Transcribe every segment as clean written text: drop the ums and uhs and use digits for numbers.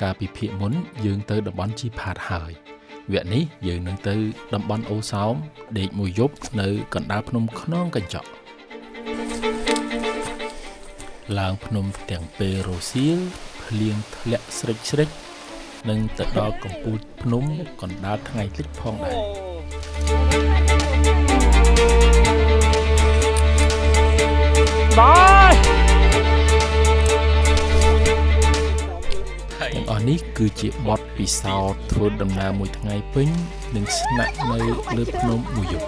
កាលពីភាគមុនយើងទៅតំបន់ជីផាតហើយវគ្គនេះយើងនឹងទៅតំបន់អូសោមដេកមួយយប់នៅកណ្ដាលភ្នំខ្នងកញ្ចក់ឡើងភ្នំទាំងពេលរសៀលភ្លៀងធ្លាក់ស្រិចស្រិចនិងទៅដល់កំពូលភ្នំកណ្ដាលថ្ងៃលិចផងដែរ ដល់ ទាំងអស់នេះគឺជាបទពិសោធន៍ធ្វើដំណើរមួយថ្ងៃពេញនិងស្នាក់នៅលើភ្នំមួយយប់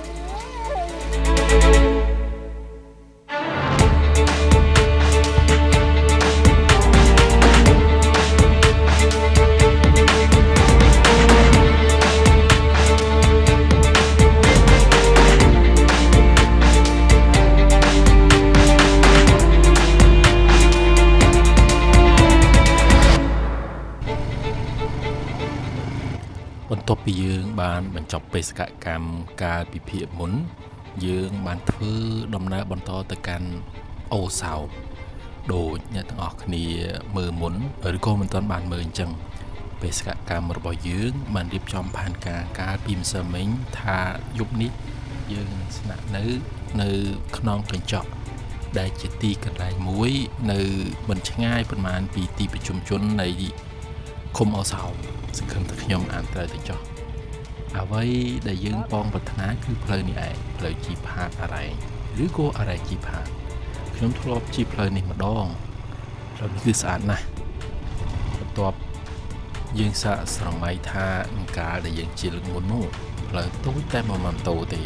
បន្ទាប់ពីយើងបានបញ្ចប់បេសកកម្មកាលពីភាគមុនយើងបានធ្វើដំណើរបន្តទៅកាន់អូសោមដូចអ្នកទាំងអស់គ្នាមើលមុនឬក៏មិនទាន់បានមើលអញ្ចឹងបេសកកម្មរបស់យើងបានរៀបចំផែនការកាលពីម្សិលមិញថាយប់នេះយើងនឹងស្នាក់នៅនៅខ្នងកញ្ចក់ដែលជាទីកន្លែងមួយនៅមិនឆ្ងាយប៉ុន្មានពីទីប្រជុំជននៃឃុំអូសោមសង្ឃឹមថាខ្ញុំអានត្រូវទៅចុះអ្វីដែលយើងប៉ងប្រាថ្នាគឺផ្លូវនេះឯងផ្លូវជីផាតអរ៉ែងឬក៏អរ៉ែងជីផាតខ្ញុំធ្លាប់ជិះផ្លូវនេះម្ដងផ្លូវនេះគឺស្អាតណាស់បន្ទាប់យើងសាកស្រមៃថាកាលដែលយើងជិះលើកមុននោះផ្លូវតូចតែមួយម៉ូតូទេ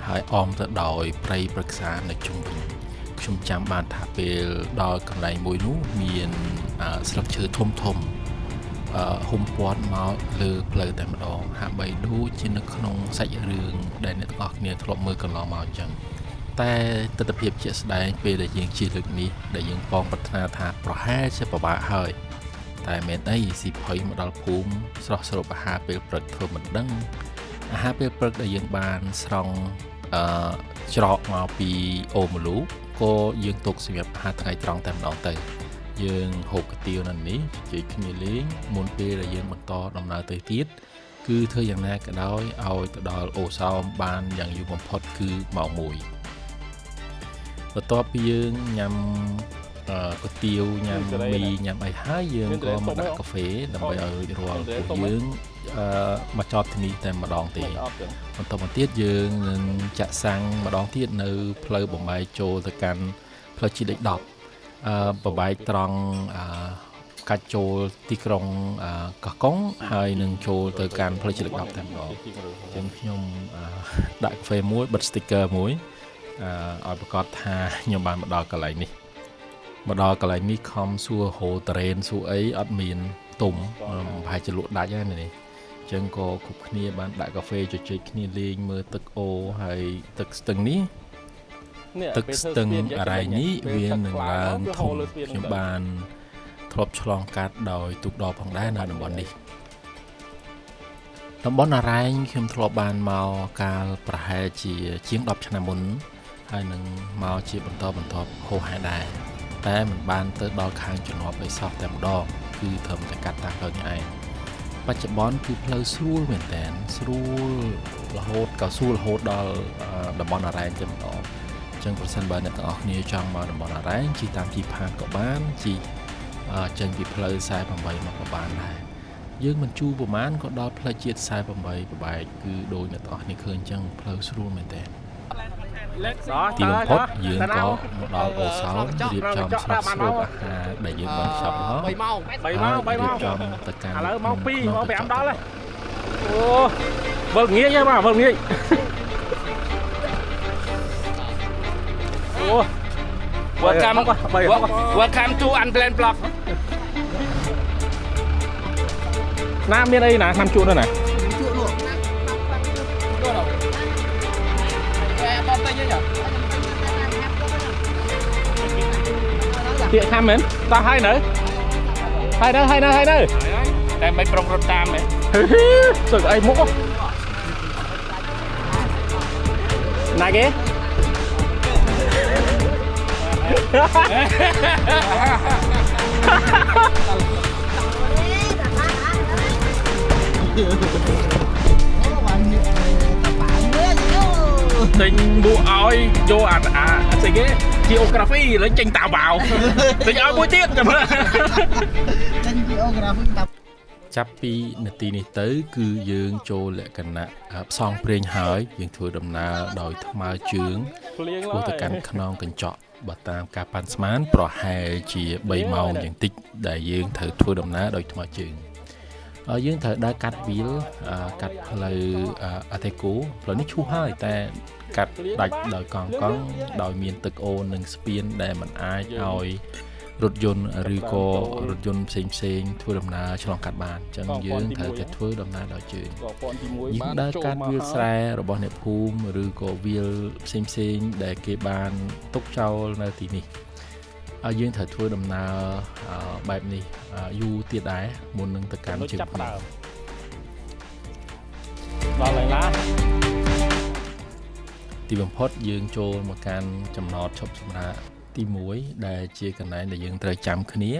ហើយអមទៅដោយព្រៃព្រឹក្សានៅជុំវិញខ្ញុំចាំបានថាពេលដល់កន្លែងមួយនោះមានស្លឹកឈើធំធំហ៊ុំព័ទ្ធមកលើផ្លូវតែម្ដងហាក់បីដូចជានៅក្នុងសាច់រឿងដែលអ្នកទាំងអស់គ្នាធ្លាប់មើលកន្លងមកអញ្ចឹងតែទិដ្ឋភាពជាក់ស្ដែងពេលដែលយើងជិះលើកនេះដែលយើងប៉ងប្រាថ្នាថាប្រហែលជាពិបាកហើយតែមែនអីស៊ីផុយមកដល់ភូមិស្រស់ស្រូបអាហារពេលព្រឹកធ្វើមិនដឹងអាហារពេលព្រឹកដែលយើងបានស្រង់ច្រកមកពីអូម៉ូលូក៏យើងទុកសម្រាប់អាហារថ្ងៃត្រង់តែម្ដងទៅយើងហូបកាទៀវនៅនេះជជែកគ្នាលេងមុនពេលដែលយើងបន្តដំណើរទៅទៀតគឺធ្វើយ៉ាងណាក៏ដោយឲ្យទៅដល់អូសោមបានយ៉ាងយូរបំផុតគឺម៉ោង1បន្ទាប់ពីយើងញ៉ាំកាទៀវញ៉ាំមីញ៉ាំអីហើយយើងក៏មកដាក់កាហ្វេដើម្បីឲ្យរួចរាល់ពួកយើងមកចតទីនេះតែម្ដងទេបន្តមកទៀតយើងនឹងចាក់សាំងម្ដងទៀតនៅផ្លូវបំបែកចូលទៅកាន់ផ្លូវជាតិលេខ10បបែកត្រង់កាច់ចូលទីក្រុងកោះកុងហើយនឹងចូលទៅកាន់ផ្លូវជាតិលេខ10តែម្ដងអញ្ចឹងខ្ញុំដាក់កាហ្វេមួយបិទ sticker មួយឲ្យប្រកាសថាខ្ញុំបានមកដល់កន្លែងនេះមកដល់កន្លែងនេះខំសួរហូតរ៉េនសួរអីអត់មានទុំប្រហែលជាលក់ដាច់ហើយនេះអញ្ចឹងក៏គ្រប់គ្នាបានដាក់កាហ្វេជជែកគ្នាលេងមើលទឹកអូហើយទឹកស្ទឹងនេះទឹកស្ទឹងអរ៉ែងនេះវានឹងឡើងធំខ្ញុំបានធ្លាប់ឆ្លងកាត់ដោយទូកដផងដែរនៅតំបន់នេះតំបន់អរ៉ែងខ្ញុំធ្លាប់បានមកកាលប្រហែលជាជាង10ឆ្នាំមុនហើយនឹងមកជាបន្តបន្ទាប់ហូរហែដែរតែមិនបានទៅដល់ខាងជំនាប់អីសោះតែម្ដងគឺត្រឹមតែកាត់តាមផ្លូវនេះឯងបច្ចុប្បន្នគឺផ្លូវស្រួលមែនតើស្រួលរហូតក៏ស្រួលរហូតដល់តំបន់អរ៉ែងតែម្ដងចឹងប្រសិនបើអ្នកទាំងអស់គ្នាចង់មកតំបន់អរ៉ែងជិះតាមជីផាតក៏បានជិះចេញពីផ្លូវ48មកក៏បានដែរយើងមិនជូរប្រមាណក៏ដល់ផ្លូវជាតិ48ប្របែកគឺដូចអ្នកទាំងអស់គ្នាឃើញចឹងផ្លូវស្រួលមែនតើទីបំផុតយើងក៏មកដល់អូសោមរៀបចំស្រស់ស្រូបអាហារដែលយើងបានខ្ចប់មក 3ម៉ោង3ម៉ោង3ម៉ោងទៅកាន់ ឥឡូវម៉ោង2ម៉ោង5ដល់ហើយអូវិលងាយបាទវិលងាយអូ Welcome to Unplanned Block ណាមានអីណាឆ្នាំជក់នោះណា ជក់នោះជក់នោះតែតតែយើង ទៀកខាំមែនតោះហើយនៅហើយនៅហើយនៅហើយនៅ តែមិនប្រុងរត់តាមទេ សឹកអីមុខណាគេ ទិញមួកឲ្យយកអាអាស្អីគេ geography ឥឡូវចេញតាវ៉ាវទិញឲ្យមួយទៀតចាំមើល ចេញ geography តា ចាប់ពីនាទីនេះទៅ គឺយើងចូលលក្ខណៈផ្សងព្រេងហើយយើងធ្វើដំណើរដោយថ្មើរជើងឆ្ពោះទៅកាន់ខ្នងកញ្ចក់បើតាមការប៉ាន់ស្មានប្រហែលជា3ម៉ោងយ៉ាងតិចដែលយើងត្រូវធ្វើដំណើរដោយថ្មើរជើងហើយយើងត្រូវដើរកាត់វាលកាត់ផ្លូវអាតេកូផ្លូវនេះឈូសហើយតែកាត់ដាច់ដោយកង់កង់ដោយមានទឹកអូរនិងស្ពានដែលមិនអាចឲ្យរថយន្តឬក៏រថយន្តផ្សេងផ្សេងធ្វើដំណើរឆ្លងកាត់បានអញ្ចឹងយើងត្រូវតែធ្វើដំណើរដោយជើងយើងដើរកាត់វាលស្រែរបស់អ្នកភូមិឬក៏វាលផ្សេងផ្សេងដែលគេបានទុកចោលនៅទីនេះហើយយើងត្រូវធ្វើដំណើរបែបនេះយូរទៀតដែរមុននឹងទៅកាន់ជើងភ្នំ ដល់ហើយណា ទីបំផុតយើងចូលមកកាន់ចំណតឈប់សម្រាកទី1ដែលជាកន្លែងដែលយើងត្រូវចាំគ្នា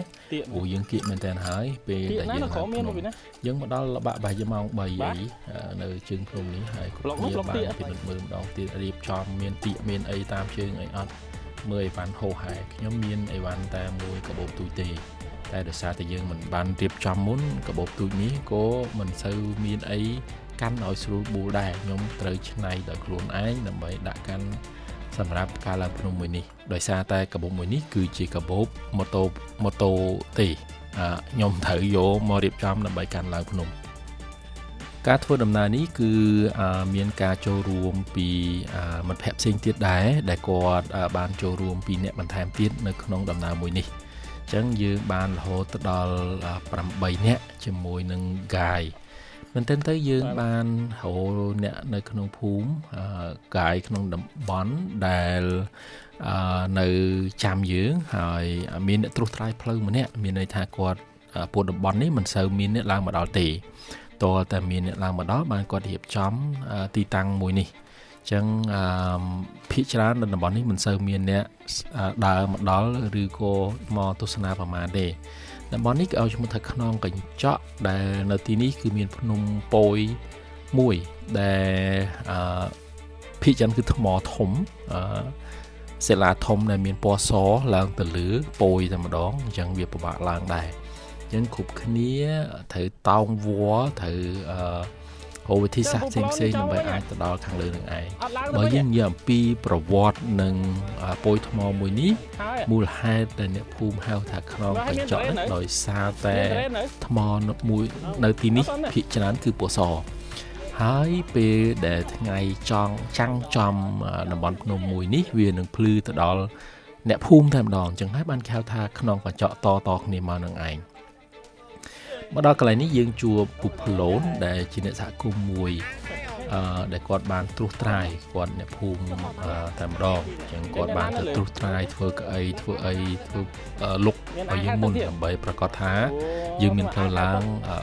ព្រោះយើងគៀកមែនតើហើយពេលដែលយើងឡើងភ្នំយើងមកដល់ល្បាក់ប្រហែលជាម៉ោង3អីនៅជើងភ្នំនេះហើយគ្រប់គ្នាបានពិនិត្យមើលម្ដងទៀតរៀបចំមានទៀកមានអីតាមជើងអីអត់មើលអីវ៉ាន់ហោហែខ្ញុំមានអីវ៉ាន់តែមួយកាបូបទូចទេតែដោយសារតែយើងមិនបានរៀបចំមុនកាបូបទូចនេះក៏មិនសូវមានអីកាន់ឲ្យស្រួលបួលដែរខ្ញុំត្រូវច្នៃដោយខ្លួនឯងដើម្បីដាក់កាន់សម្រាប់ការឡើងភ្នំមួយនេះដោយសារតែកាបូបមួយនេះគឺជាកាបូបម៉ូតូទេខ្ញុំត្រូវយកមករៀបចំដើម្បីកាន់ឡើងភ្នំការធ្វើដំណើរនេះគឺមានការចូលរួមពីមិត្តភ័ក្តិផ្សេងទៀតដែរដែលគាត់បានចូលរួមពីអ្នកបន្ថែមទៀតនៅក្នុងដំណើរមួយនេះអញ្ចឹងយើងបានរហូតទៅដល់8នាក់ជាមួយនឹង guide មែនទែនទៅយើងបានរកអ្នកនៅក្នុងភូមិកាយក្នុងតំបន់ដែលនៅចាំយើងហើយមានអ្នកត្រួសត្រាយផ្លូវម្នាក់មានន័យថាគាត់ពួកតំបន់នេះមិនសូវមានអ្នកឡើងមកដល់ទេតើតែមានអ្នកឡើងមកដល់បានគាត់រៀបចំទីតាំងមួយនេះអញ្ចឹងភាគច្រើននៅតំបន់នេះមិនសូវមានអ្នកដើរមកដល់ឬក៏មកទស្សនាប្រមាណទេតំបន់នេះគេឲ្យឈ្មោះថាខ្នងកញ្ចក់ដែលនៅទីនេះគឺមានភ្នំពយមួយដែលភាគច្រើនគឺថ្មធំសិលាធំដែលមានពណ៌សឡើងទៅលើពយតែម្ដងអញ្ចឹងវាពិបាកឡើងដែរអញ្ចឹងគ្រប់គ្នាត្រូវតោងវល្លិត្រូវរកវិធីសាស្ត្រផ្សេងៗដើម្បីអាចទៅដល់ខាងលើនឹងឯងបើយើងនិយាយអំពីប្រវត្តិនិងពយថ្មមួយនេះមូលហេតុដែលអ្នកភូមិហៅថាខ្នងកញ្ចក់នេះដោយសារតែថ្មមួយនៅទីនេះភាគច្រើនគឺពណ៌សហើយពេលដែលថ្ងៃចង់ចាំងចំតំបន់ភ្នំមួយនេះវានឹងភ្លឺទៅដល់អ្នកភូមិតែម្ដងអញ្ចឹងហើយបានគេហៅថាខ្នងកញ្ចក់តតគ្នាមកនឹងឯងមកដល់កន្លែងនេះយើងជួបពូផ្លូនដែលជាអ្នកសហគមន៍មួយដែលគាត់បានត្រួសត្រាយគាត់អ្នកភូមិតែម្ដងអញ្ចឹងគាត់បានទៅត្រួសត្រាយធ្វើកៅអីធ្វើអីធ្វើលុកឲ្យយើងមុនដើម្បីប្រកាសថាយើងមានផ្លូវឡើង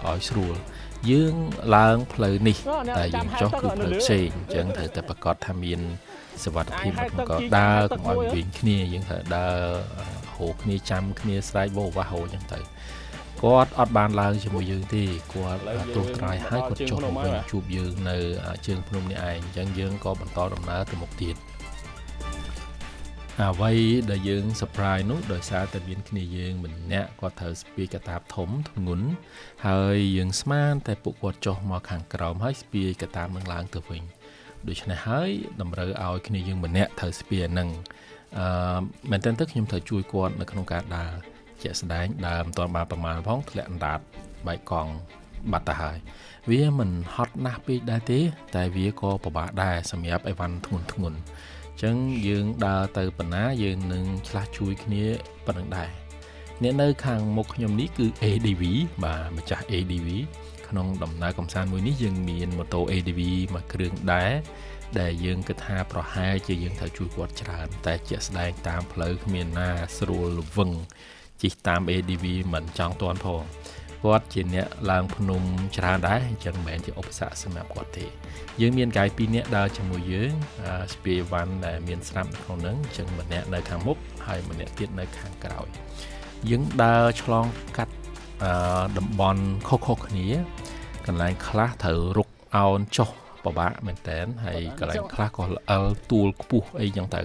ឲ្យស្រួលយើងឡើងផ្លូវនេះតែយើងចុះគឺផ្លូវផ្សេងអញ្ចឹងត្រូវតែប្រកាសថាមានសុវត្ថិភាពក្នុងការដើរកុំឲ្យវិញគ្នាយើងត្រូវដើរហូរគ្នាចាំគ្នាស្រែកវោវ៉ាហូរអញ្ចឹងទៅគាត់អត់បានឡើងជាមួយយើងទេគាត់ត្រួសត្រាយហើយគាត់ចុះមកវិញជួបយើងនៅជើងភ្នំនេះឯងអញ្ចឹងយើងក៏បន្តដំណើរទៅមុខទៀតអ្វីដែលយើង surprise នោះដោយសារតែមានគ្នាយើងម្នាក់គាត់ត្រូវស្ពាយកាតាបធំធ្ងន់ហើយយើងស្មានតែពួកគាត់ចុះមកខាងក្រោមហើយស្ពាយកាតាបនឹងឡើងទៅវិញដូច្នេះហើយតម្រូវឲ្យគ្នាយើងម្នាក់ត្រូវស្ពាយនឹងមែនទែនទៅខ្ញុំត្រូវជួយគាត់នៅក្នុងការដើរជាក់ស្ដែងដើរមិនទាន់បានប្រមាណផងធ្លាក់អណ្ដាតបែកកង់បាត់ទៅហើយវាមិនហត់ណាស់ពេកដែរទេតែវាក៏ពិបាកដែរសម្រាប់អីវ៉ាន់ធ្ងន់ធ្ងន់អញ្ចឹងយើងដើរទៅបណ្ណាយើងនឹងឆ្លាស់ជួយគ្នាប៉ុណ្្នឹងដែរអ្នកនៅខាងមុខខ្ញុំនេះគឺ ADV បាទម្ចាស់ ADV ក្នុងដំណើរកម្សាន្តមួយនេះយើងមានម៉ូតូ ADV មួយគ្រឿងដែរដែលយើងគិតថាប្រហែលជាយើងត្រូវជួយគាត់ច្រើនតែជាក់ស្ដែងតាមផ្លូវគ្មានណាស្រួលល្វឹងជិះតាម ADV មិនចង់ទាន់ផងគាត់ជាអ្នកឡើងភ្នំច្រើនដែរអញ្ចឹងមិនមែនជាឧបសគ្គសម្រាប់គាត់ទេយើងមានកាយ2នាក់ដើរជាមួយយើងស្ពាយវ៉ាន់ដែលមានស្រាប់នៅក្នុងហ្នឹងអញ្ចឹងម្នាក់នៅខាងមុខហើយម្នាក់ទៀតនៅខាងក្រោយយើងដើរឆ្លងកាត់តំបន់ខុសៗគ្នាកន្លែងខ្លះត្រូវរុកអោនចុះ ពិបាកមែនតើហើយកន្លែងខ្លះក៏ល្អិលទួលខ្ពស់អីចឹងទៅ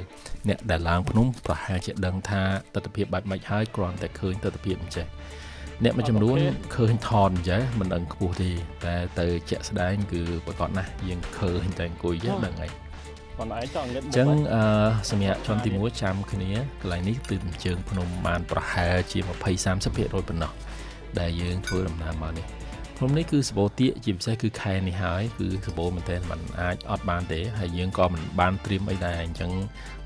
អ្នកដែលឡើងភ្នំប្រហែលជាដឹងថាទស្សនភាពបែបម៉េចហើយគ្រាន់តែឃើញទស្សនភាពអញ្ចេះអ្នកមួយចំនួនឃើញថនអញ្ចេះមិនដឹងខ្ពស់ទេតែទៅជាក់ស្ដែងគឺប្រកាសណាស់យើងឃើញតែអង្គុយចេះដឹងហើយ បងឯងចង់ងឹត អញ្ចឹងសម្រាប់ជាន់ទី1ចាំគ្នាកន្លែងនេះទិជើងភ្នំបានប្រហែលជា 20-30% ប៉ុណ្ណោះដែលយើងធ្វើដំណើរមកនេះភ្នំនេះគឺសបោទៀកជាពិសេសគឺខែនេះហើយគឺសបោមែនតើมันអាចអត់បានទេហើយយើងក៏មិនបានត្រៀមអីដែរអញ្ចឹង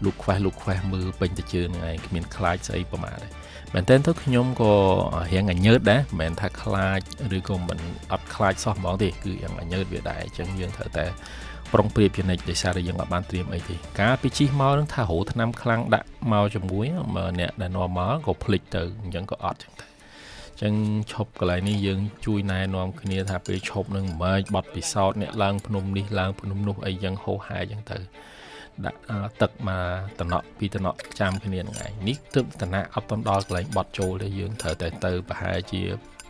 លូកខ្វេះលូកខ្វេះមើលពេញទៅជើងហ្នឹងឯងគ្មានខ្លាចស្អីប្រហែលទេមែនតើទៅខ្ញុំក៏រៀងអញើតដែរមិនមែនថាខ្លាចឬក៏មិនអត់ខ្លាចសោះហ្មងទេគឺរៀងអញើតវាដែរអញ្ចឹងយើងត្រូវតែប្រុងប្រៀបជានិច្ចដោយសារតែយើងអត់បានត្រៀមអីទេកាលពីជិះមកនឹងថារោថ្នាំខ្លាំងដាក់មកជាមួយអ្នកដែលនាំមកក៏ភ្លេចទៅអញ្ចឹងក៏អត់ចឹងទៅអញ្ចឹងឈប់កន្លែងនេះយើងជួយណែនាំគ្នាថាពេលឈប់នឹងមិនបត់ពិសោធន៍អ្នកឡើងភ្នំនេះឡើងភ្នំនោះអីចឹងហោហែចឹងទៅដាក់ទឹកមកតំណក់ពីតំណក់ចាំគ្នាហ្នឹងឯងនេះទើបតំណក់អត់តំដល់កន្លែងបត់ចូលទេយើងត្រូវតែទៅប្រហែលជា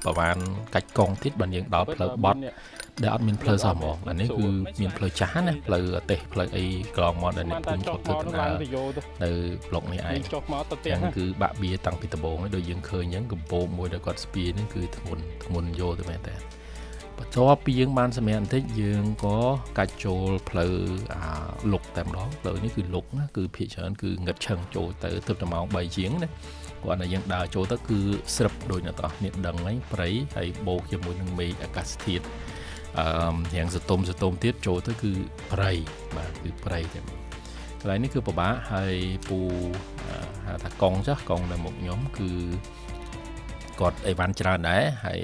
ប្រហែលកាច់កង់ទៀតបានយើងដល់ផ្លូវបត់ដែលអត់មានផ្លូវសោះហ្មងអានេះគឺមានផ្លូវចាស់ណាផ្លូវអទេសផ្លូវអីកន្លងមកដែលអ្នកភូមិធ្លាប់ធ្វើដំណើរនៅប្លុកនេះឯងគឺបាក់បៀតាំងពីដំបូងដូចយើងឃើញអញ្ចឹងកំពូលមួយដែលគាត់ស្ពាយហ្នឹងគឺធ្ងន់ធ្ងន់យកទៅមែនតើបន្ទាប់ពីយើងបានសម្រាប់បន្តិចយើងក៏កាច់ចូលផ្លូវអាលុកតែម្ដងផ្លូវនេះគឺលុកណាគឺភាគច្រើនគឺងឹតឆឹងចូលទៅទើបតែម៉ោង3ជាងណាគាត់តែយើងដើរចូលទៅគឺស្រឹបដូចអ្នកទាំងអស់គ្នាដឹងហើយព្រៃហើយបូកជាមួយនឹងមេឃអាកាសធាតុរៀងសតុំសតុំទៀតចូលទៅគឺព្រៃបាទគឺព្រៃតែកន្លែងនេះគឺពិបាកហើយពូហៅថាកង់ចាស់កង់នៅមុខខ្ញុំគឺគាត់អីវ៉ាន់ច្រើនដែរហើយ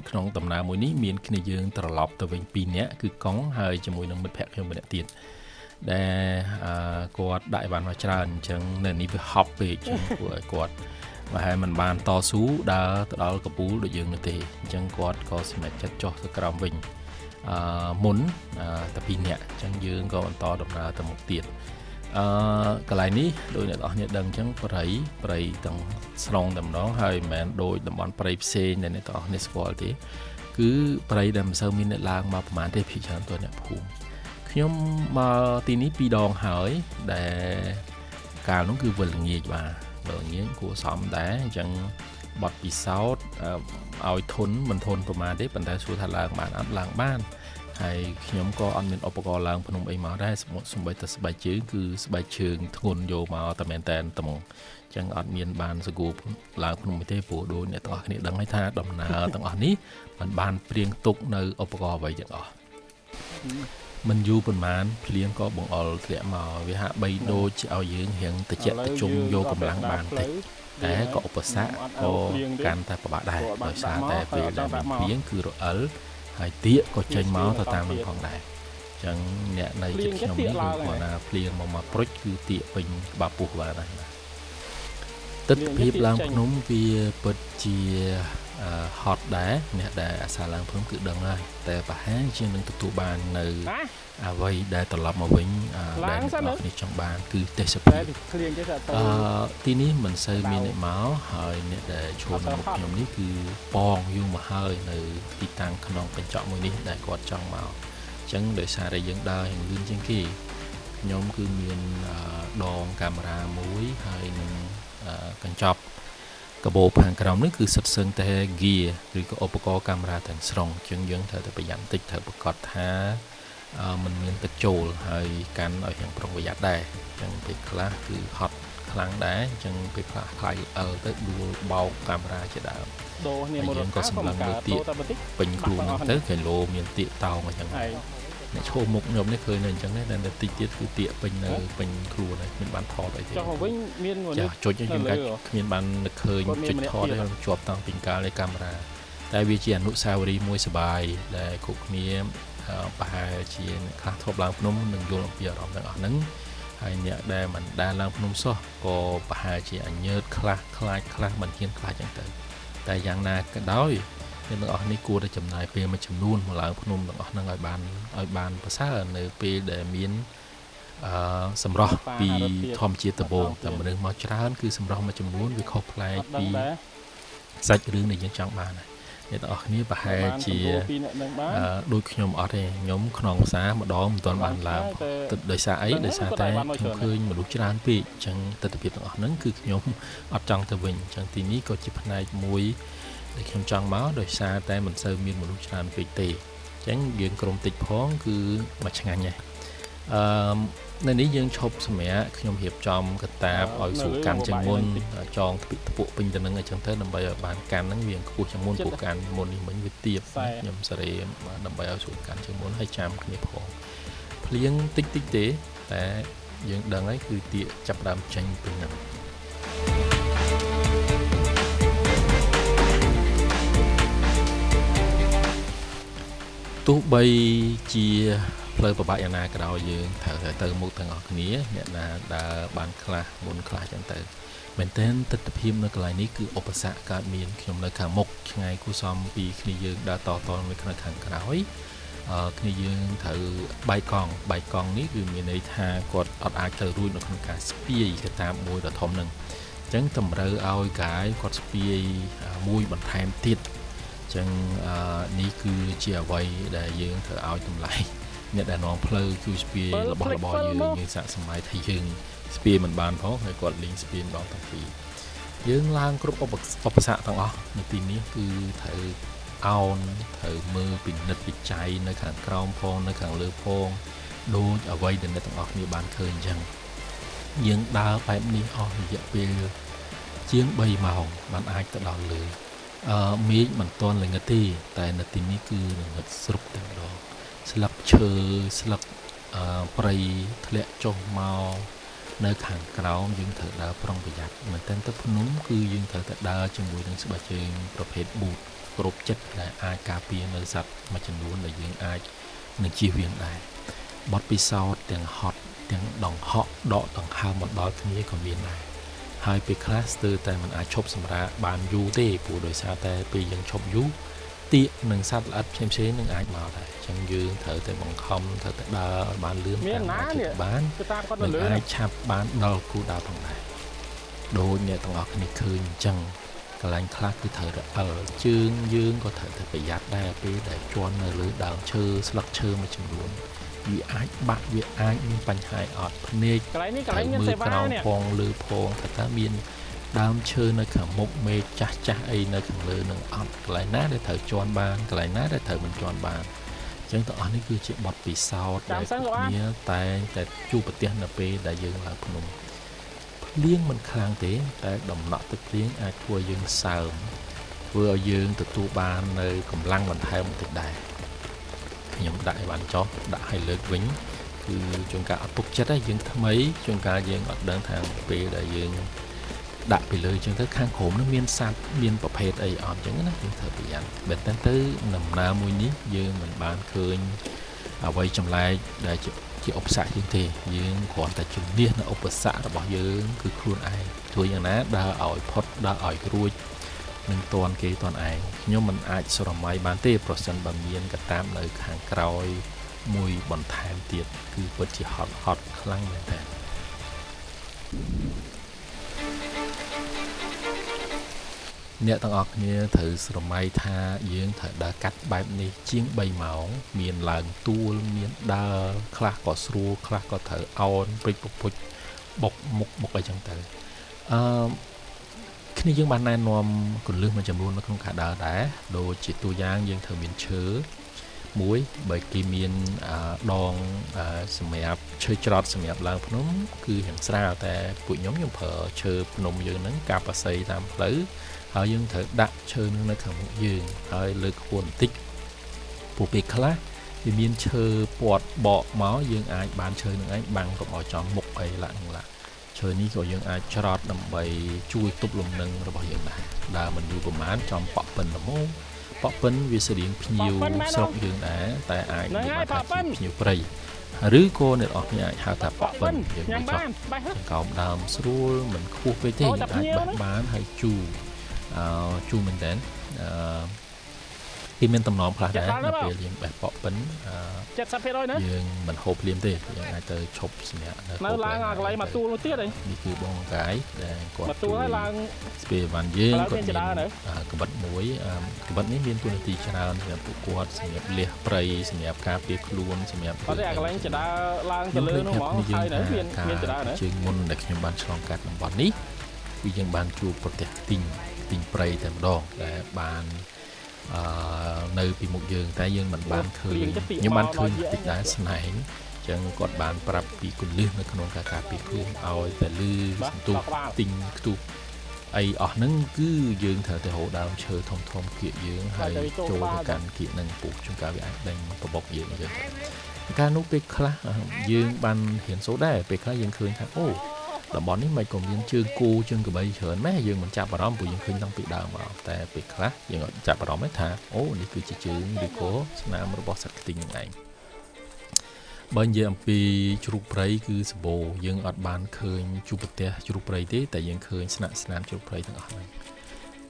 ក្នុងដំណើរមួយនេះមានគ្នាយើងត្រឡប់ទៅវិញ2នាក់គឺកង់ហើយជាមួយនឹងមិត្តភក្តិខ្ញុំម្នាក់ទៀតដែលគាត់ដាក់អីវ៉ាន់មកច្រើនអញ្ចឹងនៅនេះវាហប់ពេកចឹងពួកឲ្យគាត់ប្រហែលមិនបានតស៊ូដើរទៅដល់កំពូលដូចយើងនោះទេអញ្ចឹងគាត់ក៏សម្រេចចិត្តចុះទៅក្រោមវិញមុនតែ2នាក់អញ្ចឹងយើងក៏បន្តដំណើរទៅមុខទៀតកន្លែងនេះដោយអ្នកនរគ្នាដឹងអញ្ចឹងព្រៃព្រៃទាំងស្រុងតែម្ដងហើយមិនមែនដូចតំបន់ព្រៃផ្សេងដែលអ្នកទាំងអស់គ្នាស្គាល់ទេគឺព្រៃដែលមិនសូវមានអ្នកឡើងមកប្រហែលទេភាគច្រើនតើអ្នកភូមិខ្ញុំមកទីនេះ2ដងហើយដែលកាលនោះគឺវិលល្ងាចបាទវិលល្ងាចគួរសមដែរអញ្ចឹងបត់ពិសោធន៍ឲ្យធន់មិនធន់ប្រហែលទេប៉ុន្តែសួរថាឡើងបានអត់ឡើងបានហើយខ្ញុំក៏អត់មានឧបករណ៍ឡើងភ្នំអីមកដែរសូម្បីតែស្បែកជើងគឺស្បែកជើងធ្ងន់យកមកតែមែនតែនត្មងអញ្ចឹងអត់មានបានសកួរឡើងភ្នំទេព្រោះដូចអ្នកទាំងអស់គ្នាដឹងហើយថាដំណើរទាំងអស់នេះมันបានព្រៀងទុកនៅឧបករណ៍អ្វីទាំងអស់មិនយូរប៉ុន្មានភ្លៀងក៏បង្អុលធ្លាក់មកវាហាក់បីដូចជាឲ្យយើងរៀងតិចតិជុំយកកម្លាំងបានតិចតែក៏ឧបសគ្គក៏កាន់តែពិបាកដែរដោយសារតែពេលដែលមានភ្លៀងគឺរអិលហើយទៀកក៏ចេញមកទៅតាមនឹងផងដែរអញ្ចឹងអ្នកនៅជិតខ្ញុំនេះគឺគាត់ថាភ្លៀងមកមកប្រុចគឺទៀកពេញក្បាលពោះបានហើយបាទទិដ្ឋភាពឡើងភ្នំវាពិតជាហត់ដែរអ្នកដែលអាសាឡើងភ្នំគឺដឹងហើយតែប្រហែលជានឹងទទួលបាននៅអ្វីដែលត្រឡប់មកវិញដែលអ្នកនេះចង់បានគឺទេសភាពទីនេះមិនសូវមានអ្នកមកហើយអ្នកដែលឈរនៅមុខខ្ញុំនេះគឺប៉ងយូរមកហើយនៅទីតាំងក្នុងកញ្ចក់មួយនេះដែលគាត់ចង់មកអញ្ចឹងដោយសារតែយើងដើរយ៉ាងលឿនជាងគេខ្ញុំគឺមានដងកាមេរ៉ាមួយហើយនឹងកញ្ចប់កាបូបខាងក្រោមនេះគឺសុទ្ធសឹងតែ gear ឬក៏ឧបករណ៍កាមេរ៉ាទាំងស្រុងអញ្ចឹងយើងត្រូវតែប្រយ័ត្នតិចត្រូវប្រកាសថាมันមានទឹកចូលហើយកាន់ឲ្យរៀងប្រុងប្រយ័ត្នដែរអញ្ចឹងពេលខ្លះគឺហត់ខ្លាំងដែរអញ្ចឹងពេលខ្លះខ្លាចអិលទៅដួលបោកកាមេរ៉ាជាដើមដូរគ្នាមកយើងក៏សម្លឹងមើលទៀកពេញខ្លួនហ្នឹងទៅគីឡូមានទៀកតោងអញ្ចឹងអ្នកឈោមុខខ្ញុំនេះឃើញនៅអញ្ចឹងដែរតែតិចទៀតគឺទៀកពេញនៅពេញខ្លួនហើយគ្មានបានថតអីទេចុះមកវិញមានមនុស្សចុចយើងកាច់គ្មានបាននឹកឃើញចុចថតទេជាប់តាំងពីកាលនៃកាមេរ៉ាតែវាជាអនុស្សាវរីយ៍មួយសបាយដែលគ្រប់គ្នាប្រហែលជាអ្នកខ្លះធ្លាប់ឡើងភ្នំនឹងយល់អំពីអារម្មណ៍ទាំងអស់ហ្នឹងហើយអ្នកដែលមិនដែលឡើងភ្នំសោះក៏ប្រហែលជាអញើតខ្លះខ្លាចខ្លះមិនហ៊ានខ្លះចឹងទៅតែយ៉ាងណាក៏ដោយអ្នកទាំងអស់នេះគួរតែចំណាយពេលមួយចំនួនមកឡើងភ្នំទាំងអស់ហ្នឹងឲ្យបានប្រសើរនៅពេលដែលមានសម្រស់ពីធម្មជាតិដំបូងតែមនុស្សមកច្រើនគឺសម្រស់មួយចំនួនវាខុសប្លែកពីសាច់រឿងដែលយើងចង់បានហើយ អ្នកទាំងអស់គ្នាប្រហែលជាដូចខ្ញុំអត់ទេខ្ញុំក្នុងផ្សារម្ដងមិនទាន់បានឡើងទឹកដោយសារអីដោយសារតែខ្ញុំឃើញមនុស្សច្រើនពេកអញ្ចឹងទស្សនវិជ្ជាទាំងអស់ហ្នឹងគឺខ្ញុំអត់ចង់ទៅវិញអញ្ចឹងទីនេះក៏ជាផ្នែកមួយដែលខ្ញុំចង់មកដោយសារតែមិនសូវមានមនុស្សច្រើនពេកទេអញ្ចឹងយើងក្រុមតិចផងគឺមកឆ្ងាញ់ដែរអឺនៅនេះយើងឈប់សម្រាប់ខ្ញុំរៀបចំកតាបឲ្យស្រួលកាន់ជាងមុនចងថ្ពក់ពេញទៅនឹងអញ្ចឹងទៅដើម្បីឲ្យបានកាន់ហ្នឹងវាខ្ពស់ជាងមុនព្រោះកាន់មុននេះមិញវាទាបខ្ញុំសេរីដើម្បីឲ្យស្រួលកាន់ជាងមុនហើយចាំគ្នាផងភ្លៀងតិចតិចទេតែយើងដឹងហើយគឺទៀកចាប់ដើមចេញពីហ្នឹងទោះបីជាផ្លូវពិបាកយ៉ាងណាក៏ដោយយើងត្រូវតែទៅមុខទាំងអស់គ្នាអ្នកណាដើរបានខ្លះមុនខ្លះចឹងទៅមែនទែនទស្សនវិជ្ជានៅកន្លែងនេះគឺឧបសគ្គកើតមានខ្ញុំនៅខាងមុខឆ្ងាយគួរសមពីគ្នាយើងដើរតតនៅខាងក្រោយគ្នាយើងត្រូវបែកកង់បែកកង់នេះគឺមានន័យថាគាត់អត់អាចទៅរួចនៅក្នុងការស្ពាយកតាបមួយដ៏ធំនឹងអញ្ចឹងតម្រូវឲ្យកាយគាត់ស្ពាយមួយបន្ថែមទៀតអញ្ចឹងនេះគឺជាអ្វីដែលយើងត្រូវឲ្យតម្លៃអ្នកដែលនាំផ្លូវជួយស្ពាយរបស់របរយើងយើងសាកសម័យថាយើងស្ពាយមិនបានផងហើយគាត់លេងស្ពាយម្ដងទាំងពីរយើងឡើងគ្រប់ឧបសគ្គទាំងអស់នៅទីនេះគឺត្រូវអោនត្រូវមើលពិនិត្យវិច័យនៅខាងក្រោមផងនៅខាងលើផងដូចអ្វីដែលអ្នកទាំងអស់គ្នាបានឃើញអញ្ចឹងយើងដើរបែបនេះអស់រយៈពេលជាង3ម៉ោងបានអាចទៅដល់លើមេឃមិនទាន់ល្ងិតទេតែនៅទីនេះគឺល្ងិតស្រុបតែម្ដងស្លឹកឈើស្លឹកព្រៃធ្លាក់ចុះមកនៅខាងក្រោមយើងត្រូវដើរប្រុងប្រយ័ត្នមែនទែនទៅភ្នំគឺយើងត្រូវតែដើរជាមួយនឹងស្បែកជើងប្រភេទប៊ូតគ្រប់ចិត្តដែលអាចការពារនៅសត្វមួយចំនួនដែលយើងអាចនឹងជៀសវាងដែរបទពិសោធន៍ទាំងហត់ទាំងដង្ហក់ដកដង្ហើមមកដល់គ្នាក៏មានដែរហើយពេលខ្លះស្ទើរតែមិនអាចឈប់សម្រាកបានយូរទេព្រោះដោយសារតែពេលយើងឈប់យូរទៀកនិងសត្វល្អិតផ្សេងៗនឹងអាចមកដែរអញ្ចឹងយើងត្រូវតែបង្ខំត្រូវតែដើរឲ្យបានលឿនតាមអាចបាននឹងអាចឆាប់បានដល់គោលដៅផងដែរដូចអ្នកទាំងអស់គ្នាឃើញអញ្ចឹងកន្លែងខ្លះគឺត្រូវរអិលជើងយើងក៏ត្រូវតែប្រយ័ត្នដែរពេលដែលជាន់នៅលើដើមឈើស្លឹកឈើមួយចំនួនវាអាចបាក់វាអាចមានបញ្ហាអត់ភ្នែកកន្លែងនេះកន្លែងមានសេវានេះផងលើផងថាតើមានដើមឈើនៅខាងមុខមេឃចាស់ចាស់អីនៅខាងលើនឹងអត់កន្លែងណាដែលត្រូវជន់បានកន្លែងណាដែលត្រូវមិនជន់បានអញ្ចឹងទាំងអស់នេះគឺជាបទពិសោធន៍ដែលគ្នាតែតែជួបប្រទះនៅពេលដែលយើងឡើងភ្នំភ្លៀងមិនខ្លាំងទេតែដំណក់ទឹកភ្លៀងអាចធ្វើឲ្យយើងសើមធ្វើឲ្យយើងទទួលបាននៅកម្លាំងបន្ថែមបន្តិចដែរខ្ញុំដាក់ឲ្យបានចោះដាក់ឲ្យលើកវិញគឺជួនកាលអត់ទុកចិត្តយើងថ្មីជួនកាលយើងអត់ដឹងថាពេលដែលយើងដាក់ពីលើអញ្ចឹងទៅខាងក្រោមនឹងមានសត្វមានប្រភេទអីអត់អញ្ចឹងណាយើងត្រូវប្រយ័ត្នបើតែទៅដំណើរមួយនេះយើងមិនបានឃើញអ្វីចម្លែកដែលជាឧបសគ្គជាងទេយើងគ្រាន់តែជំនះនៅឧបសគ្គរបស់យើងគឺខ្លួនឯងធ្វើយ៉ាងណាដើរឲ្យផុតដើរឲ្យរួចនឹងតាន់គេតាន់ឯងខ្ញុំមិនអាចស្រមៃបានទេប្រសិនបើមានកតាបនៅខាងក្រោយមួយបន្ថែមទៀតគឺពិតជាហត់ហត់ខ្លាំងមែនតើអ្នកទាំងអស់គ្នាត្រូវស្រមៃថាយើងត្រូវដើរកាត់បែបនេះជាង3ម៉ោងមានឡើងទួលមានដើរខ្លះក៏ស្រួលខ្លះក៏ត្រូវអោនព្រិចពពុជបុកមុខបុកអីចឹងទៅគ្នាយើងបានណែនាំគន្លឹះមួយចំនួននៅក្នុងការដើរដែរដូចជាតួយ៉ាងយើងត្រូវមានឈើមួយបើគេមានដងសម្រាប់ឈើច្រត់សម្រាប់ឡើងភ្នំគឺយ៉ាងស្រាលតែពួកខ្ញុំប្រើឈើភ្នំយើងហ្នឹងកាប់អាស័យតាមផ្លូវហើយយើងត្រូវដាក់ឈើនឹងនៅខាងមុខយើងហើយលើកខ្ពស់បន្តិចព្រោះពេលខ្លះវាមានឈើពាត់បកមកយើងអាចបានឈើនឹងឯងបាំងកុំឲ្យចំមុខអីឡាក់នឹងឡាក់ឈើនេះក៏យើងអាចច្រត់ដើម្បីជួយទប់លំនឹងរបស់យើងដែរដើរមិនយូរប្រហែលចំប៉ក់ពិនល្មមប៉ក់ពិនវាស្រៀងភ្ញៀវស្រុកយើងដែរតែអាចនិយាយថាជាភ្ញៀវព្រៃឬក៏អ្នកនរគ្នាអាចហៅថាប៉ក់ពិនយើងនិយាយចោះកោមដើមស្រួលមិនខ្ពស់ពេកទេយើងអាចបេះបានហើយជូរជូរមែនតើ គេមានតំណងខ្លះដែរនៅពេលយើងបេះបកពិន 70%ណា យើងមិនហូបភ្លាមទេយើងអាចទៅឈប់សម្រាប់នៅឡើងអាកន្លែងមកទួលនោះទៀតឯង នេះគឺបងកាយដែលគាត់ មកទួលហើយឡើង ស្ពេវ៉ាន់យើងគាត់មានកបិតមួយកបិតនេះមានតួនាទីច្រើនសម្រាប់ពួកគាត់សម្រាប់លះព្រៃសម្រាប់ការពារខ្លួនសម្រាប់ អត់ទេអាកន្លែងចដើឡើងទៅលើនោះហ្មងហើយនៅមានមានចដើណា ជើងមុនដែលខ្ញុំបានឆ្លងកាត់តំបន់នេះគឺយើងបានជួបប្រទះខ្ទីងខ្ទីងព្រៃតែម្ដងដែលបានអឺនៅពីមុខយើងតែយើងមិនបានឃើញខ្ញុំបានឃើញតិចដែរស្នែងអញ្ចឹងគាត់បានប្រាប់ពីគន្លឹះនៅក្នុងការការពារខ្លួនឲ្យតែលឺសន្ទុះខ្ទីងខ្ទុះអីអស់ហ្នឹងគឺយើងត្រូវតែរកដើមឈើធំធំគៀកយើងហើយចូលទៅកាន់គៀកហ្នឹងពូកជួនកាលវាអាចដេញបបុកយើងអញ្ចឹងកាលនោះពេលខ្លះយើងបានរៀនសូត្រដែរពេលខ្លះយើងឃើញថាអូតំបន់នេះមិនក៏មានជើងគោជើងក្របីច្រើនម៉េះយើងមិនចាប់អារម្មណ៍ព្រោះយើងឃើញតាំងពីដើមមកតែពេលខ្លះយើងអត់ចាប់អារម្មណ៍ទេថាអូនេះគឺជាជើងឬក៏ស្នាមរបស់សត្វខ្ទីងនឹងឯងបើនិយាយអំពីជ្រូកព្រៃគឺសម្បូរយើងអត់បានឃើញជួបប្រទះជ្រូកព្រៃទេតែយើងឃើញស្នាក់ស្នាមជ្រូកព្រៃទាំងអស់ហ្នឹង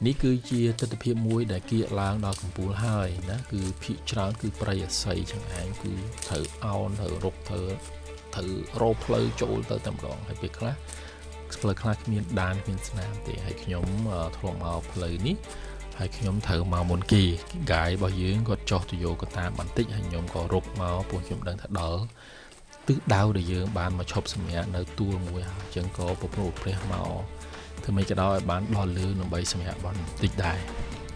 នេះគឺជាទិដ្ឋភាពមួយដែលគៀកឡើងដល់កំពូលហើយណាគឺភាគច្រើនគឺព្រៃអាស័យចឹងឯងគឺត្រូវអោនត្រូវរុកត្រូវរកផ្លូវចូលទៅតែម្ដងហើយពេលខ្លះផ្លូវខ្លះគ្មានដានគ្មានស្នាមទេហើយខ្ញុំធ្លាប់មកផ្លូវនេះហើយខ្ញុំត្រូវមកមុនគេហ្គាយរបស់យើងគាត់ចុះទៅយកកតាបន្តិចហើយខ្ញុំក៏រុកមកព្រោះខ្ញុំដឹងថាដល់ទិសដៅដែលយើងបានមកឈប់សម្រាកនៅទួលមួយហើយអញ្ចឹងក៏ប្រព្រោះព្រះមកធ្វើម៉េចក៏ដោយឲ្យបានដល់លើដើម្បីសម្រាកបានបន្តិចដែរ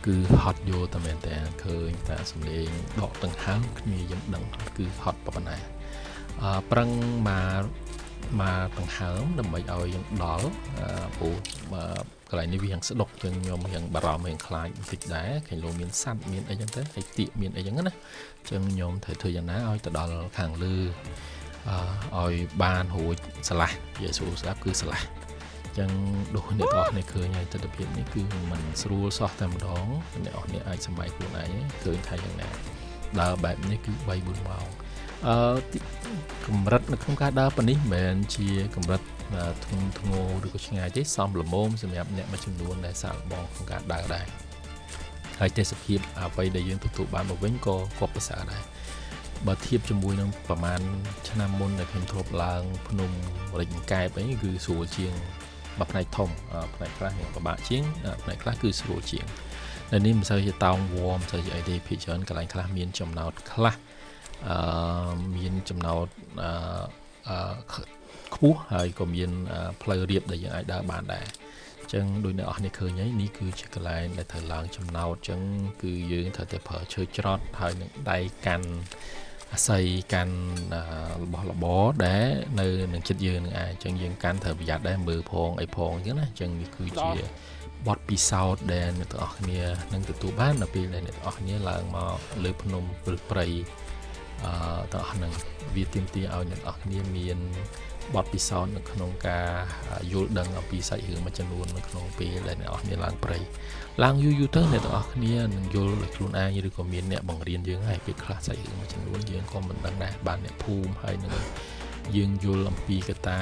គឺហត់យកតែមែនតើឃើញតែសំឡេងដកដង្ហើមគ្នាយើងដឹងគឺហត់ប៉ុណ្ណាប្រឹងមកមកដង្ហើមដើម្បីឲ្យយើងដល់ព្រោះកន្លែងនេះវាយ៉ាងស្ដុកចឹងខ្ញុំយ៉ាងបារម្ភយ៉ាងខ្លាចបន្តិចដែរឃើញលោកមានសត្វមានអីចឹងទៅហើយទៀកមានអីចឹងណាចឹងខ្ញុំត្រូវធ្វើយ៉ាងណាឲ្យទៅដល់ខាងលើឲ្យបានរួចឆ្លាស់យេស៊ូស្ដាប់គឺឆ្លាស់ចឹងដូចអ្នកនរគ្នាឃើញហើយទិដ្ឋភាពនេះគឺมันស្រួលសោះតែម្ដងអ្នកនរគ្នាអាចសម័យខ្លួនឯងឃើញថាយ៉ាងណាដើរបែបនេះគឺ3 4ម៉ោងកម្រិតនៅក្នុងការដើរប៉ុណ្នេះមិនមែនជាកម្រិតធ្ងន់ធ្ងរឬក៏ឆ្ងាយទេសមល្មមសម្រាប់អ្នកមួយចំនួនដែលសាកល្បងក្នុងការដើរដែរហើយទេសភាពអ្វីដែលយើងទទួលបានមកវិញក៏គប្បីប្រសើរដែរបើធៀបជាមួយនឹងប្រហែលឆ្នាំមុនដែលខ្ញុំធ្លាប់ឡើងភ្នំរិចកែបអីគឺស្រួលជាងបើផ្នែកធំផ្នែកខ្លះពិបាកជាងផ្នែកខ្លះគឺស្រួលជាងនៅនេះមិនសូវជាតោងវមមិនសូវជាអីទេភាគច្រើនកន្លែងខ្លះមានចំណោទខ្លះមានចំណោទខ្ពស់ហើយក៏មានផ្លូវរៀបដែលយើងអាចដើរបានដែរអញ្ចឹងដូចអ្នកនរគ្នាឃើញហើយនេះគឺជាកន្លែងដែលត្រូវឡើងចំណោទអញ្ចឹងគឺយើងត្រូវតែប្រើឈើច្រត់ហើយនឹងដៃកាន់អាស័យកាន់របស់របរដែលនៅនឹងចិត្តយើងនឹងឯងអញ្ចឹងយើងកាន់ត្រូវប្រយ័ត្នដែរមើលផងអីផងអញ្ចឹងណាអញ្ចឹងនេះគឺជាបទពិសោធន៍ដែលអ្នកទាំងអស់គ្នានឹងទទួលបាននៅពេលដែលអ្នកទាំងអស់គ្នាឡើងមកលើភ្នំឬព្រៃទាំងអស់ហ្នឹងវាទាមទារឲ្យអ្នកទាំងអស់គ្នាមានបទពិសោធន៍នៅក្នុងការយល់ដឹងអំពីសាច់រឿងមួយចំនួននៅក្នុងពេលដែលអ្នកទាំងអស់គ្នាឡើងព្រៃឡើងយូរយូរទៅអ្នកទាំងអស់គ្នានឹងយល់ដោយខ្លួនឯងឬក៏មានអ្នកបង្រៀនយើងហើយពេលខ្លះសាច់រឿងមួយចំនួនយើងក៏មិនដឹងដែរបានអ្នកភូមិហើយនឹងយើងយល់អំពីកត្តា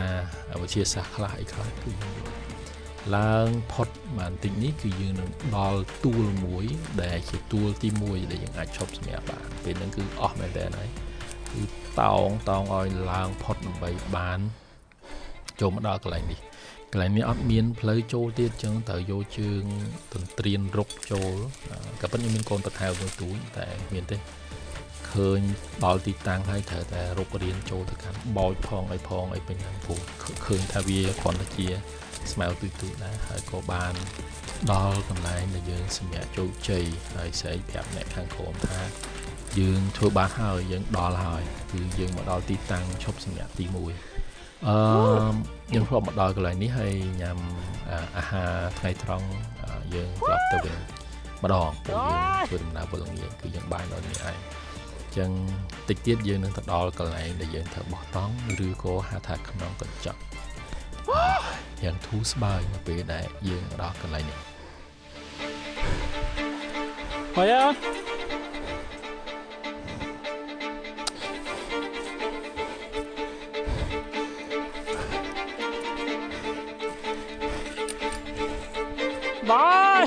វិទ្យាសាស្ត្រខ្លះអីខ្លះគឺយើងយល់ឡើងផុតបន្តិចនេះគឺយើងនឹងដល់ទួលមួយដែលជាទួលទី1ដែលយើងអាចឈប់សម្រាកបានពេលហ្នឹងគឺអស់មែនតើហើយគឺតោងតោងឲ្យឡើងផុតដើម្បីបានចូលមកដល់កន្លែងនេះកន្លែងនេះអត់មានផ្លូវចូលទៀតអញ្ចឹងត្រូវយកជើងទន្ទ្រានរុកចូលក៏ប៉ុន្តែខ្ញុំមានកូនបថៅមួយទូចតែមានទេឃើញដល់ទីតាំងហើយត្រូវតែរុករៀនចូលទៅកាន់បោចផងអីផងអីពេញហ្នឹងព្រោះឃើញថាវាគ្រាន់តែជាស្មៅទូចៗដែរហើយក៏បានដល់កន្លែងដែលយើងសម្រាប់ជោគជ័យហើយស្រែកប្រាប់អ្នកខាងក្រោមថាយើងធ្វើបានហើយយើងដល់ហើយគឺយើងមកដល់ទីតាំងឈប់សម្រាប់ទី1យើងធ្លាប់មកដល់កន្លែងនេះហើយញ៉ាំអាហារថ្ងៃត្រង់យើងត្រឡប់ទៅវិញម្ដងពួកយើងធ្វើដំណើរពលងាយគឺយើងបាយដល់នេះឯងអញ្ចឹងតិចទៀតយើងនឹងទៅដល់កន្លែងដែលយើងត្រូវបោះតង់ឬក៏ហៅថាខ្នងកញ្ចក់យ៉ាងធូរស្បើយនៅពេលដែលយើងមកដល់កន្លែងនេះហើយបាយ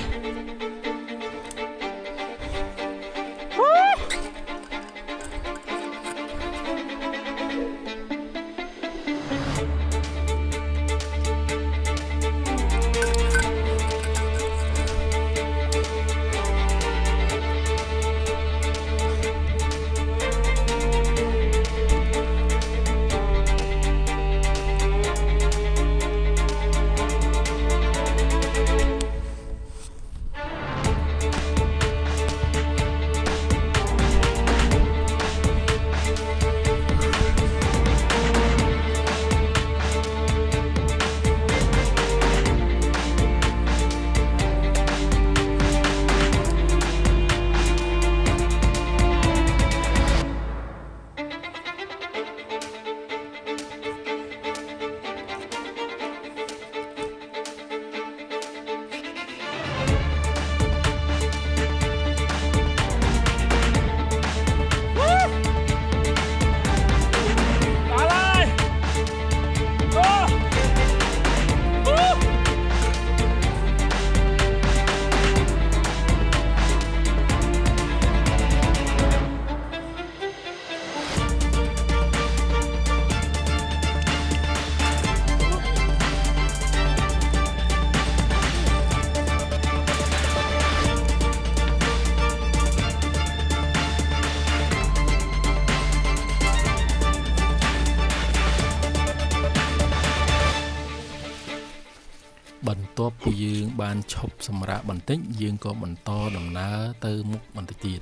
បន្ទាប់ពីយើងបានឈប់សម្រាកបន្តិចយើងក៏បន្តដំណើរទៅមុខបន្តិចទៀត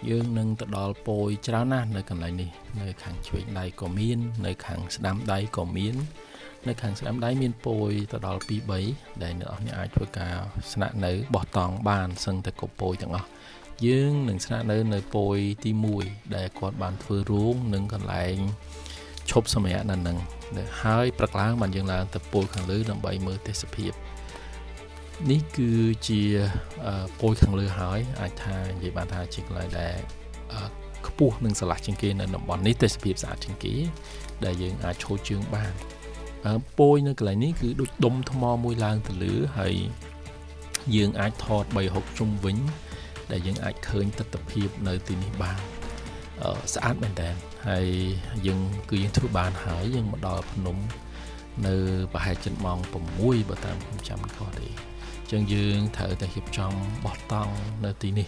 យើងនឹងទៅដល់ពយច្រើនណាស់នៅកន្លែងនេះនៅខាងឆ្វេងដៃក៏មាននៅខាងស្ដាំដៃក៏មាននៅខាងស្ដាំដៃមានពយទៅដល់2 3ដែលអ្នកនរគ្នាអាចធ្វើការស្នាក់នៅបោះតង់បានសឹងតែគ្រប់ពយទាំងអស់យើងនឹងស្នាក់នៅពយទី1ដែលគាត់បានធ្វើរោងនិងកន្លែងឈប់សម្រាកនៅនឹងហើយព្រឹកឡើងបានយើងឡើងទៅពយខាងលើដើម្បីមើលទេសភាពនេះគឺជាពយខាងលើហើយអាចថានិយាយបានថាជាកន្លែងដែលខ្ពស់និងស្រឡះជាងគេនៅតំបន់នេះទេសភាពស្អាតជាងគេដែលយើងអាចឈរជើងបានពយនៅកន្លែងនេះគឺដូចដុំថ្មមួយឡើងទៅលើហើយយើងអាចថត360ជុំវិញដែលយើងអាចឃើញទិដ្ឋភាពនៅទីនេះបានស្អាតមែនតើហើយយើងគឺយើងធ្វើបានហើយយើងមកដល់ភ្នំនៅប្រហែលជិតម៉ោង6បើតាមខ្ញុំចាំមិនខុសទេអញ្ចឹងយើងត្រូវតែរៀបចំបោះតង់នៅទីនេះ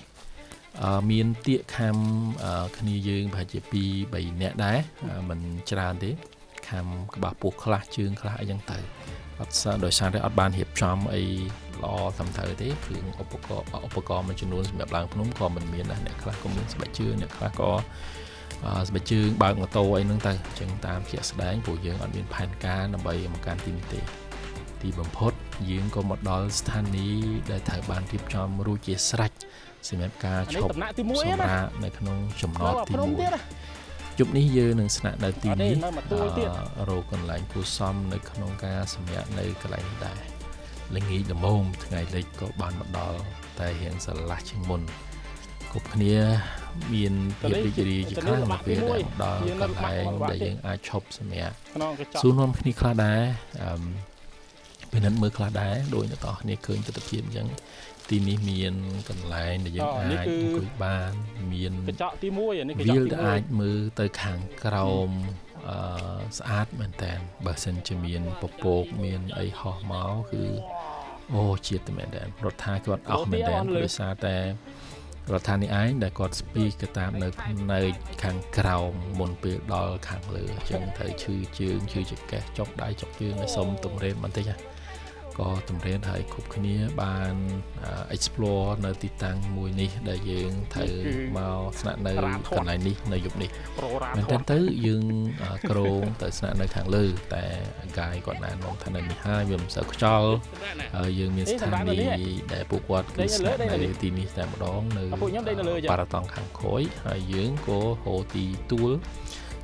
មានទៀកខាំគ្នាយើងប្រហែលជា2 3នាក់ដែរមិនច្រើនទេខាំក្បាលពោះខ្លះជើងខ្លះអីចឹងទៅអត់ដោយសារតែអត់បានរៀបចំអីល្អត្រឹមត្រូវទេគ្រឿងឧបករណ៍មួយចំនួនសម្រាប់ឡើងភ្នំក៏មិនមានដែរអ្នកខ្លះក៏មានស្បែកជើងអ្នកខ្លះក៏ស្បែកជើងបើកម៉ូតូអីហ្នឹងទៅអញ្ចឹងតាមជាក់ស្ដែងព្រោះយើងអត់មានផែនការដើម្បីមកកាន់ទីនេះទេទីបំផុតយើងក៏មកដល់ស្ថានីយ៍ដែលត្រូវបានរៀបចំរួចជាស្រេចសម្រាប់ការឈប់សម្រាកនៅក្នុងចំណតទី1យប់នេះយើងនឹងស្នាក់នៅទីនេះរកកន្លែងគួរសមនៅក្នុងការសម្រាកនៅកន្លែងនេះដែរល្ងាចល្មមថ្ងៃលិចក៏បានមកដល់តែរៀងស្រឡះជាងមុនគ្រប់គ្នាមានភាពរីករាយជាខ្លាំងនៅពេលដែលមកដល់កន្លែងដែលយើងអាចឈប់សម្រាកសួរនាំគ្នាខ្លះដែរពិនិត្យមើលខ្លះដែរដោយអ្នកទាំងអស់គ្នាឃើញទិដ្ឋភាពអញ្ចឹងទីនេះមានកន្លែងដែលយើងអាចអង្គុយបានមានកញ្ចក់ទី1នេះកញ្ចក់ទី1អាចមើលទៅខាងក្រោមស្អាតមែនតើបើសិនជាមានពពកមានអីហោះមកគឺអូជាតិមែនតើរដ្ឋាគាត់អស់មែនតើដោយសារតែរដ្ឋានេះឯងដែលគាត់ស្ពីទៅតាមនៅផ្នែកខាងក្រោមមុនពេលដល់ខាងលើអញ្ចឹងត្រូវឈឺជើងឈឺចង្កេះចុកដៃចុកជើងឲ្យសុំទម្រាបបន្តិចណាក៏ទម្រាបឲ្យគ្រប់គ្នាបាន explore នៅទីតាំងមួយនេះដែលយើងត្រូវមកស្នាក់នៅកន្លែងនេះនៅយប់នេះមែនតើទៅយើងក្រងទៅស្នាក់នៅខាងលើតែកាយគាត់ណែនាំថានៅនេះហើយវាមិនសូវខ្យល់ហើយយើងមានស្ថានីយ៍ដែលពួកគាត់គឺស្នាក់នៅទីនេះតែម្ដងនៅបារតង់ខាងក្រោយហើយយើងក៏ហៅទីទួល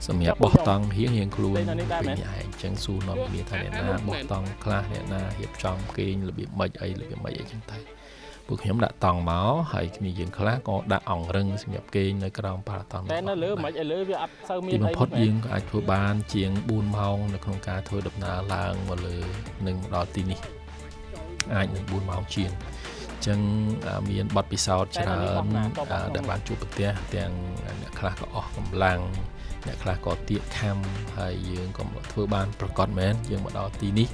សម្រាប់បោះតង់រៀងៗខ្លួនពេលនេះឯងអញ្ចឹងសួរនាំគ្នាថាអ្នកណាបោះតង់ខ្លះអ្នកណារៀបចំគេងរបៀបម៉េចអីរបៀបម៉េចអីចឹងទៅពួកខ្ញុំដាក់តង់មកហើយគ្នាយើងខ្លះក៏ដាក់អង្រឹងសម្រាប់គេងនៅក្រោមបារតង់តែនៅលើមិនឲ្យលើវាអត់សូវមានអីទីបំផុតយើងក៏អាចធ្វើបានជាង4ម៉ោងនៅក្នុងការធ្វើដំណើរឡើងមកលើនឹងមកដល់ទីនេះអាចនឹង4ម៉ោងជាងអញ្ចឹងមានបទពិសោធន៍ច្រើនដែលបានជួបប្រទះទាំងអ្នកខ្លះក៏អស់កម្លាំងអ្នកខ្លះក៏ទៀកខំហើយយើងក៏ធ្វើបានប្រកបមែនយើងមកដល់ទីនេះ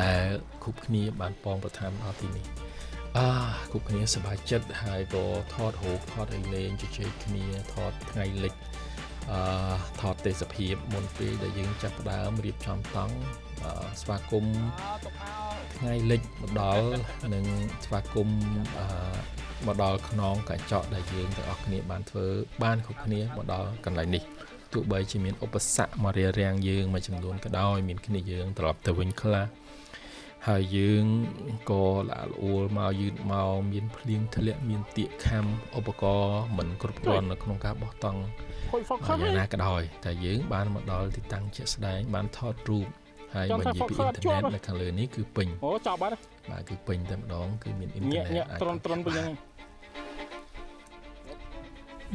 ដែលគ្រប់គ្នាបានប៉ងប្រថានដល់ទីនេះគ្រប់គ្នាសប្បាយចិត្តហើយក៏ថតរូបថតអីលេងជជែកគ្នាថតថ្ងៃលិចថតទេសភាពមុនពេលដែលយើងចាប់ផ្ដើមរៀបចំតង់ស្វាគមន៍ថ្ងៃលិចមកដល់និងស្វាគមន៍មកដល់ខ្នងកញ្ចក់ដែលយើងទាំងអស់គ្នាបានធ្វើបានគ្រប់គ្នាមកដល់កន្លែងនេះទោះបីជាមានឧបសគ្គមករារាំងយើងមួយចំនួនក៏ដោយមានគ្នាយើងត្រឡប់ទៅវិញខ្លះហើយយើងក៏លាក់លួលមកយឺតមកមានភ្លៀងធ្លាក់មានទៀកខំឧបករណ៍មិនគ្រប់គ្រាន់នៅក្នុងការបោះតង់យ៉ាងណាក៏ដោយតែយើងបានមកដល់ទីតាំងជាក់ស្ដែងបានថតរូបហើយបើនិយាយពីអ៊ីនធឺណិតនៅខាងលើនេះគឺពេញអូចប់បាត់បាទគឺពេញតែម្ដងគឺមានអ៊ីនធឺណិតអាចត្រន់ពេញហ្នឹង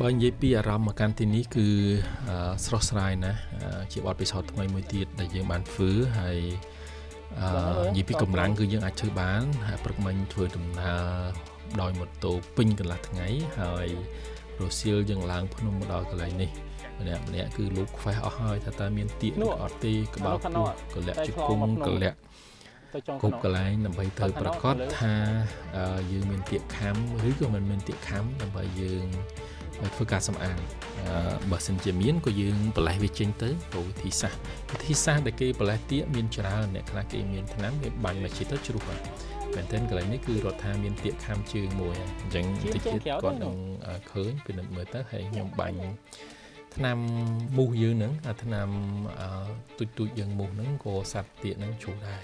បើនិយាយពីអារម្មណ៍មកកាន់ទីនេះគឺស្រស់ស្រាយណាស់ជាបទពិសោធន៍ថ្មីមួយទៀតដែលយើងបានធ្វើហើយនិយាយពីកម្លាំងគឺយើងអាចធ្វើបានហើយព្រឹកមិញធ្វើដំណើរដោយម៉ូតូពេញកន្លះថ្ងៃហើយរសៀលយើងឡើងភ្នំមកដល់កន្លែងនេះម្នាក់ម្នាក់គឺលោកខ្វេះអស់ហើយថាតើមានទៀកឬអត់ទេក្បាលពោះកលាក់ជង្គង់កលាក់គ្រប់កន្លែងដើម្បីទៅប្រកាសថាយើងមានទៀកខំឬក៏មិនមានទៀកខំដើម្បីយើងធ្វើការសម្អាតបើសិនជាមានក៏យើងប្រឡេះវាចេញទៅព្រោះវិធីសាស្ត្រដែលគេប្រឡេះទៀកមានច្រើនអ្នកខ្លះគេមានថ្នាំគេបាញ់មកជាតិទៅជ្រុះហើយ មែនទែនកន្លែងនេះគឺរដ្ឋាមានទៀកខាំជើងមួយអញ្ចឹងតិចទៀតគាត់នឹងឃើញពិនិត្យមើលទៅហើយខ្ញុំបាញ់ថ្នាំមូសយើងហ្នឹងអាថ្នាំទូចទូចយើងមូសហ្នឹងក៏សត្វទៀកហ្នឹងជ្រុះដែរ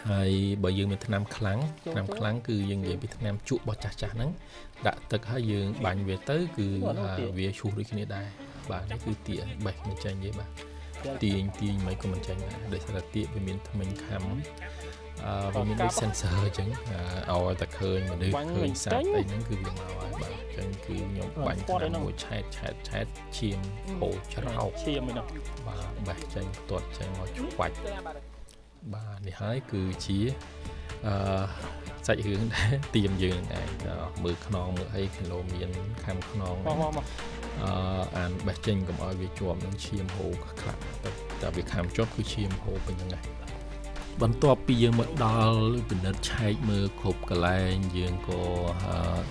ហើយបើយើងមានថ្នាំខ្លាំងថ្នាំខ្លាំងគឺយើងនិយាយពីថ្នាំជក់របស់ចាស់ចាស់ហ្នឹងដាក់ទឹកហើយយើងបាញ់វាទៅគឺវាឈូសដូចគ្នាដែរបាទនេះគឺទៀកបេះមិនចេញទេបាទទាញទាញមិនក៏មិនចេញដែរដោយសារតែទៀកវាមានថ្មិញខាំវាមានដូច sensor អញ្ចឹងឲ្យតែឃើញមនុស្សឃើញសត្វអីហ្នឹងគឺវាមកហើយបាទអញ្ចឹងគឺខ្ញុំបាញ់ថ្នាំមួយឆែតឆែតឆែតឈាមហូរច្រោកឈាមឯនោះបាទបេះចេញទាត់ចេញមកឆ្វាច់បាទនេះហើយគឺជាសាច់រឿងដែលទៀមយើងនឹងឯងមើលខ្នងមើលអីគីឡូមានខាំខ្នងអានបេះចេញកុំឲ្យវាជាប់នឹងឈាមហូរខ្លះតែវាខាំជាប់គឺឈាមហូរពេញហ្នឹងឯងបន្ទាប់ពីយើងមកដល់ពិនិត្យឆែកមើលគ្រប់កន្លែងយើងក៏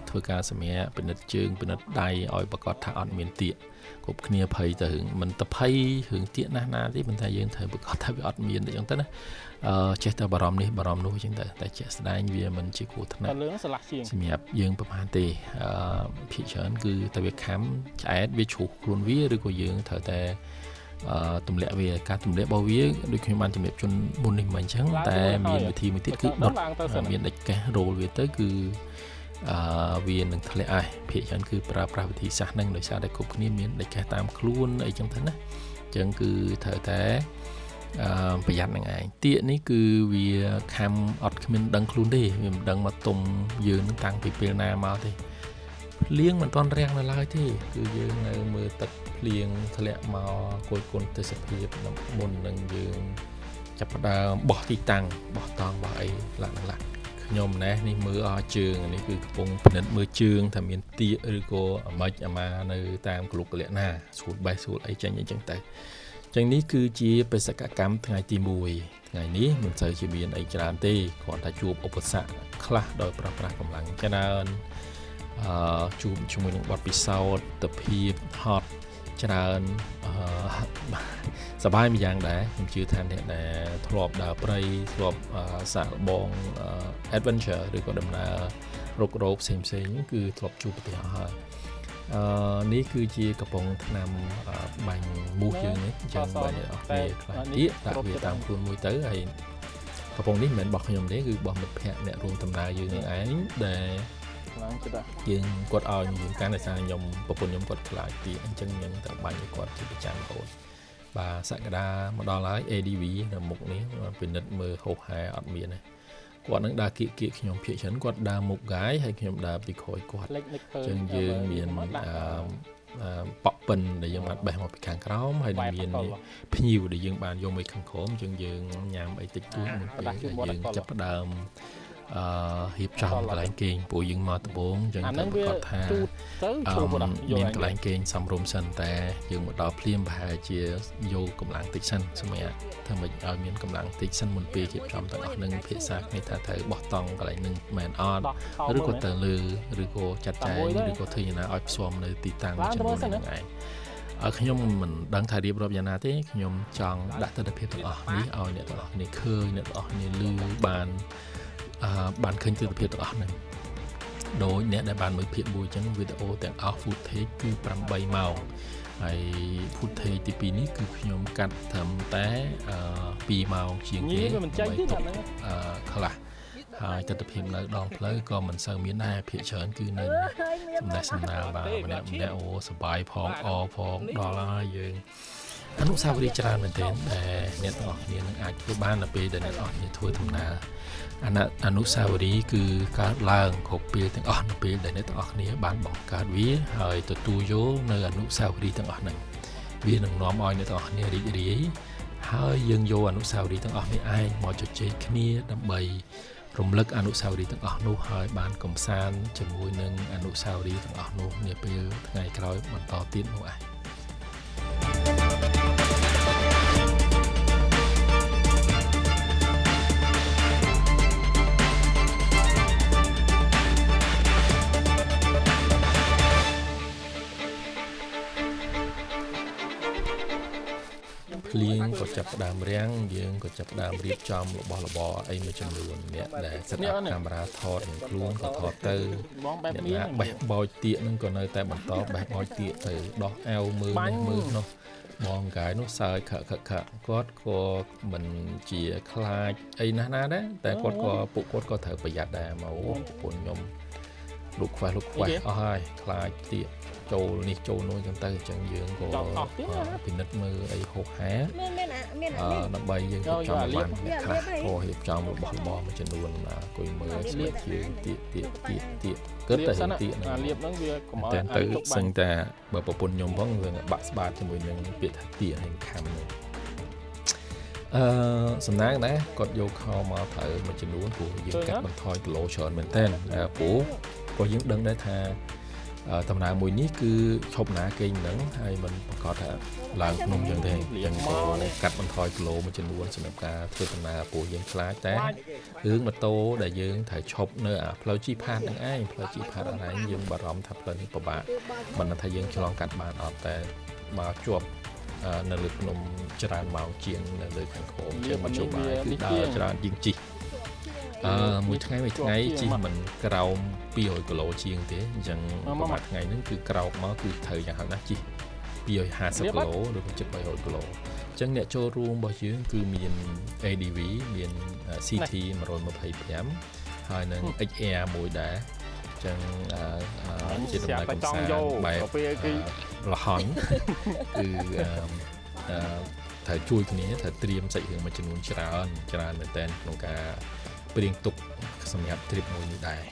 ធ្វើការសម្រាកពិនិត្យជើងពិនិត្យដៃឲ្យប្រកាសថាអត់មានទៀកគ្រប់គ្នាភ័យទៅរឿងមិនទៅភ័យរឿងទៀកណាស់ណាទេប៉ុន្តែយើងត្រូវប្រកាសថាវាអត់មានអញ្ចឹងទៅណាចេះតែបារម្ភនេះបារម្ភនោះអញ្ចឹងទៅតែជាក់ស្ដែងវាមិនជាគ្រោះថ្នាក់សម្រាប់យើងប្រហែលទេភាគច្រើនគឺតែវាខាំឆ្អែតវាជ្រុះខ្លួនវាឬក៏យើងត្រូវតែទម្លាក់វាការទម្លាក់របស់វាដូចខ្ញុំបានជំរាបជូនមុននេះមកអញ្ចឹងតែមានវិធីមួយទៀតគឺដុតមានដែកកេះរោលវាទៅគឺវានឹងធ្លាក់ហើយភាគច្រើនគឺប្រើប្រាស់វិធីសាស្ត្រហ្នឹងដោយសារតែគ្រប់គ្នាមានដែកកេះតាមខ្លួនអីចឹងទៅណាអញ្ចឹងគឺត្រូវតែប្រយ័ត្ននឹងឯងទៀកនេះគឺវាខាំអត់គ្មានដឹងខ្លួនទេវាមិនដឹងមកទុំយើងនឹងតាំងពីពេលណាមកទេភ្លៀងមិនទាន់រាំងនៅឡើយទេគឺយើងនៅមើលទឹកភ្លៀងធ្លាក់មកគយគន់ទេសភាពមុននឹងយើងចាប់ផ្ដើមបោះទីតាំងបោះតង់បោះអីឡាក់ឡាក់ខ្ញុំណែនេះមើលអស់ជើងនេះគឺកំពុងពិនិត្យមើលជើងថាមានទៀកឬក៏អាម៉េចអាម៉ានៅតាមកលុកកលៈណាស្រួលបេះស្រួលអីចេញអីចឹងទៅចឹងនេះគឺជាបេសកកម្មថ្ងៃទី1ថ្ងៃនេះមិនសូវជាមានអីច្រើនទេគ្រាន់តែជួបឧបសគ្គខ្លះដោយប្រើប្រាស់កម្លាំងច្រើនជួបជាមួយនឹងបទពិសោធន៍ទភាពហត់ច្រើនសប្បាយម្យ៉ាងដែរខ្ញុំជឿថាអ្នកដែលធ្លាប់ដើរព្រៃធ្លាប់សាកល្បង adventure ឬក៏ដំណើររុករកផ្សេងៗគឺធ្លាប់ជួបប្រទះអស់ហើយនេះគឺជាកំប៉ុងថ្នាំបាញ់មូសយើងនេះអញ្ចឹងបើអ្នកអស់គ្នាខ្លះទៀតដាក់វាតាមខ្លួនមួយទៅហើយកំប៉ុងនេះមិនមែនរបស់ខ្ញុំទេគឺរបស់មិត្តភ័ក្តិអ្នករួមដំណើរយើងនឹងឯងដែលយើងគាត់ឲ្យយើងកាន់ដោយសារខ្ញុំប្រពន្ធខ្ញុំគាត់ខ្លាចទៀតអញ្ចឹងខ្ញុំទៅបាញ់ឲ្យគាត់ជាប្រចាំរហូតបាទសក្តាមកដល់ហើយ ADV នៅមុខនេះពិនិត្យមើលហោហែអត់មានទេគាត់នឹងដើរគៀកគៀកខ្ញុំភាគច្រើនគាត់ដើរមុខកាយហើយខ្ញុំដើរពីក្រោយគាត់អញ្ចឹងយើងមានប៉ក់ពិនដែលយើងបានបេះមកពីខាងក្រោមហើយមានភ្ញៀវដែលយើងបានយកមកខាងក្រោមអញ្ចឹងយើងញ៉ាំអីតិចតួចមុនពេលយើងចាប់ផ្ដើមរៀបចំកន្លែងគេងព្រោះយើងមកដំបូងអញ្ចឹងតែប្រកាសថាមានកន្លែងគេងសមរម្យសិនតែយើងមកដល់ភ្លាមប្រហែលជាយកកម្លាំងតិចសិនសម្រាប់ធ្វើម៉េចឲ្យមានកម្លាំងតិចសិនមុនពេលរៀបចំទាំងអស់នឹងភាសាគ្នាថាត្រូវបោះតង់កន្លែងនឹងមែនអត់ឬក៏ទៅលើឬក៏ចាត់ចែងឬក៏ធ្វើយ៉ាងណាឲ្យផ្សំនៅទីតាំងមួយចំនួនហ្នឹងឯងខ្ញុំមិនដឹងថារៀបរាប់យ៉ាងណាទេខ្ញុំចង់ដាក់ទិដ្ឋភាពទាំងអស់នេះឲ្យអ្នកទាំងអស់គ្នាឃើញអ្នកទាំងអស់គ្នាឮបានឃើញទិដ្ឋភាពទាំងអស់ហ្នឹងដោយអ្នកដែលបានមើលភាគមួយអញ្ចឹងវីដេអូទាំងអស់ footage គឺ8ម៉ោងហើយ footage ទី2នេះគឺខ្ញុំកាត់ត្រឹមតែ2ម៉ោងជាងទេខ្លះហើយទិដ្ឋភាពនៅដងផ្លូវក៏មិនសូវមានដែរភាគច្រើនគឺនៅសំណេះសំណាលបាទម្នាក់ម្នាក់អូសប្បាយផងអផងដល់ហើយយើងអនុស្សាវរីយ៍ច្រើនមែនទែនដែលអ្នកទាំងអស់គ្នានឹងអាចធ្វើបាននៅពេលដែលអ្នកទាំងអស់គ្នាធ្វើដំណើរអនុស្សាវរីយ៍គឺកើតឡើងគ្រប់ពេលទាំងអស់នៅពេលដែលអ្នកទាំងអស់គ្នាបានបង្កើតវាហើយទទួលយកនៅអនុស្សាវរីយ៍ទាំងអស់ហ្នឹងវានឹងនាំឲ្យអ្នកទាំងអស់គ្នារីករាយហើយយើងយកអនុស្សាវរីយ៍ទាំងអស់នេះឯងមកជជែកគ្នាដើម្បីរំលឹកអនុស្សាវរីយ៍ទាំងអស់នោះហើយបានកំសាន្តជាមួយនឹងអនុស្សាវរីយ៍ទាំងអស់នោះនាពេលថ្ងៃក្រោយបន្តទៀតនោះឯង ភ្លៀងក៏ចាប់ផ្ដើមរាំងយើងក៏ចាប់ផ្ដើមរៀបចំរបស់របរអីមួយចំនួនអ្នកដែល set up កាមេរ៉ាថតនឹងខ្លួនក៏ថតទៅ បងបែប អ្នក មាន ណាបេះបោចទៀកហ្នឹងក៏នៅតែបន្តបេះបោចទៀកទៅដោះអាវមើលនេះមើលនោះបងកាយនោះសើចខកខកខកគាត់ក៏មិនជាខ្លាចអីណាស់ណាដែរតែគាត់ក៏ពួកគាត់ក៏ត្រូវប្រយ័ត្នដែរមកអូប្រពន្ធខ្ញុំលោកខ្វះលោកខ្វះអស់ហើយខ្លាចទៀកចូលនេះចូលនោះអញ្ចឹងទៅអញ្ចឹងយើងក៏ ចង់អស់ទៀតណា ពិនិត្យមើលអីហោហែ មានមានអាមានអានេះ ដើម្បីយើងរៀបចំឲ្យបានអ្នកខ្លះ យកអាលៀប ក៏រៀបចំរបស់របរមួយចំនួនអង្គុយមើលស្បែកជើងទៀកទៀកទៀកទៀកគិតតែរឿងទៀកហ្នឹង អាលៀបហ្នឹងវាកុំឲ្យ តែទៅ អាចទុកបា សឹងតែបើប្រពន្ធខ្ញុំផងវាបាក់ស្បាតជាមួយនឹងពាក្យថាទៀកហើយខំហ្នឹងអឺសំណាងដែរគាត់យកខោមកត្រូវមួយចំនួនព្រោះយើងកាត់បន្ថយគីឡូច្រើនមែនតើព្រោះក៏យើងដឹងដែរថាដំណើរមួយនេះគឺឈប់ណាគេងហ្នឹងហើយมันប្រកាសថាឡើងភ្នំយ៉ាងទេអញ្ចឹងក៏កាត់បន្ថយគីឡូមួយចំនួនសម្រាប់ការធ្វើដំណើរព្រោះយើងខ្លាចតែរឿងម៉ូតូដែលយើងត្រូវឈប់នៅអាផ្លូវជីផាតហ្នឹងឯងផ្លូវជីផាតអរឯងយើងបារម្ភថាផ្លូវនេះពិបាកមិនដឹងថាយើងឆ្លងកាត់បានអត់តែមកជាប់នៅលើភ្នំច្រើនម៉ោងជាងនៅលើខាងក្រោមជាងមធ្យោបាយគឺដើរច្រើនជាងជិះមួយថ្ងៃមួយថ្ងៃជិះមិនក្រោម200គីឡូជាងទេអញ្ចឹងប្រហែលថ្ងៃហ្នឹងគឺក្រោកមកគឺត្រូវយ៉ាងហោចណាស់ជិះ250គីឡូឬក៏ជិត300គីឡូអញ្ចឹងអ្នកចូលរួមរបស់យើងគឺមាន ADV មាន CT 125ហើយនិង XR មួយដែរអញ្ចឹងជាដំណើរកម្សាន្តបែបលហន់គឺត្រូវជួយគ្នាត្រូវត្រៀមសាច់រឿងមួយចំនួនច្រើនច្រើនមែនទែនក្នុងការព្រៀងទុកសម្រាប់ trip មួយនេះដែរ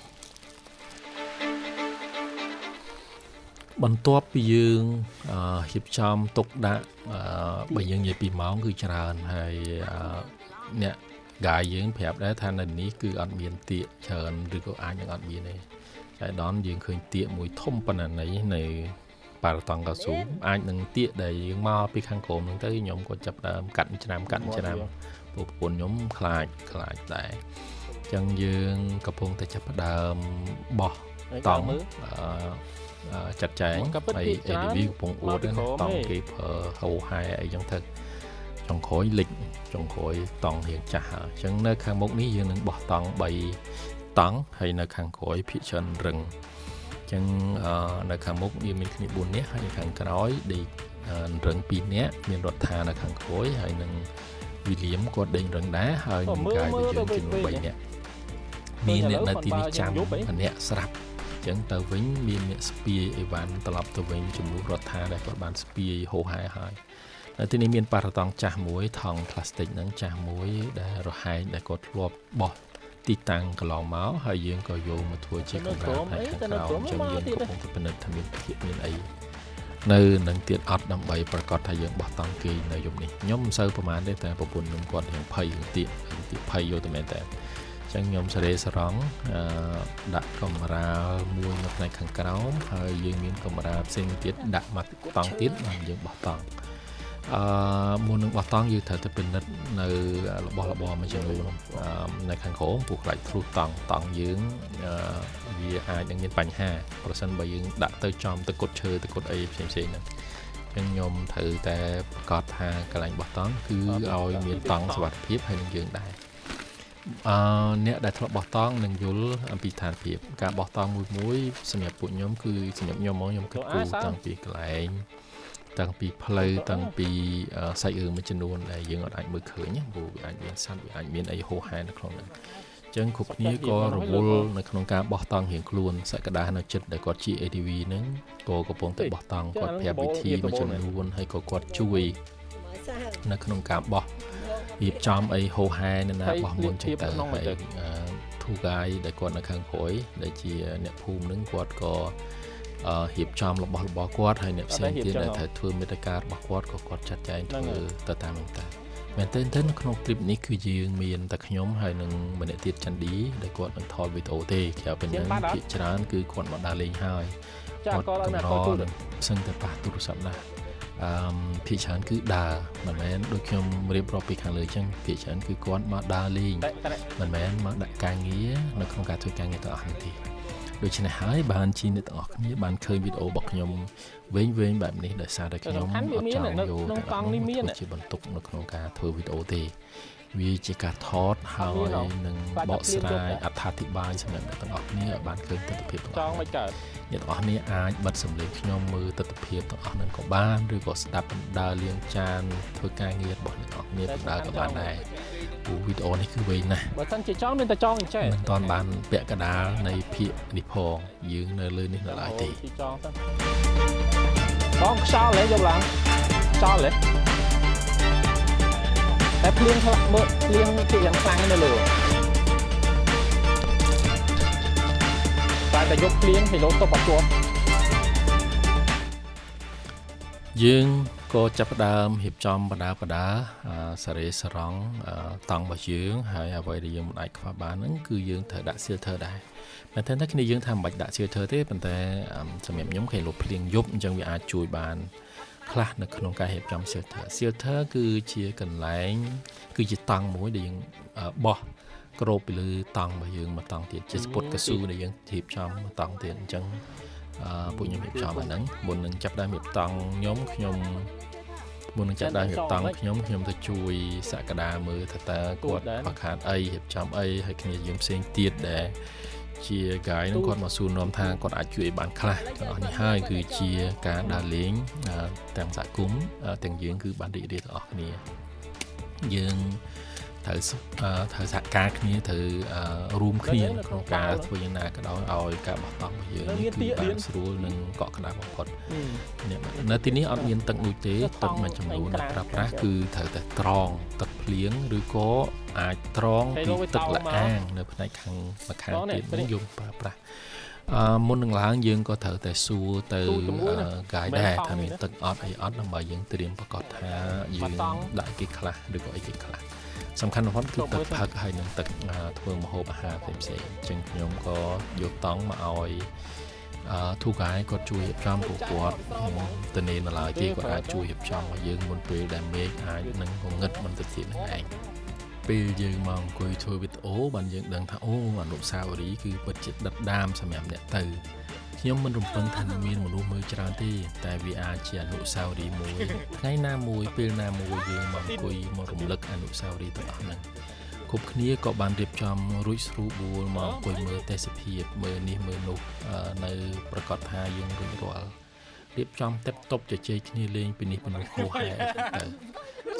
បន្ទាប់ពីយើងរៀបចំទុកដាក់បើយើងនិយាយពីម៉ោងគឺច្រើនហើយអ្នកកាយយើងប្រាប់ដែរថានៅនេះគឺអត់មានទៀកច្រើនឬក៏អាចនឹងអត់មានទេចៃដន្យយើងឃើញទៀកមួយធំប៉ុណ្ណាណីនៅប៉ារតង់កៅស៊ូអាចនឹងទៀកដែលយើងមកពីខាងក្រោមហ្នឹងទៅខ្ញុំក៏ចាប់ដើមកាត់ឆ្នាំកាត់ឆ្នាំពួកប្រពន្ធខ្ញុំខ្លាចដែរអញ្ចឹងយើងកំពុងតែចាប់ផ្ដើមបោះតង់ចាត់ចែងហើយ ADV កំពុងអួតតង់គេប្រើហោហែអីចឹងទៅចុងក្រោយលិចចុងក្រោយតង់រៀងចាស់ហើយអញ្ចឹងនៅខាងមុខនេះយើងនឹងបោះតង់3តង់ហើយនៅខាងក្រោយភាគច្រើនរឹងអញ្ចឹងនៅខាងមុខយើងមានគ្នា4នាក់ហើយខាងក្រោយដេករឹង2នាក់មានរដ្ឋានៅខាងក្រោយហើយនឹងវិលៀមគាត់ដេញរឹងដែរហើយនឹងកាយរបស់យើងចំនួន3នាក់មានអ្នកនៅទីនេះចាំម្នាក់ស្រាប់អញ្ចឹងទៅវិញមានអ្នកស្ពាយអីវ៉ាន់ត្រឡប់ទៅវិញជំនួសរដ្ឋាដែលគាត់បានស្ពាយហោហែហើយនៅទីនេះមានប៉ារ៉ាតង់ចាស់មួយថង់ផ្លាស្ទិកហ្នឹងចាស់មួយដែលរហែកដែលគាត់ធ្លាប់បោះទីតាំងកន្លងមកហើយយើងក៏យកមកធ្វើជាកម្រាលផ្នែកខាងក្រោមអញ្ចឹងយើងកំពុងតែពិនិត្យថាមានភាពមានអីនៅនឹងទៀតអត់ដើម្បីប្រកាសថាយើងបោះតង់គេនៅយប់នេះខ្ញុំមិនសូវប្រហែលទេតែប្រពន្ធខ្ញុំគាត់រៀងភ័យរៀងទៀកភ័យយកតែមែនតែអញ្ចឹងខ្ញុំសេរីសរងដាក់កម្រាលមួយនៅផ្នែកខាងក្រោមហើយយើងមានកម្រាលផ្សេងទៀតដាក់មកតង់ទៀតបានយើងបោះតង់មុននឹងបោះតង់យើងត្រូវទៅពិនិត្យនៅរបស់របរមួយចំនួននៅខាងក្រោមព្រោះខ្លាចធ្លុះតង់យើងវាអាចនឹងមានបញ្ហាប្រសិនបើយើងដាក់ទៅចំទៅគុតឈើទៅគុតអីផ្សេងៗហ្នឹងអញ្ចឹងខ្ញុំត្រូវតែប្រកាសថាកន្លែងបោះតង់គឺឲ្យមានតង់សុវត្ថិភាពហើយនឹងយើងដែរអ្នកដែលធ្លាប់បោះតង់នឹងយល់អំពីស្ថានភាពការបោះតង់មួយៗសម្រាប់ពួកខ្ញុំគឺសម្រាប់ខ្ញុំមកខ្ញុំគិតគូរតាំងពីកន្លែងតាំងពីផ្លូវតាំងពីសាច់រឿងមួយចំនួនដែលយើងអត់អាចមើលឃើញព្រោះវាអាចមានសត្វវាអាចមានអីហោហែនៅក្នុងហ្នឹងអញ្ចឹងគ្រប់គ្នាក៏រវល់នៅក្នុងការបោះតង់រៀងខ្លួនសក្តានៅចិត្តដែលគាត់ជា ATV ហ្នឹងក៏កំពុងតែបោះតង់គាត់ប្រាប់វិធីមួយចំនួនហើយក៏គាត់ជួយនៅក្នុងការបោះរៀបចំអីហោហែនៅណាបោះមុនចឹងទៅហើយធូកាយដែលគាត់នៅខាងក្រោយដែលជាអ្នកភូមិហ្នឹងគាត់ក៏រៀបចំរបស់របរគាត់ហើយអ្នកផ្សេងទៀតដែលត្រូវធ្វើមេត្តាការរបស់គាត់ក៏គាត់ចាត់ចែងធ្វើទៅតាមនោះតែមែនទែនទៅនៅក្នុង trip នេះគឺយើងមានតែខ្ញុំហើយនឹងម្នាក់ទៀតចន្ទឌីដែលគាត់នឹងថតវីដេអូទេក្រៅពីហ្នឹងភាគច្រើនគឺគាត់មកដើរលេងហើយគាត់កម្រនឹងសឹងតែប៉ះទូរស័ព្ទណាស់ភាគច្រើនគឺដើរមិនមែនដូចខ្ញុំរៀបរាប់ពីខាងលើអញ្ចឹងភាគច្រើនគឺគាត់មកដើរលេងមិនមែនមកដាក់ការងារនៅក្នុងការធ្វើការងារទាំងអស់នេះទេ ដូច្នេះហើយបានជាអ្នកទាំងអស់គ្នាបានឃើញវីដេអូរបស់ខ្ញុំវែងៗបែបនេះដោយសារតែខ្ញុំអត់ចង់យក ក្នុង ទាំង តង់នេះមាន ធ្វើជាបន្ទុកនៅក្នុងការធ្វើវីដេអូទេវាជាការថតហើយនឹងបកស្រាយអត្ថាធិប្បាយសម្រាប់អ្នកទាំងអស់គ្នាឲ្យបានឃើញទិដ្ឋភាពទាំង ច អស់ ងមិនកើត អ្នកទាំងអស់គ្នាអាចបិទសំឡេងខ្ញុំមើលទិដ្ឋភាពទាំងអស់ហ្នឹងក៏បានឬក៏ស្ដាប់បណ្ដើរលាងចានធ្វើការងាររបស់អ្នកទាំងអស់គ្នាបណ្ដើរក៏បានដែរព្រោះវីដេអូនេះគឺវែងណាស់ បើសិនជាចង់មានតែចង់អញ្ចេះ មិនទាន់បានពាក់កណ្ដាលនៃភាគនេះផងយើងនៅលើនេះនៅឡើយទេ ទីចង់ទៅបងខ្យល់ហ៎យកឡើងខ្យល់ហ៎តែភ្លៀងខ្លះមើលភ្លៀងជាយ៉ាងខ្លាំងនៅលើតែតែយកភ្លៀងហេឡូទៅបត់ជាប់ យើងក៏ចាប់ផ្ដើមរៀបចំបណ្ដើបណ្ដើសារ៉េសរងតង់របស់យើងហើយអ្វីដែលយើងមិនអាចខ្វះបានហ្នឹងគឺយើងត្រូវដាក់ shelter ដែរមែនទែនតែគ្នាយើងថាមិនបាច់ដាក់ shelter ទេប៉ុន្តែសម្រាប់ខ្ញុំគេលុបភ្លៀងយប់អញ្ចឹងវាអាចជួយបានខ្លះនៅក្នុងការរៀបចំ shelter shelter គឺជាកន្លែងគឺជាតង់មួយដែលយើងបោះគ្របពីលើតង់របស់យើងមកតង់ទៀតជាស្ពុតកស៊ូដែលយើងរៀបចំមកតង់ទៀតអញ្ចឹងពួកខ្ញុំរៀបចំអាហ្នឹងមុននឹងចាប់ដើមរៀបតង់ខ្ញុំខ្ញុំមុននឹងចាប់ដើមរៀបតង់ខ្ញុំខ្ញុំទៅជួយសក្តាមើលថាតើគាត់ខ្វះខាតអីរៀបចំអីហើយគ្នាយើងផ្សេងទៀតដែលជា guide ហ្នឹងគាត់មកសួរនាំថាគាត់អាចជួយអីបានខ្លះទាំងអស់នេះហើយគឺជាការដើរលេងទាំងសហគមន៍ទាំងយើងគឺបានរីករាយទាំងអស់គ្នាយើងត្រូវត្រូវសហការគ្នាត្រូវរួមគ្នាក្នុងការធ្វើយ៉ាងណាក៏ដោយឲ្យការបោះតង់របស់យើងនេះគឺបានស្រួលនិងកក់ក្ដៅបំផុតនៅទីនេះអត់មានទឹកនោះទេទឹកមួយចំនួនដែលប្រើប្រាស់គឺត្រូវតែត្រងទឹកភ្លៀងឬក៏អាចត្រងពីទឹកល្អាងនៅផ្នែកខាងម្ខាងទៀតនឹងយកប្រើប្រាស់មុននឹងឡើងយើងក៏ត្រូវតែសួរទៅ guide ដែរថាមានទឹកអត់អីអត់ដើម្បីយើងត្រៀមប្រកាសថាយើងដាក់គេខ្លះឬក៏អីគេខ្លះសំខាន់បំផុតគឺទឹកផឹកហើយនិងទឹកធ្វើម្ហូបអាហារផ្សេងៗអញ្ចឹងខ្ញុំក៏យកតង់មកឲ្យ tour guide គាត់ជួយរៀបចំពួកគាត់ទៅនៅឡើយទេគាត់អាចជួយរៀបចំឲ្យយើងមុនពេលដែលមេឃអាចនឹងងងឹតបន្តិចទៀតនឹងឯងពេលយើងមកអង្គុយធ្វើវីដេអូបានយើងដឹងថាអូអនុស្សាវរីយ៍គឺពិតជាដិតដាមសម្រាប់អ្នកទៅខ្ញុំមិនរំពឹងថានឹងមានមនុស្សមើលច្រើនទេតែវាអាចជាអនុស្សាវរីយ៍មួយថ្ងៃណាមួយពេលណាមួយយើងមកអង្គុយមករំលឹកអនុស្សាវរីយ៍ទាំងអស់ហ្នឹងគ្រប់គ្នាក៏បានរៀបចំរួចស្រួលបួលមកអង្គុយមើលទេសភាពមើលនេះមើលនោះនៅប្រកាសថាយើងរួចរាល់រៀបចំតេបតបជជែកគ្នាលេងពីនេះពីនោះហោហែទៅ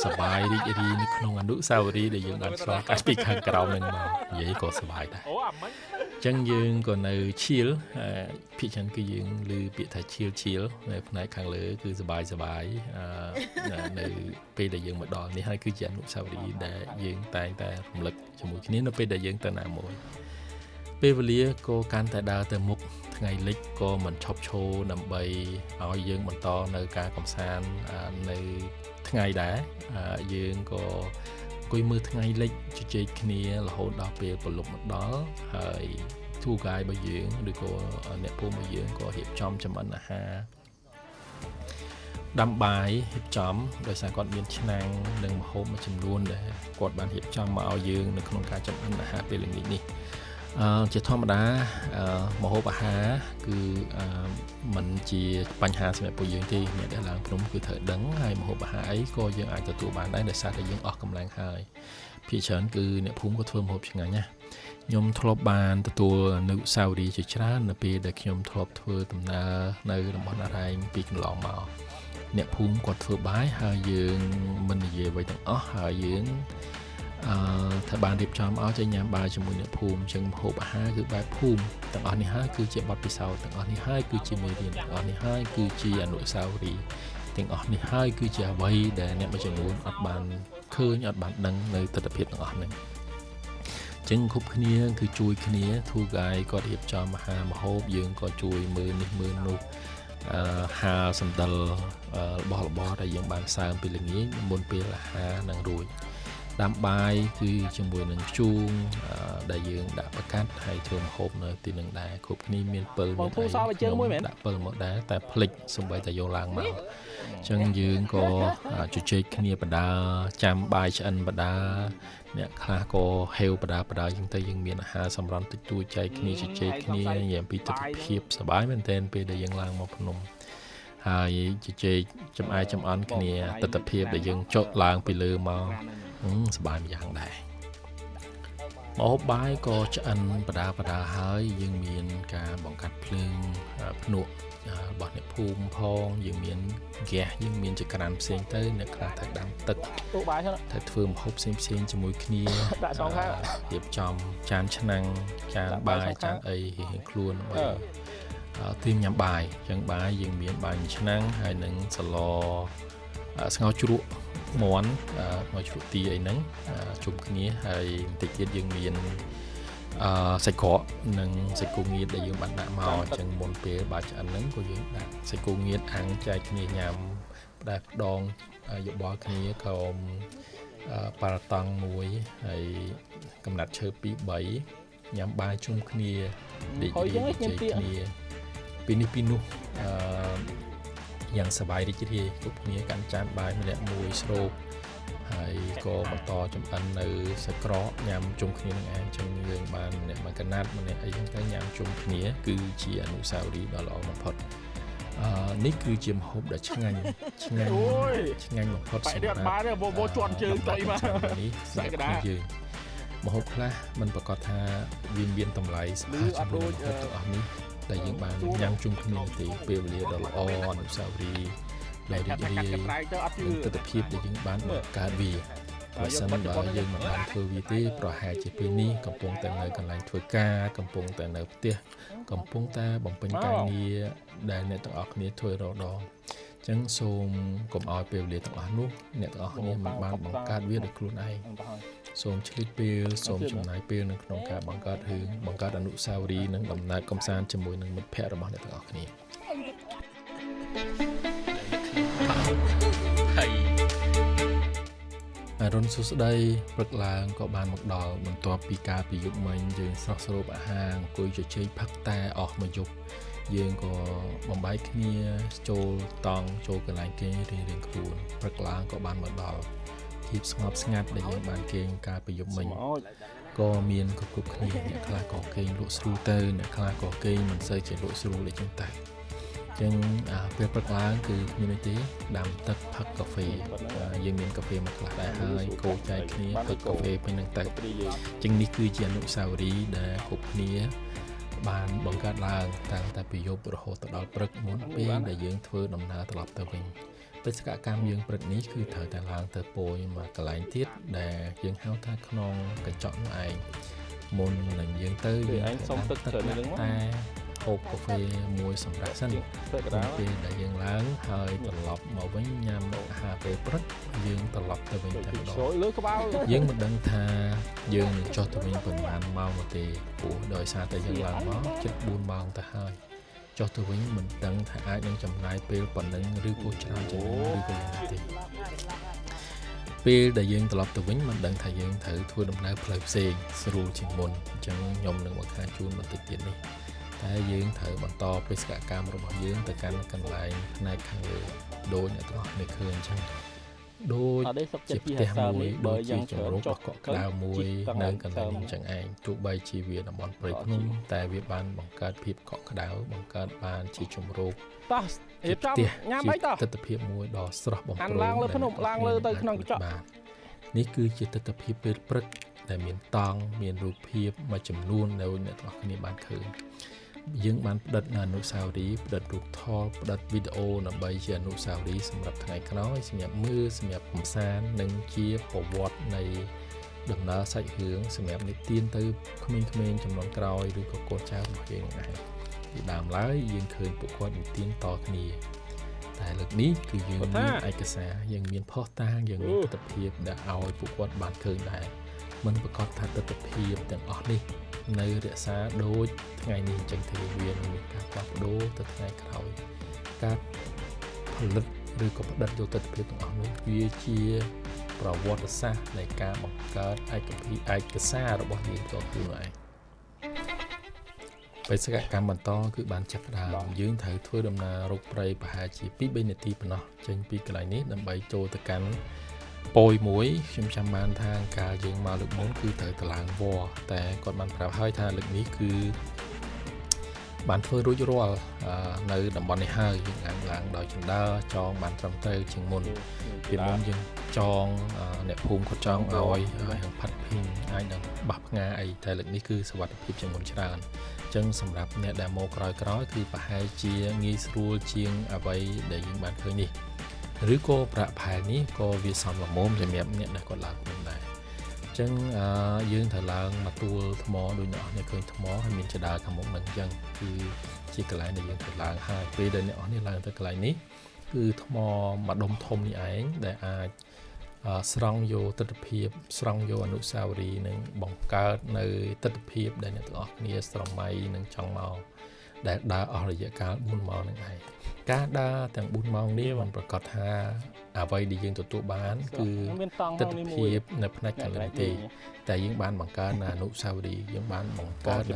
សប្បាយរីករាយនៅក្នុងអនុស្សាវរីយ៍ដែលយើងបានឆ្លងកាត់ពីខាងក្រោមនឹងមកនិយាយក៏សប្បាយដែរចឹងយើងក៏នៅឈៀលភាគច្រើនគឺយើងឮពាក្យថាឈៀលឈៀលនៅផ្នែកខាងលើគឺសប្បាយសប្បាយនៅពេលដែលយើងមកដល់នេះហើយគឺជាអនុស្សាវរីយ៍ដែលយើងតែងតែរំលឹកជាមួយគ្នានៅពេលដែលយើងទៅណាមួយពេលវេលាក៏កាន់តែដើរទៅមុខថ្ងៃលិចក៏មិនឈប់ឈរដើម្បីឲ្យយើងបន្តនៅការកំសាន្តនៅថ្ងៃដែរយើងក៏អង្គុយមើលថ្ងៃលិចជជែកគ្នារហូតដល់ពេលព្រលប់មកដល់ហើយ tour guide របស់យើងឬក៏អ្នកភូមិរបស់យើងក៏រៀបចំចម្អិនអាហារដាំបាយរៀបចំដោយសារគាត់មានឆ្នាំងនិងម្ហូបមួយចំនួនដែលគាត់បានរៀបចំមកឲ្យយើងនៅក្នុងការចម្អិនអាហារពេលល្ងាចនេះជាធម្មតាម្ហូបអាហារគឺមិនជាបញ្ហាសម្រាប់ពួកយើងទេអ្នកដែលឡើងភ្នំគឺត្រូវដឹងហើយម្ហូបអាហារអីក៏យើងអាចទទួលបានដែរដោយសារតែយើងអស់កម្លាំងហើយភាគច្រើនគឺអ្នកភូមិក៏ធ្វើម្ហូបឆ្ងាញ់ណាស់ខ្ញុំធ្លាប់បានទទួលអនុស្សាវរីយ៍ជាច្រើននៅពេលដែលខ្ញុំធ្លាប់ធ្វើដំណើរនៅតំបន់អារ៉ែងពីកន្លងមកអ្នកភូមិគាត់ធ្វើបាយហើយយើងមិននិយាយអ្វីទាំងអស់ហើយយើងថាបានរៀបចំឲ្យចេញញ៉ាំបាយជាមួយអ្នកភូមិចឹងម្ហូបអាហារគឺបែបភូមិទាំងអស់នេះហើយគឺជាបទពិសោធន៍ទាំងអស់នេះហើយគឺជាមេរៀនទាំងអស់នេះហើយគឺជាអនុស្សាវរីយ៍ទាំងអស់នេះហើយគឺជាអ្វីដែលអ្នកមួយចំនួនអត់បានឃើញអត់បានដឹងនៅទិដ្ឋភាពទាំងអស់ហ្នឹងចឹងគ្រប់គ្នាគឺជួយគ្នា tour guide គាត់រៀបចំអាហារម្ហូបយើងក៏ជួយមើលនេះមើលនោះហាលសណ្ដិលរបស់របរដែលយើងបានសើមពីល្ងាចមុនពេលអាហារនឹងរួច ដាំបាយគឺជាមួយនឹងធ្យូងដែលយើងដាក់ប្រកាត់ហើយធ្វើម្ហូបនៅទីនឹងដែរគ្រប់គ្នាមានពិលមានអីដាក់ពិលមកដែរតែភ្លេចសំបីតែយកឡើងមកអញ្ចឹងយើងក៏ជជែកគ្នាបដាចាំបាយឆ្អិនបដាអ្នកខ្លះក៏ហេវបដាបដាចឹងទៅយើងមានអាហារសម្រន់តិចតួចចែកគ្នាជជែកគ្នានិយាយអំពីទិដ្ឋភាពសប្បាយមែនទែនពេលដែលយើងឡើងមកភ្នំហើយជជែកចំអែចំអន់គ្នាទិដ្ឋភាពដែលយើងចុះឡើងពីលើមកសប្បាយម្យ៉ាងដែរមកហូបបាយក៏ឆ្អិនបដាបដាហើយយើងមានការបង្កាត់ភ្លើងភ្នក់របស់អ្នកភូមិផងយើងមានហ្គាសយើងមានចក្រានផ្សេងទៅអ្នកខ្លះត្រូវដាំទឹកត្រូវធ្វើម្ហូបផ្សេងផ្សេងជាមួយគ្នាដាក់សងខាងរៀបចំចានឆ្នាំងចានបាយចានអីរៀងខ្លួនដើម្បីត្រៀមញ៉ាំបាយអញ្ចឹងបាយយើងមានបាយឆ្នាំងហើយនឹងសឡស្ងោរជ្រក់មាន់មកជ្រក់ទាអីហ្នឹងជុំគ្នាហើយបន្តិចទៀតយើងមានសាច់ក្រកនិងសាច់គោងៀតដែលយើងបានដាក់មកអញ្ចឹងមុនពេលបាយឆ្អិនហ្នឹងក៏យើងដាក់សាច់គោងៀតអាំងចែកគ្នាញ៉ាំផ្ដែផ្ដងយោបល់គ្នាក្រោមប៉ារតង់មួយហើយកំណាត់ឈើ2 3ញ៉ាំបាយជុំគ្នារីករាយជជែកគ្នាពីនេះពីនោះយ៉ាងសប្បាយរីករាយគ្រប់គ្នាកាន់ចានបាយម្នាក់មួយស្រូបហើយក៏បន្តចំអិននៅសាច់ក្រកញ៉ាំជុំគ្នានឹងឯងចឹងយើងបានម្នាក់មួយកណាត់ម្នាក់អីចឹងទៅញ៉ាំជុំគ្នាគឺជាអនុស្សាវរីយ៍ដ៏ល្អបំផុតនេះគឺជាម្ហូបដែលឆ្ងាញ់ឆ្ងាញ់ឆ្ងាញ់បំផុតសម្រាប់បានបោជន់ជើងតុយមកនេះសាច់កដាយើងម្ហូបខ្លះមិនប្រកាសថាវាមានតម្លៃស្មើជាមួយម្ហូបទាំងអស់នេះដែលយើងបានញ៉ាំជុំគ្នាទេពេលវេលាដ៏ល្អអនុស្សាវរីយ៍ដែលរីករាយនិងទិដ្ឋភាពដែលយើងបានបង្កើតវាបើសិនបើយើងមិនបានធ្វើវាទេប្រហែលជាពេលនេះកំពុងតែនៅកន្លែងធ្វើការកំពុងតែនៅផ្ទះកំពុងតែបំពេញការងារដែលអ្នកទាំងអស់គ្នាធ្វើរដងអញ្ចឹងសូមកុំឲ្យពេលវេលាទាំងអស់នោះអ្នកទាំងអស់គ្នាមិនបានបង្កើតវាដោយខ្លួនឯងសូមឆ្លៀតពេលសូមចំណាយពេលនៅក្នុងការបង្កើតរឿងបង្កើតអនុស្សាវរីយ៍និងដំណើរកម្សាន្តជាមួយនឹងមិត្តភ័ក្តិរបស់អ្នកទាំងអស់គ្នាអរុណសួស្តីព្រឹកឡើងក៏បានមកដល់បន្ទាប់ពីការពីយប់មិញយើងស្រស់ស្រូបអាហារអង្គុយជជែកផឹកតែអស់មួយយប់យើងក៏បំបែកគ្នាចូលតង់ចូលកន្លែងគេងរៀងៗខ្លួនព្រឹកឡើងក៏បានមកដល់ភាពស្ងប់ស្ងាត់ដែលយើងបានគេងកាលពីយប់មិញក៏មានគ្រប់គ្នាអ្នកខ្លះក៏គេងលក់ស្រួលទៅអ្នកខ្លះក៏គេងមិនសូវជាលក់ស្រួលដូចចឹងទៅចឹងពេលព្រឹកឡើងគឺគ្មានអីទេដាំទឹកផឹកកាហ្វេយើងមានកាហ្វេមកខ្លះដែរហើយកូចែកគ្នាផឹកកាហ្វេពេញនឹងទៅចឹងនេះគឺជាអនុស្សាវរីយ៍ដែលគ្រប់គ្នាបានបង្កើតឡើងតាំងតែពីយប់រហូតទៅដល់ព្រឹកមុនពេលដែលយើងធ្វើដំណើរត្រឡប់ទៅវិញបេសកកម្មយើងព្រឹកនេះគឺត្រូវតែឡើងទៅពោយមកកន្លែងទៀតដែលយើងហៅថាខ្នងកញ្ចក់នោះឯងមុននឹងយើងទៅយើងសុំទឹកច្រើននឹងតែហូបកាហ្វេមួយសម្រាប់សិនពេលដែលយើងឡើងហើយត្រឡប់មកវិញញ៉ាំអាហារពេលព្រឹកយើងត្រឡប់ទៅវិញតែម្ដងលើក្បាលយើងមិនដឹងថាយើងនឹងចុះទៅវិញប៉ុន្មានម៉ោងនោះទេព្រោះដោយសារតែយើងឡើងមកជិត4ម៉ោងទៅហើយចុះទៅវិញមិនដឹងថាអាចនឹងចំណាយពេលប៉ុណ្ណឹងឬក៏ច្រើនជាងនេះឬក៏យ៉ាងណាទេពេលដែលយើងត្រឡប់ទៅវិញមិនដឹងថាយើងត្រូវធ្វើដំណើរផ្លូវផ្សេងស្រួលជាងមុនអញ្ចឹងខ្ញុំនឹងបង្ហាញជូនបន្តិចទៀតនេះតែយើងត្រូវបន្តបេសកកម្មរបស់យើងទៅកាន់កន្លែងផ្នែកខាងលើដោយអ្នកទាំងអស់គ្នាឃើញអញ្ចឹងដូចជាផ្ទះមួយដូចជាជម្រកកក់ក្ដៅមួយនៅកន្លែងនេះអញ្ចឹងឯងទោះបីជាវាតំបន់ព្រៃភ្នំតែវាបានបង្កើតភាពកក់ក្ដៅបង្កើតបានជាជម្រក តោះរៀបចំញ៉ាំអីតោះ ទិដ្ឋភាពមួយដ៏ស្រស់បំព្រង ឡើងលើភ្នំឡើងលើទៅក្នុងកញ្ចក់ នេះគឺជាទិដ្ឋភាពពេលព្រឹកដែលមានតង់មានរូបភាពមួយចំនួនដែលអ្នកទាំងអស់គ្នាបានឃើញយើងបានផ្ដិតនៅអនុស្សាវរីយ៍ផ្ដិតរូបថតផ្ដិតវីដេអូដើម្បីជាអនុស្សាវរីយ៍សម្រាប់ថ្ងៃក្រោយសម្រាប់មើលសម្រាប់កម្សាន្តនិងជាប្រវត្តិនៃដំណើរសាច់រឿងសម្រាប់និទានទៅក្មេងៗចំនួនក្រោយឬក៏កូនចៅរបស់យើងនឹងឯងពីដើមឡើយយើងឃើញពួកគាត់និទានតគ្នាតែលើកនេះគឺយើងមានឯកសារយើងមានភស្តុតាងយើងមានទិដ្ឋភាពដែលឲ្យពួកគាត់បានឃើញដែរមិនប្រកាសថាទិដ្ឋភាពទាំងអស់នេះនៅរក្សាដូចថ្ងៃនេះអញ្ចឹងទេវានឹងមានការផ្លាស់ប្ដូរទៅថ្ងៃក្រោយការផលិតឬក៏ផ្ដិតយកទិដ្ឋភាពទាំងអស់នោះវាជា ប្រវត្តិសាស្ត្រនៃការបង្កើតឯកភាពឯកសាររបស់យើងផ្ទាល់ខ្លួនឯងបេសកកម្មបន្តគឺបានចាប់ផ្ដើមយើងត្រូវធ្វើដំណើររកព្រៃប្រហែលជា2-3នាទីប៉ុណ្ណោះចេញពីកន្លែងនេះដើម្បីចូលទៅកាន់ប៉យមួយខ្ញុំចាំបានថាកាលយើងមកលើកមុនគឺត្រូវតឡើងវល្លិតែគាត់បានប្រាប់ហើយថាលើកនេះគឺបានធ្វើរួចរាល់នៅតំបន់នេះហើយយើងអាចឡើងដោយជណ្ដើរចងបានត្រឹមត្រូវជាងមុនពីមុនយើងចងអ្នកភូមិគាត់ចងឲ្យហើយផាត់ភីងអាចនឹងបាសផ្ងាអីតែលើកនេះគឺសុវត្ថិភាពជាងមុនច្រើនអញ្ចឹងសម្រាប់អ្នកដែលមកក្រោយៗគឺប្រហែលជាងាយស្រួលជាងអ្វីដែលយើងបានឃើញនេះឬក៏ប្រាក់ផែនេះក៏វាសមល្មមសម្រាប់អ្នកដែលគាត់ឡើងភ្នំដែរអញ្ចឹងយើងត្រូវឡើងមកទួលថ្មដូចអ្នកនរឃើញថ្មហើយមានចដើខាងមុខនឹងអញ្ចឹងគឺជាកន្លែងដែលយើងត្រូវឡើងហើយពេលដែលអ្នកនរឡើងទៅកន្លែងនេះគឺថ្មមួយដុំធំនេះឯងដែលអាចស្រង់យកទិដ្ឋភាពស្រង់យកអនុស្សាវរីយ៍និងបង្កើតនៅទិដ្ឋភាពដែលអ្នកទាំងអស់គ្នាស្រមៃនិងចង់មកដែលដើរអស់រយៈកាល4ម៉ោងនឹងឯងការដើរទាំង4ម៉ោងនេះมันប្រកាសថាអ្វីដែលយើងទទួលបានគឺទិដ្ឋភាពនៅផ្នែកខាងលើទេតែយើងបានបង្កើតនៅអនុស្សាវរីយ៍យើងបានបង្កើតនៅ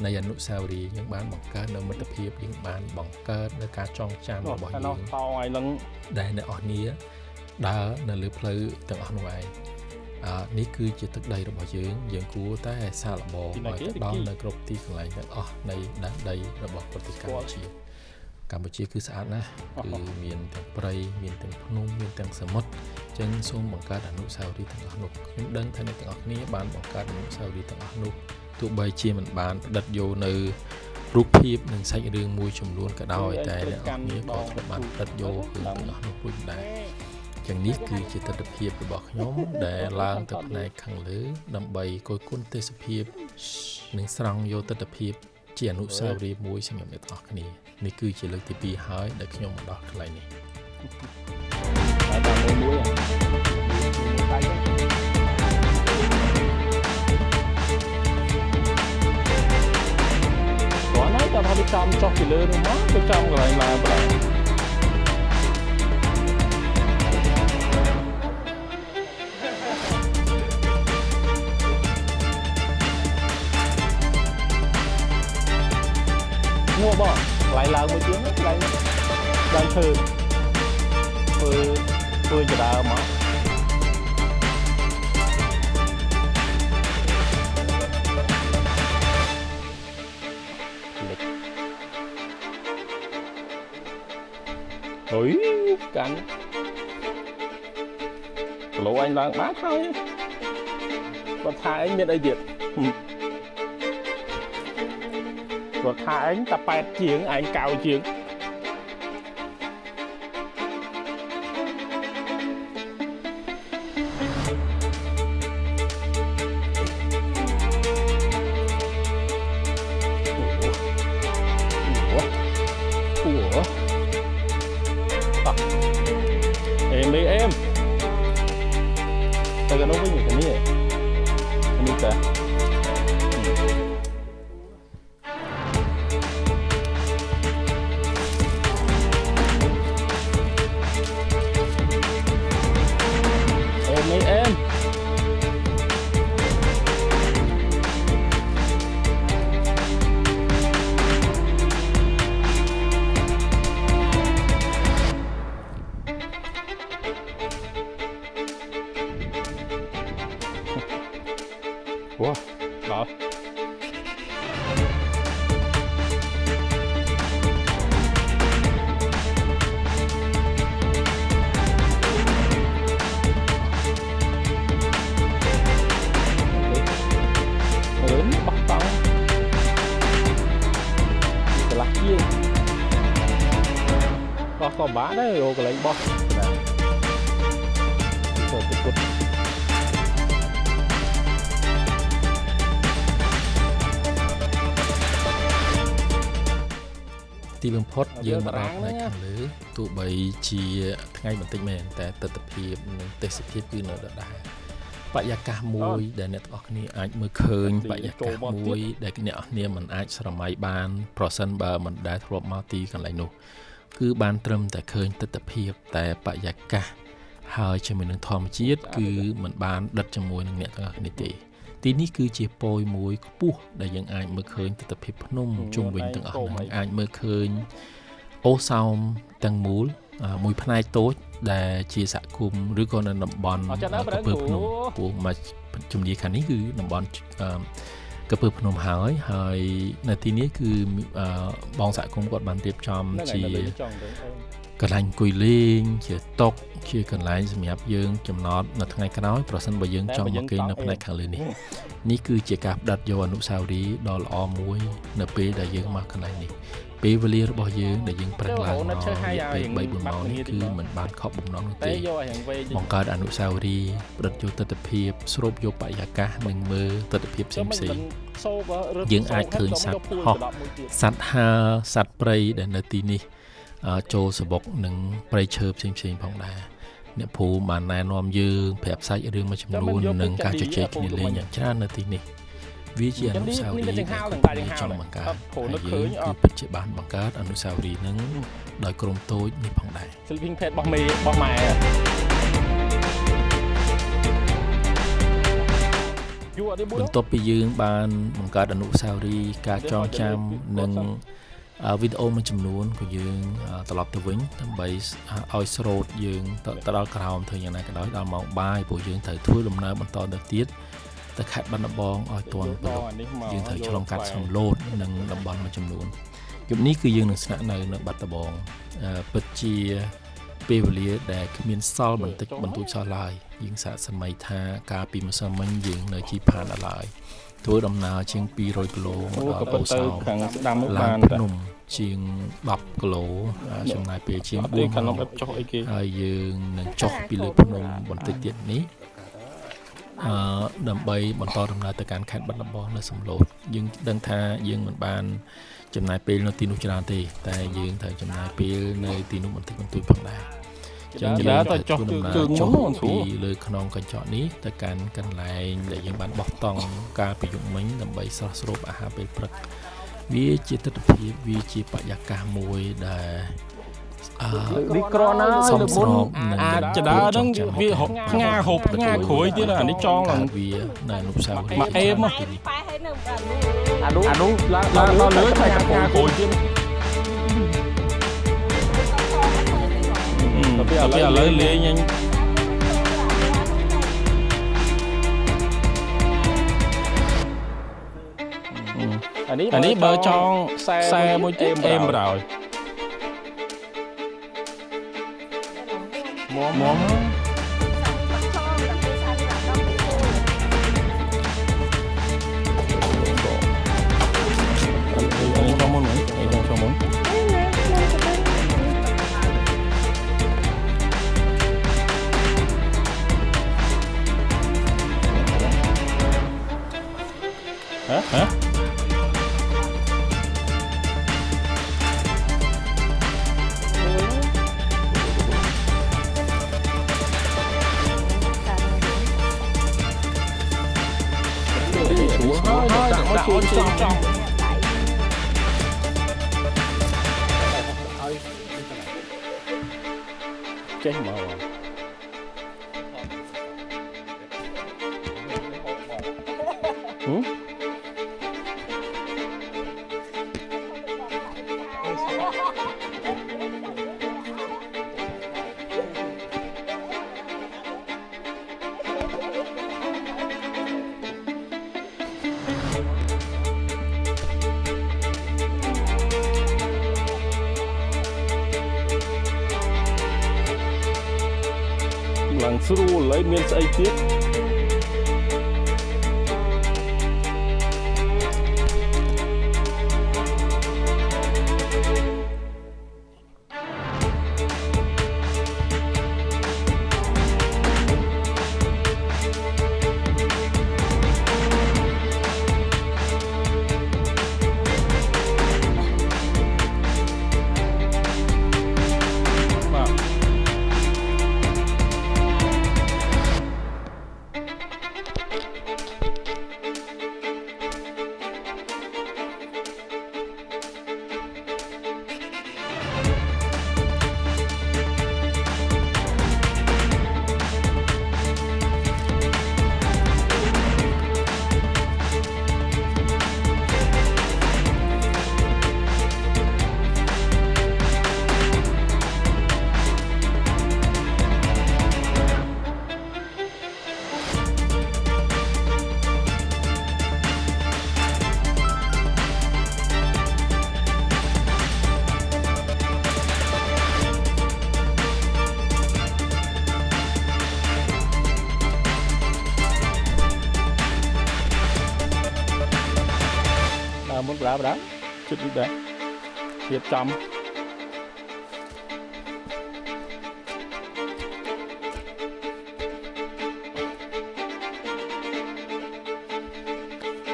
នៃអនុស្សាវរីយ៍យើងបានបង្កើតនៅមិត្តភាពយើងបានបង្កើតនៅការចងចាំរបស់យើងដែលអ្នកអស់គ្នាដើរនៅលើផ្លូវទាំងអស់នោះឯងនេះគឺជាទឹកដីរបស់យើងយើងគួរតែសាកល្បងឲ្យទៅដល់នៅគ្រប់ទីកន្លែងទាំងអស់នៃដែនដីរបស់ប្រទេសកម្ពុជាកម្ពុជាគឺស្អាតណាស់គឺមានទាំងព្រៃមានទាំងភ្នំមានទាំងសមុទ្រអញ្ចឹងសូមបង្កើតអនុស្សាវរីយ៍ទាំងអស់នោះខ្ញុំដឹងថាអ្នកទាំងអស់គ្នាបានបង្កើតអនុស្សាវរីយ៍ទាំងអស់នោះទោះបីជាមិនបានផ្ដិតយកនៅរូបភាពនិងសាច់រឿងមួយចំនួនក៏ដោយតែអ្នកទាំងអស់គ្នាក៏ធ្លាប់បានផ្ដិតយករឿងទាំងអស់នោះរួចដែរចឹងនេះគឺជាទិដ្ឋភាពរបស់ខ្ញុំដែលឡើងទៅផ្នែកខាងលើដើម្បីគយគន់ទេសភាពនិងស្រង់យកទិដ្ឋភាពជាអនុស្សាវរីយ៍មួយសម្រាប់អ្នកទាំងអស់គ្នានេះគឺជាលើកទី2ហើយដែលខ្ញុំមកដល់កន្លែងនេះតាមមួយគាត់ហើយតើថាចំចុះពីលើនោះមកទៅចំកន្លែងឡើងបណ្ដោយងាប់បងកន្លែងឡើងមួយទៀតកន្លែងឡើងឈើធ្វើចដើមកលិចអុយកាន់គីឡូអញឡើងបានហើយគាត់ថាអញមានអីទៀតគាត់ថាឯងតែ8ជាងឯង9ជាងអូអូអេមអេមតែក៏នោះវិញនេះនេះតាវ៉ាដល់លើនេះបោះតង់កន្លះជាងបោះក៏បាក់ដែរយកកន្លែងបោះណាទៅទៅគុត ទីបំផុតយើងមកដល់ផ្នែកខាងលើទោះបីជាថ្ងៃបន្តិចមែនតែទិដ្ឋភាពនិងទេសភាពគឺនៅដដែលបរិយាកាសមួយដែលអ្នកទាំងអស់គ្នាអាចមើលឃើញបរិយាកាសមួយដែលអ្នកអស់គ្នាមិនអាចស្រមៃបានប្រសិនបើមិនដែលធ្លាប់មកទីកន្លែងនោះគឺបានត្រឹមតែឃើញទិដ្ឋភាពតែបរិយាកាស ហើយជាមួយនឹងធម្មជាតិគឺมันបានដិតជាមួយនឹងអ្នកទាំងអស់គ្នាទេទីនេះគឺជាពយមួយខ្ពស់ដែលយើងអាចមើលឃើញទិដ្ឋភាពភ្នំជុំវិញទាំងអស់ហ្នឹងអាចមើលឃើញអូសោមទាំងមូលមួយផ្នែកតូចដែលជាសហគមន៍ឬក៏នៅតំបន់កពើភ្នំព្រោះមកជំនាញខាងនេះគឺតំបន់កពើភ្នំហើយហើយនៅទីនេះគឺបងសហគមន៍គាត់បានរៀបចំជាកន្លែងអង្គុយលេងជាតុជាកន្លែងសម្រាប់យើងចំណតនៅថ្ងៃក្រោយប្រសិនបើយើងចង់មកគេងនៅផ្នែកខាងលើនេះនេះគឺជាការផ្ដិតយកអនុស្សាវរីយ៍ដ៏ល្អមួយនៅពេលដែលយើងមកកន្លែងនេះពេលវេលារបស់យើងដែលយើងប្រឹងឡើងមករយៈពេល3-4ម៉ោងនេះគឺមិនបានខកបំណងនោះទេបង្កើតអនុស្សាវរីយ៍ផ្ដិតយកទិដ្ឋភាពស្រូបយកបរិយាកាសនិងមើលទិដ្ឋភាពផ្សេងៗយើងអាចឃើញសត្វហោះសត្វហើរសត្វព្រៃដែលនៅទីនេះចូលសបុកនិងព្រៃឈើផ្សេងៗផងដែរអ្នកភូមិបានណែនាំយើងប្រាប់សាច់រឿងមួយចំនួននិងការជជែកគ្នាលេងយ៉ាងច្រើននៅទីនេះវាជាអនុស្សាវរីយ៍ដែលចង់បង្កើតហើយយើងគឺពិតជាបានបង្កើតអនុស្សាវរីយ៍នឹងដោយក្រុមតូចនេះផងដែរ Sleeping pad របស់មេរបស់ម៉ែបន្ទាប់ពីយើងបានបង្កើតអនុស្សាវរីយ៍ការចងចាំនិងវីដេអូមួយចំនួនក៏យើងត្រឡប់ទៅវិញដើម្បីឲ្យស្រូតយើងទៅដល់ក្រោមធ្វើយ៉ាងណាក៏ដោយដល់ម៉ោងបាយព្រោះយើងត្រូវធ្វើដំណើរបន្តទៅទៀតទៅខេត្តបាត់ដំបងឲ្យទាន់ព្រលប់យើងត្រូវឆ្លងកាត់សំឡូតនិងតំបន់មួយចំនួនយប់នេះគឺយើងនឹងស្នាក់នៅនៅបាត់ដំបងពិតជាពេលវេលាដែលគ្មានសល់បន្តិចបន្តួចសោះឡើយយើងសាកសម័យថាកាលពីម្សិលមិញយើងនៅជិះផានដល់ឡើយធ្វើដំណើរជាង200គីឡូមកដល់អូសោមខាងស្ដាំឡើងភ្នំជាង10គីឡូចំណាយពេលជាង4ម៉ោងហើយយើងនឹងចុះពីលើភ្នំបន្តិចទៀតនេះដើម្បីបន្តដំណើរទៅកាន់ខេត្តបាត់ដំបងនៅសំឡូតយើងដឹងថាយើងមិនបានចំណាយពេលនៅទីនោះច្រើនទេតែយើងត្រូវចំណាយពេលនៅទីនោះបន្តិចបន្តួចផងដែរចឹងយើងទៅចុះជើងមុនពីលើខ្នងកញ្ចក់នេះទៅកាន់កន្លែងដែលយើងបានបោះតង់កាលពីយប់មិញដើម្បីស្រស់ស្រូបអាហារពេលព្រឹកវាជាទិដ្ឋភាពវាជាបរិយាកាសមួយដែល នេះក្រណា សំស្របនឹង អាចចដើហ្នឹងវាផ្ងាហូបផ្ងាក្រួយទៀតអានេះចងឡើង វានៅអនុស្សាវរីយ៍ មកអេមអានោះអានោះឡើងដល់លើតែផ្ងាក្រួយទៀតដល់ពេលឥឡូវលេងអញអានេះបើចងខ្សែមួយទៀតអេមរយមុំនេះចងមុននេះចងមុនហ៎ហ៎ដាក់អូនចំចំចេះមកហឹមឡើងស្រួលហើយមានស្អីទៀត ដើបដើជិតដូចដែររៀបចំ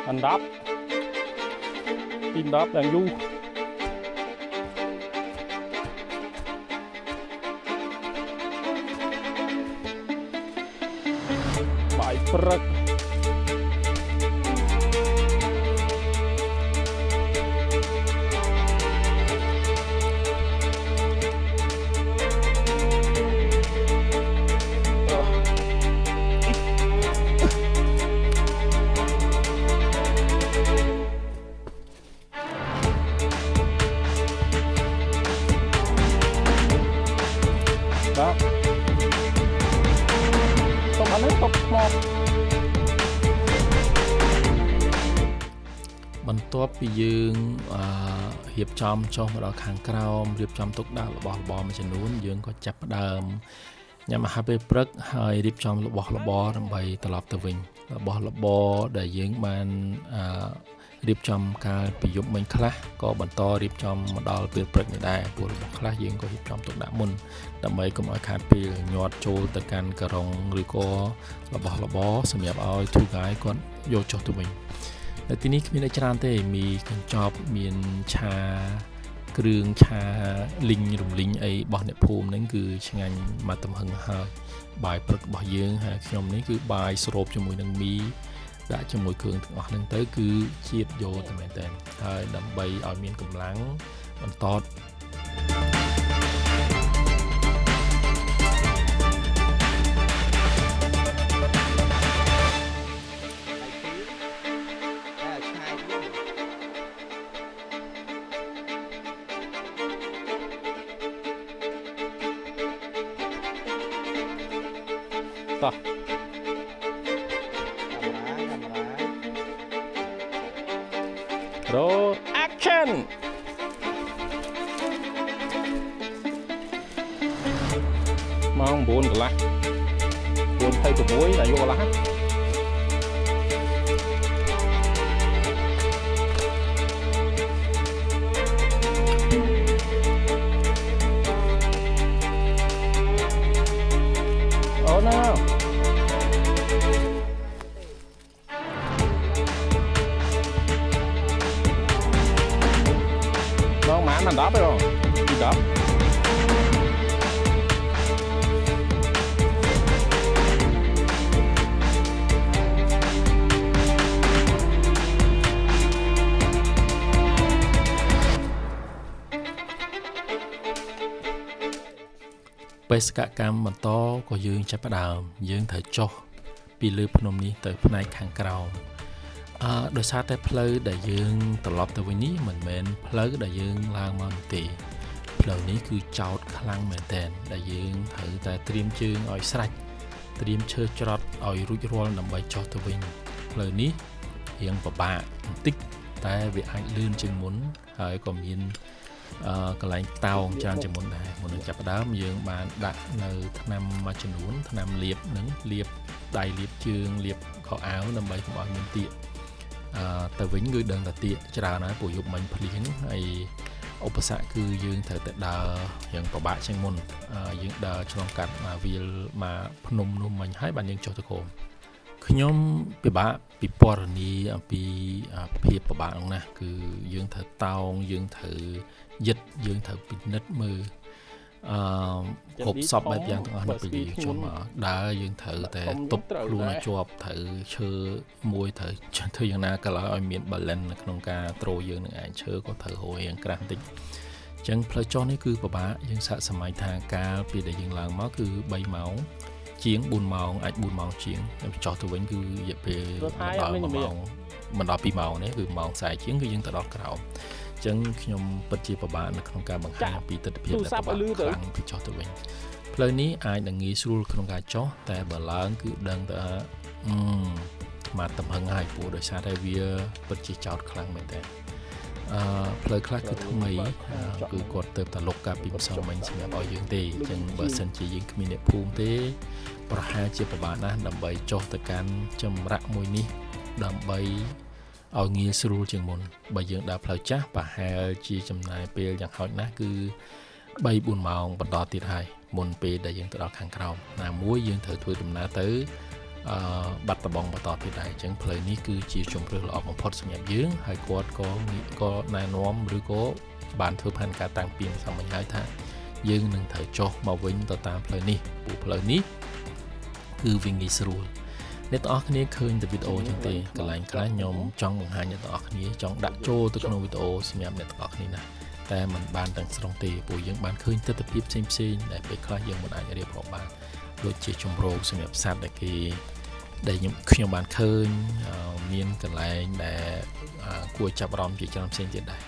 អណ្ដាប់ទី10ឡើងយូរបាយព្រឹកបន្ទាប់ពីយើងរៀបចំចុះមកដល់ខាងក្រោមរៀបចំទុកដាក់របស់របរមួយចំនួនយើងក៏ចាប់ផ្ដើមញ៉ាំអាហារពេលព្រឹកហើយរៀបចំរបស់របរដើម្បីត្រឡប់ទៅវិញរបស់របរដែលយើងបានរៀបចំកាលពីយប់មិញខ្លះក៏បន្តរៀបចំមកដល់ពេលព្រឹកនេះដែរព្រោះរបស់ខ្លះយើងក៏រៀបចំទុកដាក់មុនដើម្បីកុំឲ្យខាតពេលញាត់ចូលទៅកាន់ការុងឬក៏របស់របរសម្រាប់ឲ្យ tour guide គាត់យកចុះទៅវិញនៅទីនេះគ្មានអីច្រើនទេមានកញ្ចប់មានឆាគ្រឿងឆាលីងរំលីងអីរបស់អ្នកភូមិហ្នឹងគឺឆ្ងាញ់មកទំហឹងហើយបាយព្រឹករបស់យើងហើយខ្ញុំនេះគឺបាយស្រូបជាមួយនឹងមីដាក់ជាមួយគ្រឿងទាំងអស់ហ្នឹងទៅគឺជាតិយកតែមែនតើហើយដើម្បីឲ្យមានកម្លាំងបន្តតោះកាមេរ៉ា Roll action ម៉ោង9កន្លះ9:26ដល់យកកន្លះអូណៅបងម៉ានមិន10ទេបងពី10បេសកកម្មបន្តក៏យើងចាប់ផ្ដើមយើងត្រូវចុះពីលើភ្នំនេះទៅផ្នែកខាងក្រោមដោយសារតែផ្លូវដែលយើងត្រឡប់ទៅវិញនេះមិនមែនផ្លូវដែលយើងឡើងមកនោះទេផ្លូវនេះគឺចោតខ្លាំងមែនទែនដែលយើងត្រូវតែត្រៀមជើងឲ្យស្រេចត្រៀមឈើច្រត់ឲ្យរួចរាល់ដើម្បីចុះទៅវិញផ្លូវនេះរៀងពិបាកបន្តិចតែវាអាចលឿនជាងមុនហើយក៏មានកន្លែងតោងច្រើនជាងមុនដែរមុននឹងចាប់ផ្ដើមយើងបានដាក់នៅថ្នាំមួយចំនួនថ្នាំលាបនឹងលាបដៃលាបជើងលាបខោអាវដើម្បីកុំឲ្យមានទៀកទៅវិញគឺដឹងតែទៀកច្រើនហើយព្រោះយប់មិញភ្លៀងហើយឧបសគ្គគឺយើងត្រូវតែដើរយ៉ាងពិបាកជាងមុនយើងដើរឆ្លងកាត់មកវាលមកភ្នំនោះមិញហើយបានយើងចុះទៅក្រោមខ្ញុំពិបាកពិពណ៌នាអំពីភាពពិបាកនោះណាគឺយើងត្រូវតោងយើងត្រូវយិតយើងត្រូវពិនិត្យមើលគ្រប់សពបែបយ៉ាងទាំងអស់នៅពេលយើងចូលមកដើរយើងត្រូវតែទប់ខ្លួនឲ្យជាប់ត្រូវឈើមួយត្រូវធ្វើយ៉ាងណាក៏ឲ្យមាន balance នៅក្នុងការត្រូយើងនឹងឯងឈើក៏ត្រូវហួររៀងក្រាស់បន្តិចអញ្ចឹងផ្លូវចុះនេះគឺពិបាកយើងសាកសម័យថាកាលពីដែលយើងឡើងមកគឺ3ម៉ោងជាង4ម៉ោងអាច4ម៉ោងជាងចុះទៅវិញគឺរយៈពេលដល់1ម៉ោងមិនដល់2ម៉ោងទេគឺម៉ោង40ជាងគឺយើងទៅដល់ក្រោមអញ្ចឹងខ្ញុំពិតជាពិបាកនៅក្នុងការបង្ហាញអំពីទិដ្ឋភាពដែលពិបាកខ្លាំងពីចុះទៅវិញផ្លូវនេះអាចនឹងងាយស្រួលក្នុងការចុះតែបើឡើងគឺដឹងថាមកទំហឹងហើយព្រោះដោយសារតែវាពិតជាចោតខ្លាំងមែនតើផ្លូវខ្លះគឺថ្មីគឺគាត់ទៅតែលុកកាពីម្សិលមិញសម្រាប់ឲ្យយើងទេអញ្ចឹងបើសិនជាយើងគ្មានអ្នកភូមិទេប្រហែលជាពិបាកណាស់ដើម្បីចុះទៅកាន់ចម្រាក់មួយនេះដើម្បី ឲ្យងាយស្រួលជាងមុនបើយើងដើរផ្លូវចាស់ប្រហែលជាចំណាយពេលយ៉ាងហោចណាស់គឺ3-4ម៉ោងបន្តទៀតហើយមុនពេលដែលយើងទៅដល់ខាងក្រោមណាមួយយើងត្រូវធ្វើដំណើរទៅបាត់ដំបងបន្តទៀតដែរអញ្ចឹងផ្លូវនេះគឺជាជម្រើសល្អបំផុតសម្រាប់យើងហើយគាត់ក៏ណែនាំឬក៏បានធ្វើផែនការតាំងពីម្សិលមិញហើយថាយើងនឹងត្រូវចុះមកវិញទៅតាមផ្លូវនេះព្រោះផ្លូវនេះគឺវាងាយស្រួលអ្នកទាំងអស់គ្នាឃើញតែវីដេអូចឹងទេកន្លែងខ្លះខ្ញុំចង់បង្ហាញអ្នកទាំងអស់គ្នាចង់ដាក់ចូលទៅក្នុងវីដេអូសម្រាប់អ្នកទាំងអស់គ្នាណាតែมันបានទាំងស្រុងទេព្រោះយើងបានឃើញទិដ្ឋភាពផ្សេងៗដែលពេលខ្លះយើងមិនអាចរៀបរាប់បានដូចជាជម្រកសម្រាប់សត្វដែលគេដែលខ្ញុំបានឃើញមានកន្លែងដែលគួរចាប់អារម្មណ៍ជាច្រើនផ្សេងទៀតដែរ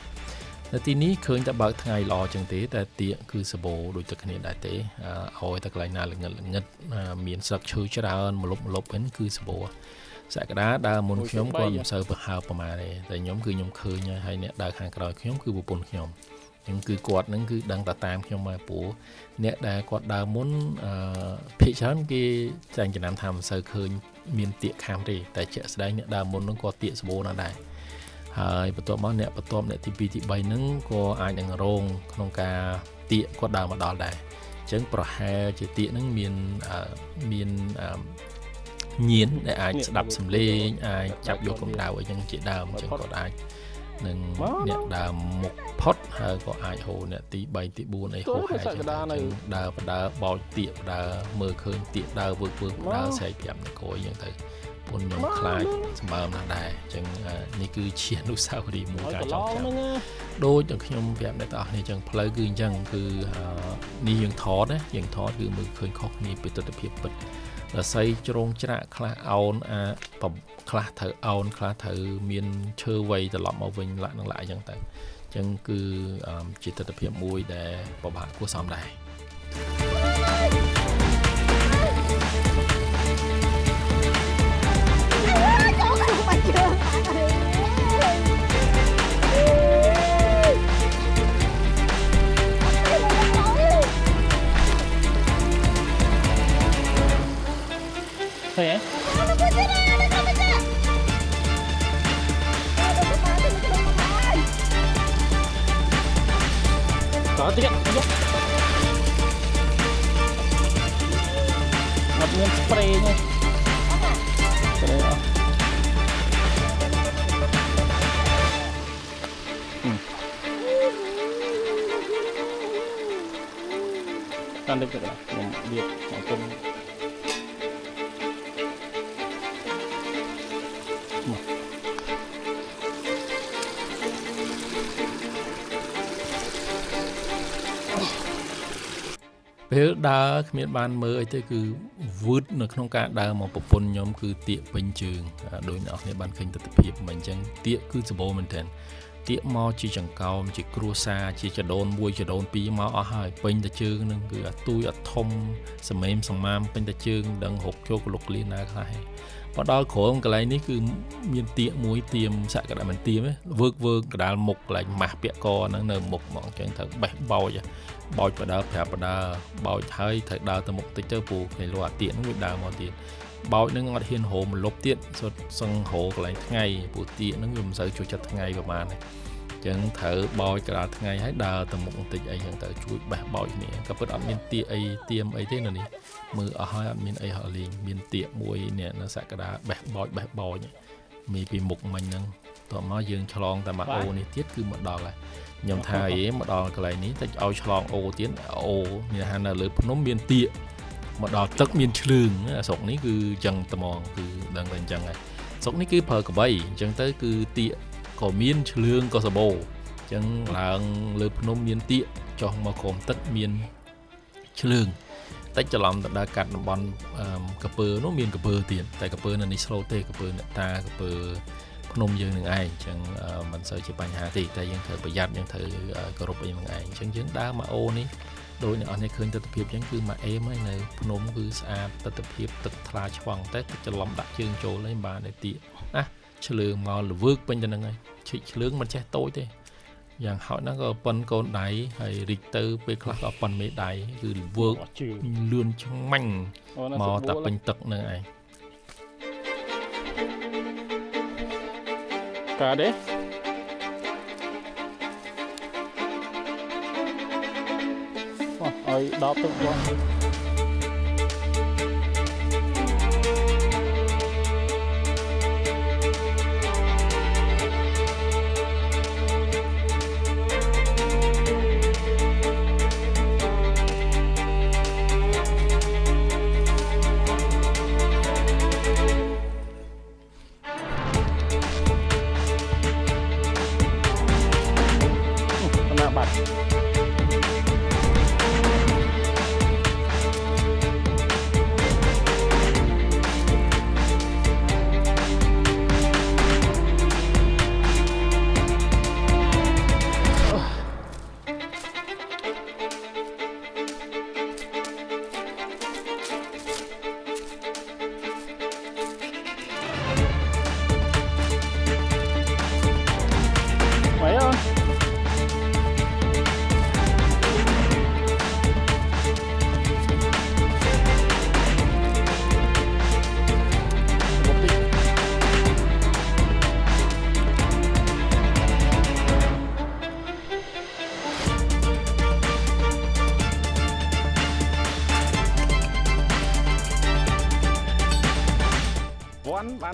នៅទីនេះឃើញតែបើកថ្ងៃល្អចឹងទេតែទៀកគឺសបោដូចតែគ្នាដែរទេឲ្យតែកន្លែងណាល្ងិតមានស្លឹកឈើច្រើនម្លប់ហ្នឹងគឺសបោសក្តាដើរមុនខ្ញុំក៏មិនសូវប្រហើប្រមាណទេតែខ្ញុំគឺខ្ញុំឃើញហើយអ្នកដើរខាងក្រោយខ្ញុំគឺប្រពន្ធខ្ញុំអញ្ចឹងគឺគាត់ហ្នឹងគឺដឹងតែតាមខ្ញុំមកព្រោះអ្នកដែលគាត់ដើរមុនភាគច្រើនគេចែងចំណាំថាមិនសូវឃើញមានទៀកខាំទេតែជាក់ស្ដែងអ្នកដើរមុនហ្នឹងក៏ទៀកសបោណាស់ដែរហើយបន្ទាប់មកអ្នកបន្ទាប់អ្នកទី2ទី3ហ្នឹងក៏អាចនឹងរងក្នុងការទៀកគាត់ដើរមកដល់ដែរអញ្ចឹងប្រហែលជាទៀកហ្នឹងមានញៀនដែលអាចស្ដាប់សំឡេងអាចចាប់យកកម្ដៅអីចឹងជាដើមអញ្ចឹងគាត់អាចនឹងអ្នកដើមមុខផុតហើយក៏អាចហូរអ្នកទី3ទី4អីហូរហែចឹងដើរបដើបោចទៀកបដើមើលឃើញទៀកដើវើកដើស្រែកប្រាប់អ្នកក្រោយចឹងទៅពុនខ្ញុំខ្លាចសម្បើមណាស់ដែរអញ្ចឹងនេះគឺជាអនុស្សាវរីយ៍មួយការចងចាំដូចតែខ្ញុំប្រាប់អ្នកទាំងអស់គ្នាអញ្ចឹងផ្លូវគឺអញ្ចឹងគឺនេះយើងថតណាយើងថតគឺមើលឃើញខុសគ្នាពីទិដ្ឋភាពពិតរស័យជ្រងច្រាក់ខ្លះអោនអាខ្លះត្រូវអោនខ្លះត្រូវមានឈើវៃត្រឡប់មកវិញលាក់នឹងលាក់អញ្ចឹងទៅអញ្ចឹងគឺជាទិដ្ឋភាពមួយដែលពិបាកគួរសមដែរឃើញទេតទៀតយកអត់មាន spray ទេ spray អស់តាមទឹកខ្ញុំរៀបមកគុំពេលដើរគ្មានបានមើលអីទេគឺវឺតនៅក្នុងការដើរមកប្រពន្ធខ្ញុំគឺទៀកពេញជើងដោយអ្នកនរបានឃើញទិដ្ឋភាពមិនអញ្ចឹងទៀកគឺសម្បូរមែនទែនទៀកមកជាចង្កោមជាគ្រួសារជាចដូនមួយចដូនពីរមកអស់ហើយពេញតែជើងនឹងគឺអាទួយអត់ធំសមេមសមាមពេញតែជើងដឹងរកចូលកលុកលៀនណាខ្លះហើយមកដល់ក្រោមកន្លែងនេះគឺមានទៀកមួយទៀមសក្តាមិនទៀមទេវើកកដាលមុខកន្លែងម៉ាស់ពាក់កហ្នឹងនៅមុខហ្មងអញ្ចឹងត្រូវបេះបោចបោចបដើប្រាប់បដើបោចហើយត្រូវដើរទៅមុខតិចទៅព្រោះគេលក់អាទៀកហ្នឹងវាដើរមកទៀតបោចហ្នឹងអត់ហ៊ានហូរមលុបទៀតសុទ្ធសឹងហូរកន្លែងថ្ងៃព្រោះទៀកហ្នឹងវាមិនសូវចូលចិត្តថ្ងៃប្រហែលទេអញ្ចឹងត្រូវបោចកណ្ដាលថ្ងៃហើយដើរទៅមុខបន្តិចអីចឹងទៅជួយបេះបោចគ្នាក៏ពិតអត់មានទៀកអីទៀមអីទេនៅនេះមើលអស់ហើយអត់មានអីហត់លេងមានទៀកមួយនេះនៅសក្តាបេះបោចមានពីមុខមិញហ្នឹងតោះមកយើងឆ្លងតែមកអូនេះទៀតគឺមកដល់ហើយខ្ញុំថាអីមកដល់កន្លែងនេះតែឲ្យឆ្លងអូទៀតអូមានថានៅលើភ្នំមានទៀកមកដល់ទឹកមានឆ្លឿងស្រុកនេះគឺចឹងត្មងគឺដឹងតែអញ្ចឹងហើយស្រុកនេះគឺប្រើកបីអញ្ចឹងទៅគឺទៀកក៏មានឆ្លឿងក៏សបោអញ្ចឹងឡើងលើភ្នំមានទៀកចុះមកក្រោមទឹកមានឆ្លឿងតិចច្រឡំទៅដល់កាត់តំបន់កពើនោះមានកពើទៀតតែកពើនៅនេះស្លូតទេកពើអ្នកតាកពើភ្នំយើងនឹងឯងអញ្ចឹងមិនសូវជាបញ្ហាទេតែយើងត្រូវប្រយ័ត្នយើងត្រូវគោរពអីនឹងឯងអញ្ចឹងយើងដើរមកអូនេះដោយអ្នកអស់នេះឃើញទិដ្ឋភាពអញ្ចឹងគឺមកអេមហើយនៅភ្នំគឺស្អាតទិដ្ឋភាពទឹកថ្លាឆ្វង់តែទឹកច្រឡំដាក់ជើងចូលហើយបានតែទៀកណាឆ្លើងមកល្វើកពេញទៅនឹងហើយឈិចឆ្លើងមិនចេះតូចទេយ៉ាងហោចណាស់ក៏ប៉ុនកូនដៃហើយរីកទៅពេលខ្លះក៏ប៉ុនមេដៃគឺល្វើកលឿនឆ្មាញ់មកតែពេញទឹកនឹងឯង កើតទេ ឲ្យ10ទឹកបង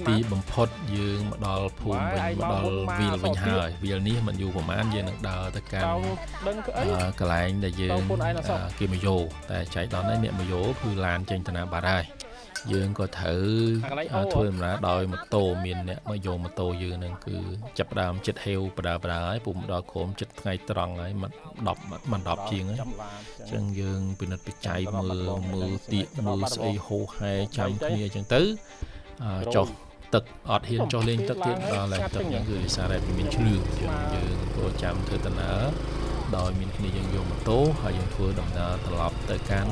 ទីបំផុតយើងមកដល់ភូមិវិញមកដល់វាលវិញហើយវាលនេះមិនយូរប្រហែលយើងនឹងដើរទៅកាន់កន្លែងដែលយើងគេមកយោតែចែកដល់នេះអ្នកមកយោគឺឡានចេញទៅណាបាត់ហើយយើងក៏ត្រូវធ្វើដំណើរដោយម៉ូតូមានអ្នកមកយកម៉ូតូយើងនឹងគឺចាប់ដើមចិត្តហេវបដាបដាហើយពុំដល់ក្រុមចិត្តថ្ងៃត្រង់ហើយមិន10មិន10ជាងហើយអញ្ចឹងយើងពិនិត្យបច្ច័យមើលមើលទៀកមើលស្អីហោហែចាំគ្នាអញ្ចឹងទៅចុះទឹកអត់ហ៊ានចុះលេងទឹកទៀតដល់ឡើងទឹកហ្នឹងគឺដោយសារតែមានឆ្លឿងយើងក៏ចាំធ្វើដំណើរដោយមានគ្នាយើងយកម៉ូតូហើយយើងធ្វើដំណើរត្រឡប់ទៅកាន់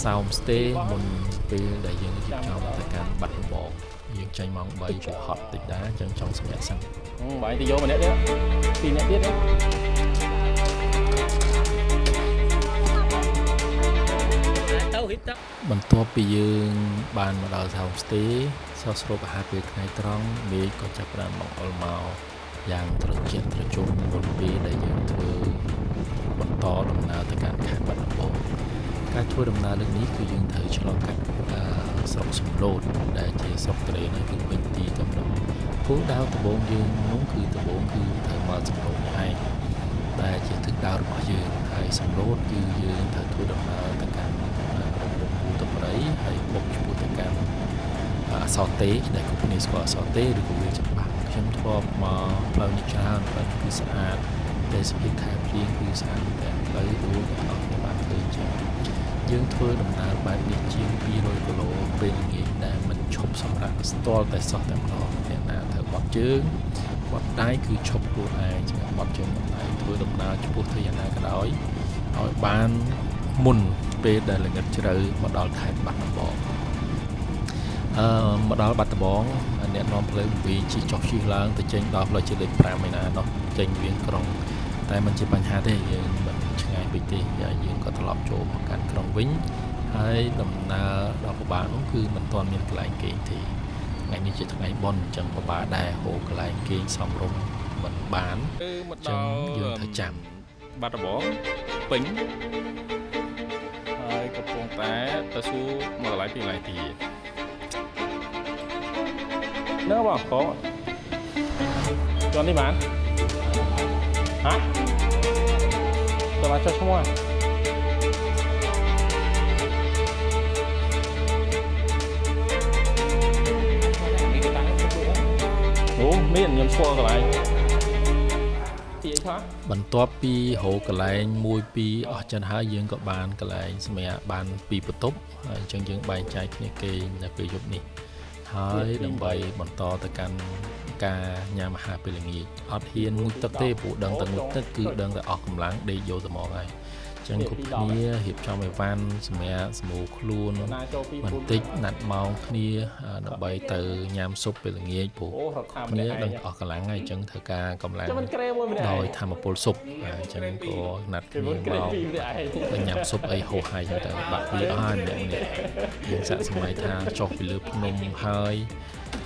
សោមស្តេមុនពេលដែលយើងរៀបចំទៅកាន់បាត់ដំបងយើងចេញម៉ោង3ព្រោះហត់តិចដែរអញ្ចឹងចង់សម្រាកសិនបាយទៅយកម្នាក់ទៀតពីរនាក់ទៀតបន្ទាប់ពីយើងបានមកដល់សោមស្តេសោះស្រូបអាហារពេលថ្ងៃត្រង់មេឃក៏ចាប់ផ្ដើមបង្អុលមកយ៉ាងត្រជាក់ត្រជុំមុនពេលដែលយើងធ្វើបន្តដំណើរទៅកាន់ខេត្តបាត់ដំបងការធ្វើដំណើរលើកនេះគឺយើងត្រូវឆ្លងកាត់ស្រុកសំឡូតដែលជាស្រុកត្រេនេះគឺពេញទីតែម្ដងគោលដៅដំបូងយើងនោះគឺដំបូងគឺត្រូវមកសំឡូតនេះឯងដែលជាទិសដៅរបស់យើងហើយសំឡូតគឺយើងត្រូវធ្វើដំណើរទៅកាន់រំពូតំរីហើយបុកឆ្ពោះទៅកាន់អសតេដែលគ្រប់គ្នាស្គាល់អសតេឬក៏វាច្បាស់ខ្ញុំធ្លាប់មកផ្លូវនេះច្រើនផ្លូវគឺស្អាតទេសភាពខែភ្លៀងគឺស្អាតតែផ្លូវដូចអ្នកនរគ្នាបានឃើញចឹងយើងធ្វើដំណើរបែបនេះជាង200គីឡូពេលល្ងាចដែលមិនឈប់សម្រាកស្ទាល់តែសោះតែម្ដងអ្នកណាត្រូវបត់ជើងបត់ដៃគឺឈប់ខ្លួនឯងសម្រាប់បត់ជើងបត់ដៃធ្វើដំណើរឆ្ពោះទៅយ៉ាងណាក៏ដោយឲ្យបានមុនពេលដែលល្ងិតជ្រៅមកដល់ខេត្តបាត់ដំបងមកដល់បាត់ដំបងអ្នកនាំផ្លូវវាជិះចុះជិះឡើងទៅចេញដល់ផ្លូវជាតិលេខ5ឯណានោះចេញវៀងក្រុងតែមិនជាបញ្ហាទេយើងមិនឆ្ងាយពេកទេយើងក៏ត្រឡប់ចូលមកកាន់ក្រុងវិញហើយដំណើរដល់ពិបាកនោះគឺមិនទាន់មានកន្លែងគេងទេថ្ងៃនេះជាថ្ងៃបុណ្យអញ្ចឹងពិបាកដែរហូកន្លែងគេងសមរម្យមិនបាន មកដល់យើងត្រូវចាំបាត់ដំបងពេញហើយកំពុងតែទៅសួរមកកន្លែងពីកន្លែងទៀតនៅបងកងជន់នេះបានហ៎តើមកចុះឈ្មោះអូមានខ្ញុំស្គាល់កន្លែងទីអីខ្លះ បន្ទាប់ពីរកកន្លែង1 2អស់ចិនហើយយើងក៏បានកន្លែងសម្រាប់បាន2បន្ទប់ហើយអញ្ចឹងយើងបែងចែកគ្នាគេងនៅពេលយប់នេះហើយដើម្បីបន្តទៅកាន់ការញ៉ាំអាហារពេលល្ងាចអត់ហ៊ានងូតទឹកទេព្រោះដឹងតែងូតទឹកគឺដឹងតែអស់កម្លាំងដេកយកតែមកហើយចឹងគ្រប់គ្នារៀបចំអីវ៉ាន់សម្រាប់សម្រួលខ្លួនបន្តិចណាត់ម៉ោងគ្នាដើម្បីទៅញ៉ាំស៊ុបពេលល្ងាចព្រោះគ្នាដឹងអស់កម្លាំងហើយអញ្ចឹងត្រូវការកម្លាំងដោយធម្មពលស៊ុបអញ្ចឹងក៏ណាត់គ្នាមកទៅញ៉ាំស៊ុបអីហូរហើយចឹងទៅបាក់វាអស់ហើយម្នាក់ៗយើងសាកសម័យថាចុះពីលើភ្នំហើយ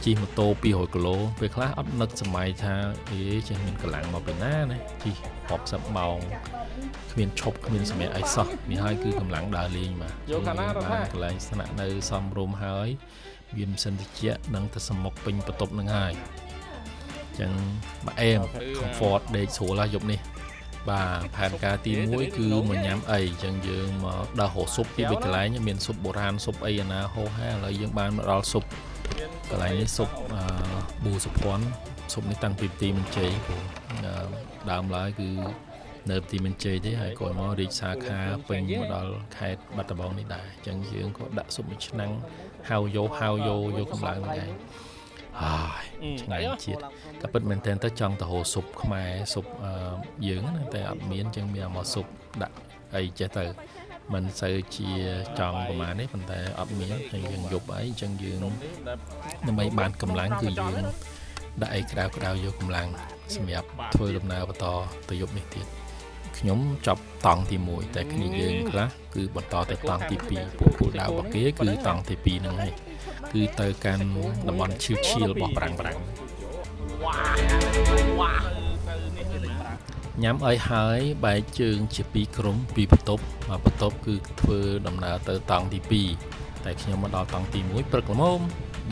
ជិះម៉ូតូ200គីឡូពេលខ្លះអត់នឹកសម័យថាអេចេះមានកម្លាំងមកពីណាណាជិះរាប់សិបម៉ោងគ្មានឈប់គ្មានសម្រាប់អីសោះនេះហើយគឺកម្លាំងដើរលេងបាទ យកខាងណារដ្ឋា កន្លែងស្នាក់នៅសមរម្យហើយមានម៉ាស៊ីនត្រជាក់និងទៅសមុកពេញបន្ទប់នឹងហើយអញ្ចឹងបើអែម comfort ដេកស្រួលហើយយប់នេះបាទផែនការទី1គឺមកញ៉ាំអីអញ្ចឹងយើងមកដើររកស៊ុបពីបីកន្លែងមានស៊ុបបុរាណស៊ុបអីអាណាហូហែឥឡូវយើងបានមកដល់ស៊ុបកន្លែងនេះស៊ុបអឺប៊ូសុភ័ណ្ឌស៊ុបនេះតាំងពីទីមន្ជ័យព្រោះដើមឡើយគឺនៅទីមន្ជ័យទេហើយក៏មករីកសាខាពេញមកដល់ខេត្តបាត់ដំបងនេះដែរអញ្ចឹងយើងក៏ដាក់ស៊ុបមួយឆ្នាំងហៅយោហៅយោយកកម្លាំងហ្នឹងឯងហើយឆ្ងាញ់ជាតិក៏ពិតមែនទែនទៅចង់ទៅហូរស៊ុបខ្មែរស៊ុបយើងណាតែអត់មានអញ្ចឹងមានមកស៊ុបដាក់អីចេះទៅមិនសូវជាចង់ប្រហែលនេះប៉ុន្តែអត់មានហើយយើងយប់អីអញ្ចឹងយើងដើម្បីបានកម្លាំងគឺយើងដាក់អីក្តៅក្តៅយកកម្លាំងសម្រាប់ធ្វើដំណើរបន្តទៅយប់នេះទៀតខ្ញុំចប់តង់ទី1តែគ្នាយើងខ្លះគឺបន្តទៅតង់ទី2ពួកគោលដៅរបស់គេគឺតង់ទី2ហ្នឹងឯងគឺទៅកាន់តំបន់ឈៀលឈៀលរបស់ប្រាំងប្រាំងញ៉ាំអីហើយបែកជើងជាពីរក្រុមពីរបន្ទប់មួយបន្ទប់គឺធ្វើដំណើរទៅតង់ទី2តែខ្ញុំមកដល់តង់ទី1ព្រឹកល្មម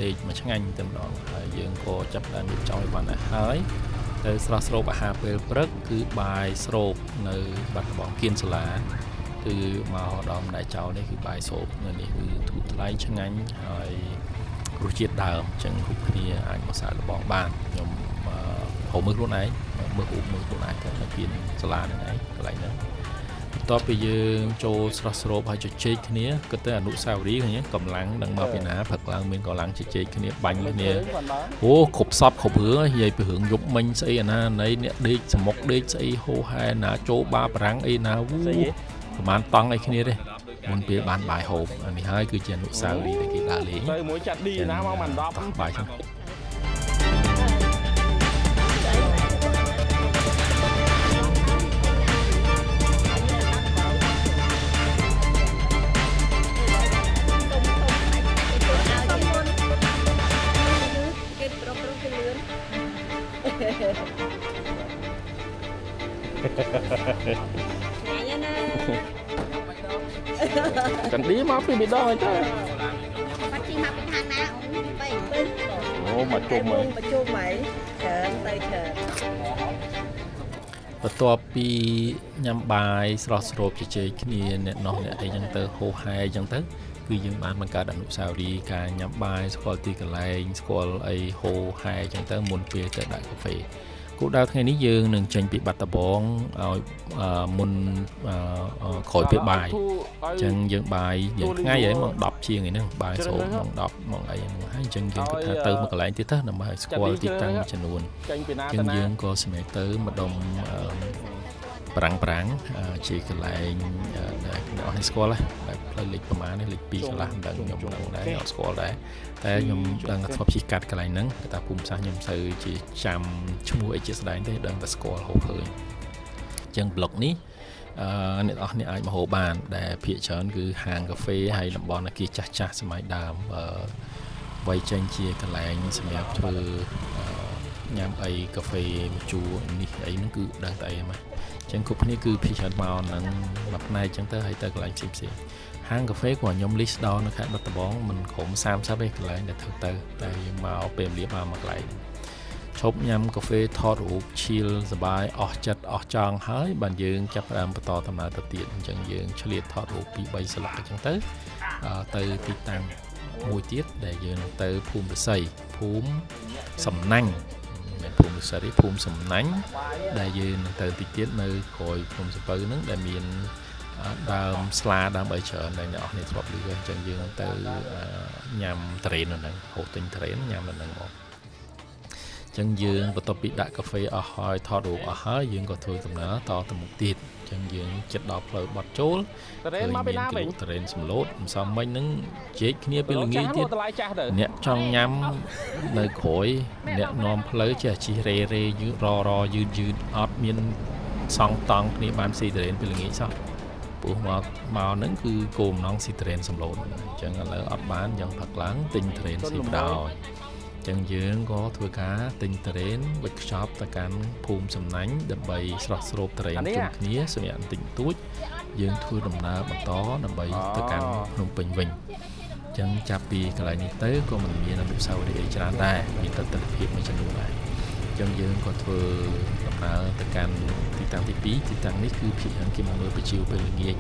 ដេកមួយឆ្ងាញ់តែម្ដងហើយយើងក៏ចាប់ផ្ដើមរៀបចំឲ្យបានដែរហើយទៅស្រស់ស្រូបអាហារពេលព្រឹកគឺបាយស្រូបនៅបាត់ដំបងគៀនសាលាគឺមកដល់ម្ដាយចោលនេះគឺបាយស្រូបនៅនេះគឺធូរថ្លៃឆ្ងាញ់ហើយរសជាតិដើមអញ្ចឹងគ្រប់គ្នាអាចមកសាកល្បងបានខ្ញុំហូបមើលខ្លួនឯងមើលរូបមើលខ្លួនឯងទៅនៅគៀនសាលាហ្នឹងឯងកន្លែងហ្នឹងបន្ទាប់ពីយើងចូលស្រស់ស្រូបហើយជជែកគ្នាគិតទៅអនុស្សាវរីយ៍ឃើញកម្លាំងនឹងមកពីណាព្រឹកឡើងមានកម្លាំងជជែកគ្នាបាញ់គ្នាអូគ្រប់សពគ្រប់រឿងនិយាយពីរឿងយប់មិញស្អីអាណាណីអ្នកដេកសមុកដេកស្អីហូហែណាចូលបាបារាំងអីណាវូប្រហែលតង់អីគ្នាទេមុនពេលបានបាយហូបអានេះហើយគឺជាអនុស្សាវរីយ៍ដែលគេដើរលេង ទៅមួយចាត់ឌីណាមកមិន10 បាយចឹង จันดีมาពីបេដងអីទៅ បាត់ជីមកពីខាងណាអូនបី អូមកជុំហី មកជុំហីច្រើនទៅច្រើន បន្ទាប់ពីញ៉ាំបាយស្រស់ស្រូបជជែកគ្នាអ្នកនោះអ្នកអីចឹងទៅហូហែចឹងទៅគឺយើងបានបង្កើតអនុស្សាវរីយ៍ការញ៉ាំបាយស្គាល់ទីកន្លែងស្គាល់អីហូហែចឹងទៅមុនពេលទៅដាក់កាហ្វេគោលដៅថ្ងៃនេះយើងនឹងចេញពីបាត់ដំបងឲ្យមុនក្រោយពេលបាយអញ្ចឹងយើងបាយយ៉ាងថ្ងៃហើយម៉ោង10ជាងឯហ្នឹងបាយស្រូបម៉ោង10ម៉ោងអីហ្នឹងហើយអញ្ចឹងយើងគិតថាទៅមកកន្លែងទៀតទៅដើម្បីឲ្យស្គាល់ទីតាំងមួយចំនួន ចេញពីណា អញ្ចឹងយើងក៏សម្រេចទៅម្ដុំប្រាំងប្រាំងជាកន្លែងដែលអ្នកអស់នេះស្គាល់ហើយបែបផ្លូវលេខប្រហែលនេះលេខ2កន្លះមិនដឹងខ្ញុំដឹងដែរអត់ស្គាល់ដែរតែខ្ញុំដឹងថាធ្លាប់ជិះកាត់កន្លែងហ្នឹងគេថាភូមិសាស្ត្រខ្ញុំសូវជាចាំឈ្មោះអីជាស្ដែងទេដឹងតែស្គាល់ហូបឃើញអញ្ចឹងប្លុកនេះអ្នកអស់នេះអាចមកហូបបានដែលភាគច្រើនគឺហាងកាហ្វេហើយតំបន់អគារចាស់ចាស់សម័យដើមវៃចេញជាកន្លែងសម្រាប់ធ្វើញ៉ាំអីកាហ្វេម្ជូរនេះអីហ្នឹងគឺដឹងតែអីហ្នឹងអញ្ចឹងគ្រប់គ្នាគឺភាគច្រើនមកហ្នឹងមួយផ្នែកអញ្ចឹងទៅហើយទៅកន្លែងផ្សេងផ្សេងហាងកាហ្វេក៏ខ្ញុំ list ដល់នៅខេត្តបាត់ដំបងមិនក្រុម30ទេកន្លែងដែលធ្វើទៅតែយើងមកពេលវេលាមកមួយកន្លែងឈប់ញ៉ាំកាហ្វេថតរូបឈៀលសប្បាយអស់ចិត្តអស់ចង់ហើយបានយើងចាប់ផ្ដើមបន្តដំណើរទៅទៀតអញ្ចឹងយើងឆ្លៀតថតរូប2 3ស្លឹកអញ្ចឹងទៅទៅទីតាំងមួយទៀតដែលយើងនឹងទៅភូមិឫស្សីភូមិសំណាញ់មិនភូមិឫស្សីទេភូមិសំណាញ់ដែលយើងនឹងទៅតិចទៀតនៅក្រោយភូមិសំពៅហ្នឹងដែលមានដើមស្លាដើមអីច្រើនដែលអ្នកនរគ្នាធ្លាប់ឮអញ្ចឹងយើងទៅញ៉ាំត្រេននៅហ្នឹងហូបទិញត្រេនញ៉ាំនៅហ្នឹងមកអញ្ចឹងយើងបន្ទាប់ពីដាក់កាហ្វេអស់ហើយថតរូបអស់ហើយយើងក៏ធ្វើដំណើរតទៅមុខទៀតអញ្ចឹងយើងចិត្តដល់ផ្លូវបត់ចូល តរេនមកពីណាវិញ តរេនសំឡូតមិនសមមិញហ្នឹងជែកគ្នាពេលល្ងាចទៀត តម្លៃចាស់ទៅ អ្នកចង់ញ៉ាំនៅក្រោយអ្នកនាំផ្លូវចេះជិះរេរេយឺតររយឺតយឺតអត់មានសង់តង់គ្នាបានស៊ីតរេនពេលល្ងាចសោះព្រោះមកហ្នឹងគឺគោលបំណងស៊ីតរេនសំឡូតអញ្ចឹងឥឡូវអត់បានអញ្ចឹងផឹកឡើងទិញតរេនស៊ីបណ្ដោយ ចឹងយើងក៏ធ្វើការទិញទុរេនវេចខ្ចប់ទៅកាន់ភូមិសំណាញ់ដើម្បីស្រស់ស្រូបទុរេនជុំគ្នាសម្រាប់បន្តិចបន្តួចយើងធ្វើដំណើរបន្តដើម្បីទៅកាន់ភ្នំពេញវិញចឹងចាប់ពីកន្លែងនេះទៅក៏មិនមានអនុស្សាវរីយ៍អីច្រើនដែរមានតែទិដ្ឋភាពមួយចំនួនដែរចឹងយើងក៏ធ្វើដំណើរទៅកាន់ទីតាំងទី2ទីតាំងនេះគឺភាគច្រើនគេមកមើលប្រជាពេលល្ងាច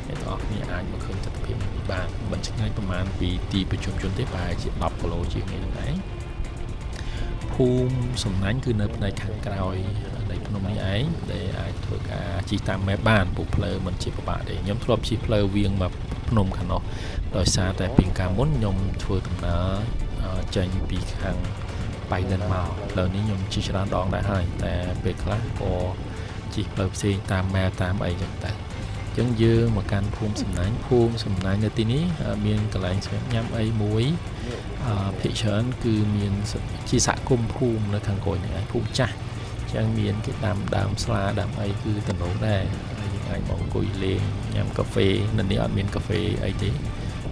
អ្នកទាំងអស់គ្នាអាចមកឃើញទិដ្ឋភាពនេះបានមិនឆ្ងាយប្រហែលពីទីប្រជុំជនទេប្រហែលជា10គីឡូជាងនេះហ្នឹងឯងភូមិសំណាញ់គឺនៅផ្នែកខាងក្រោយនៃភ្នំនេះឯងដែលអាចធ្វើការជិះតាម map បានព្រោះផ្លូវមិនជាពិបាកទេខ្ញុំធ្លាប់ជិះផ្លូវវៀងមកភ្នំខាងនោះដោយសារតែពីកាលមុនខ្ញុំធ្វើដំណើរចេញពីខាងបៃដិនមកផ្លូវនេះខ្ញុំជិះច្រើនដងដែរហើយតែពេលខ្លះក៏ជិះផ្លូវផ្សេងតាម map តាមអីចឹងទៅអញ្ចឹងយើងមកកាន់ភូមិសំណាញ់ភូមិសំណាញ់នៅទីនេះមានកន្លែងសម្រាប់ញ៉ាំអីមួយភាគច្រើនគឺមានជាសហគមន៍ភូមិនៅខាងក្រោយនេះឯងភូមិចាស់អញ្ចឹងមានគេដាំដើមស្លាដើមអីគឺតំណងដែរហើយយើងអាចមកអង្គុយលេងញ៉ាំកាហ្វេនៅនេះអត់មានកាហ្វេអីទេ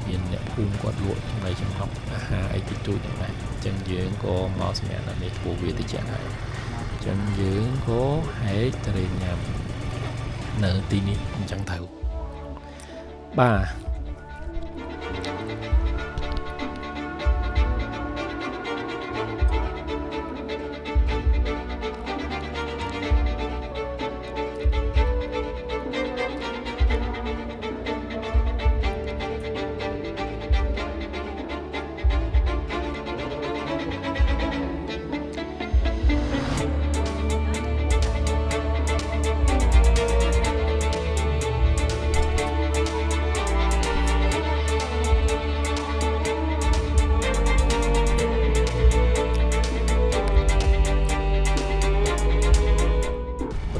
មានអ្នកភូមិគាត់លក់ចំណីចំណប់អាហារអីតិចតួចហ្នឹងដែរអញ្ចឹងយើងក៏មកសម្រាប់នៅនេះព្រោះវាតិចហើយអញ្ចឹងយើងក៏ហែកទៅញ៉ាំនៅទីនេះអញ្ចឹងទៅបាទ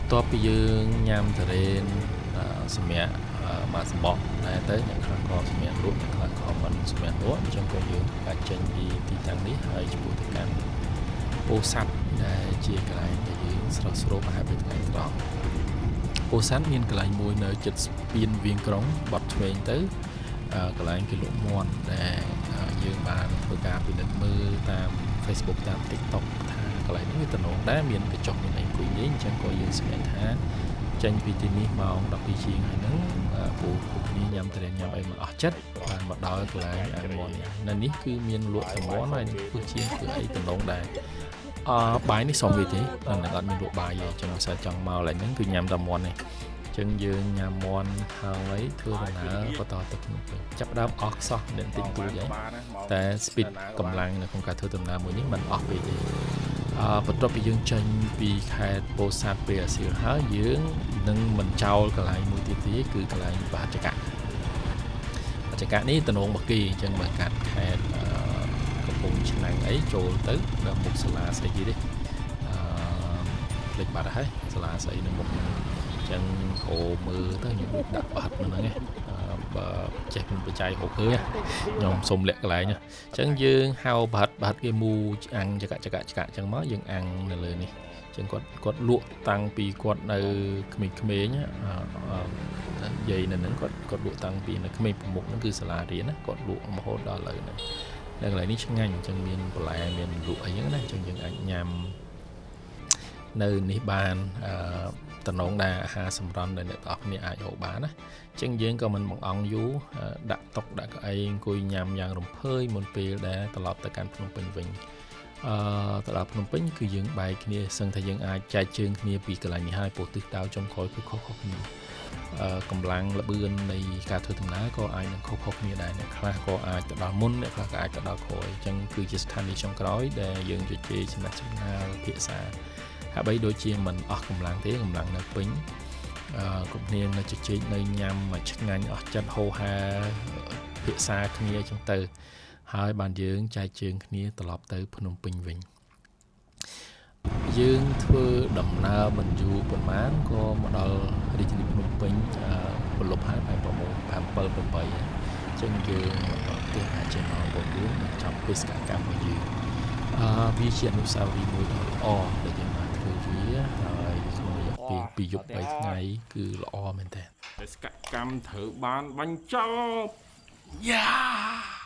បន្ទាប់ពីយើងញ៉ាំទុរេនសម្រាប់មកសម្បកដែរទៅអ្នកខ្លះក៏សម្រាប់លក់អ្នកខ្លះក៏មិនសម្រាប់លក់អញ្ចឹងក៏យើងធ្វើការចេញពីទីតាំងនេះហើយឆ្ពោះទៅកាន់ពោធិ៍សាត់ដែលជាកន្លែងដែលយើងស្រស់ស្រូបអាហារពេលថ្ងៃត្រង់ពោធិ៍សាត់មានកន្លែងមួយនៅជិតស្ពានវៀងក្រុងបត់ឆ្វេងទៅកន្លែងគេលក់មាន់ដែលយើងបានធ្វើការពិនិត្យមើលតាម Facebook តាម TikTok ថាកន្លែងនេះវាតំណងដែរមានកញ្ចុះមានអីអង្គុយលេងអញ្ចឹងក៏យើងសម្រេចថាចេញពីទីនេះម៉ោង12ជាងហើយហ្នឹងពូពួកគ្នាញ៉ាំទុរេនញ៉ាំអីមកអស់ចិត្តបានមកដល់កន្លែងអាមាន់នេះនៅនេះគឺមានលក់តែមាន់ហើយនឹងធ្វើជាងគឺអីតំណងដែរបាយនេះសុំវាទេនៅនឹងអត់មានលក់បាយទេអញ្ចឹងបើសិនចង់មកកន្លែងហ្នឹងគឺញ៉ាំតែមាន់នេះអញ្ចឹងយើងញ៉ាំមាន់ហើយធ្វើដំណើរបន្តទៅភ្នំពេញចាប់ដើមអស់ខ្សោះបន្តិចបន្តួចហើយតែ speed កម្លាំងនៅក្នុងការធ្វើដំណើរមួយនេះមិនអស់ពេកទេបន្ទាប់ពីយើងចេញពីខេត្តពោធិ៍សាត់ពេលអាស៊ីហើយយើងនឹងមិនចោលកន្លែងមួយទៀតទេគឺកន្លែងបច្ចកៈបច្ចកៈនេះតំណងរបស់គេអញ្ចឹងបើកាត់ខេត្តកំពង់ឆ្នាំងអីចូលទៅដល់មុខសាលាស្អីគេទេភ្លេចបាត់ហើយសាលាស្អីនៅមុខហ្នឹងអញ្ចឹងហូមើលទៅខ្ញុំដាក់បាត់នៅហ្នឹងឯងបើចេះមិនបច្ច័យហូបឃើញខ្ញុំសុំលាក់កន្លែងអញ្ចឹងយើងហៅបាត់បាត់គេមូអាំងចកចកចកអញ្ចឹងមកយើងអាំងនៅលើនេះអញ្ចឹងគាត់លក់តាំងពីគាត់នៅក្មេងៗយាយនៅហ្នឹងគាត់លក់តាំងពីនៅក្មេងប្រមុខហ្នឹងគឺសាលារៀនណាគាត់លក់រហូតដល់ឥឡូវហ្នឹងនៅកន្លែងនេះឆ្ងាញ់អញ្ចឹងមានបន្លែមានលក់អីចឹងណាអញ្ចឹងយើងអាចញ៉ាំនៅនេះបានតំណងដែរអាហារសម្រន់ដែលអ្នកទាំងអស់គ្នាអាចហូបបានណាអញ្ចឹងយើងក៏មិនបង្អង់យូរដាក់តុដាក់កៅអីអង្គុយញ៉ាំយ៉ាងរំភើយមុនពេលដែលត្រឡប់ទៅកាន់ភ្នំពេញវិញទៅដល់ភ្នំពេញគឺយើងបែកគ្នាសឹងថាយើងអាចចែកជើងគ្នាពីកន្លែងនេះហើយព្រោះទិសដៅចុងក្រោយគឺខុសៗគ្នាកម្លាំងល្បឿននៃការធ្វើដំណើរក៏អាចនឹងខុសៗគ្នាដែរអ្នកខ្លះក៏អាចទៅដល់មុនអ្នកខ្លះក៏អាចទៅដល់ក្រោយអញ្ចឹងគឺជាស្ថានីយ៍ចុងក្រោយដែលយើងជជែកសម្រាប់សំណាលភាសាហាក់បីដូចជាមិនអស់កម្លាំងទេកម្លាំងនៅពេញគ្រប់គ្នានៅជជែកនៅញ៉ាំមកឆ្ងាញ់អស់ចិត្តហូរហែភាសាគ្នាអញ្ចឹងទៅហើយបានយើងចែកជើងគ្នាត្រឡប់ទៅភ្នំពេញវិញយើងធ្វើដំណើរមិនយូរប៉ុន្មានក៏មកដល់រាជធានីភ្នំពេញប្រលប់ហើយប្រហែល6 7 8អញ្ចឹងយើងមកដល់ផ្ទះអាចជាម៉ោង9បញ្ចប់បេសកកម្មរបស់យើងវាជាអនុស្សាវរីយ៍មួយដ៏ល្អដែលយើងបានធ្វើវាហើយក្នុងរយៈពេល2យប់3ថ្ងៃគឺល្អមែនទែនបេសកកម្មត្រូវបានបញ្ចប់យ៉ា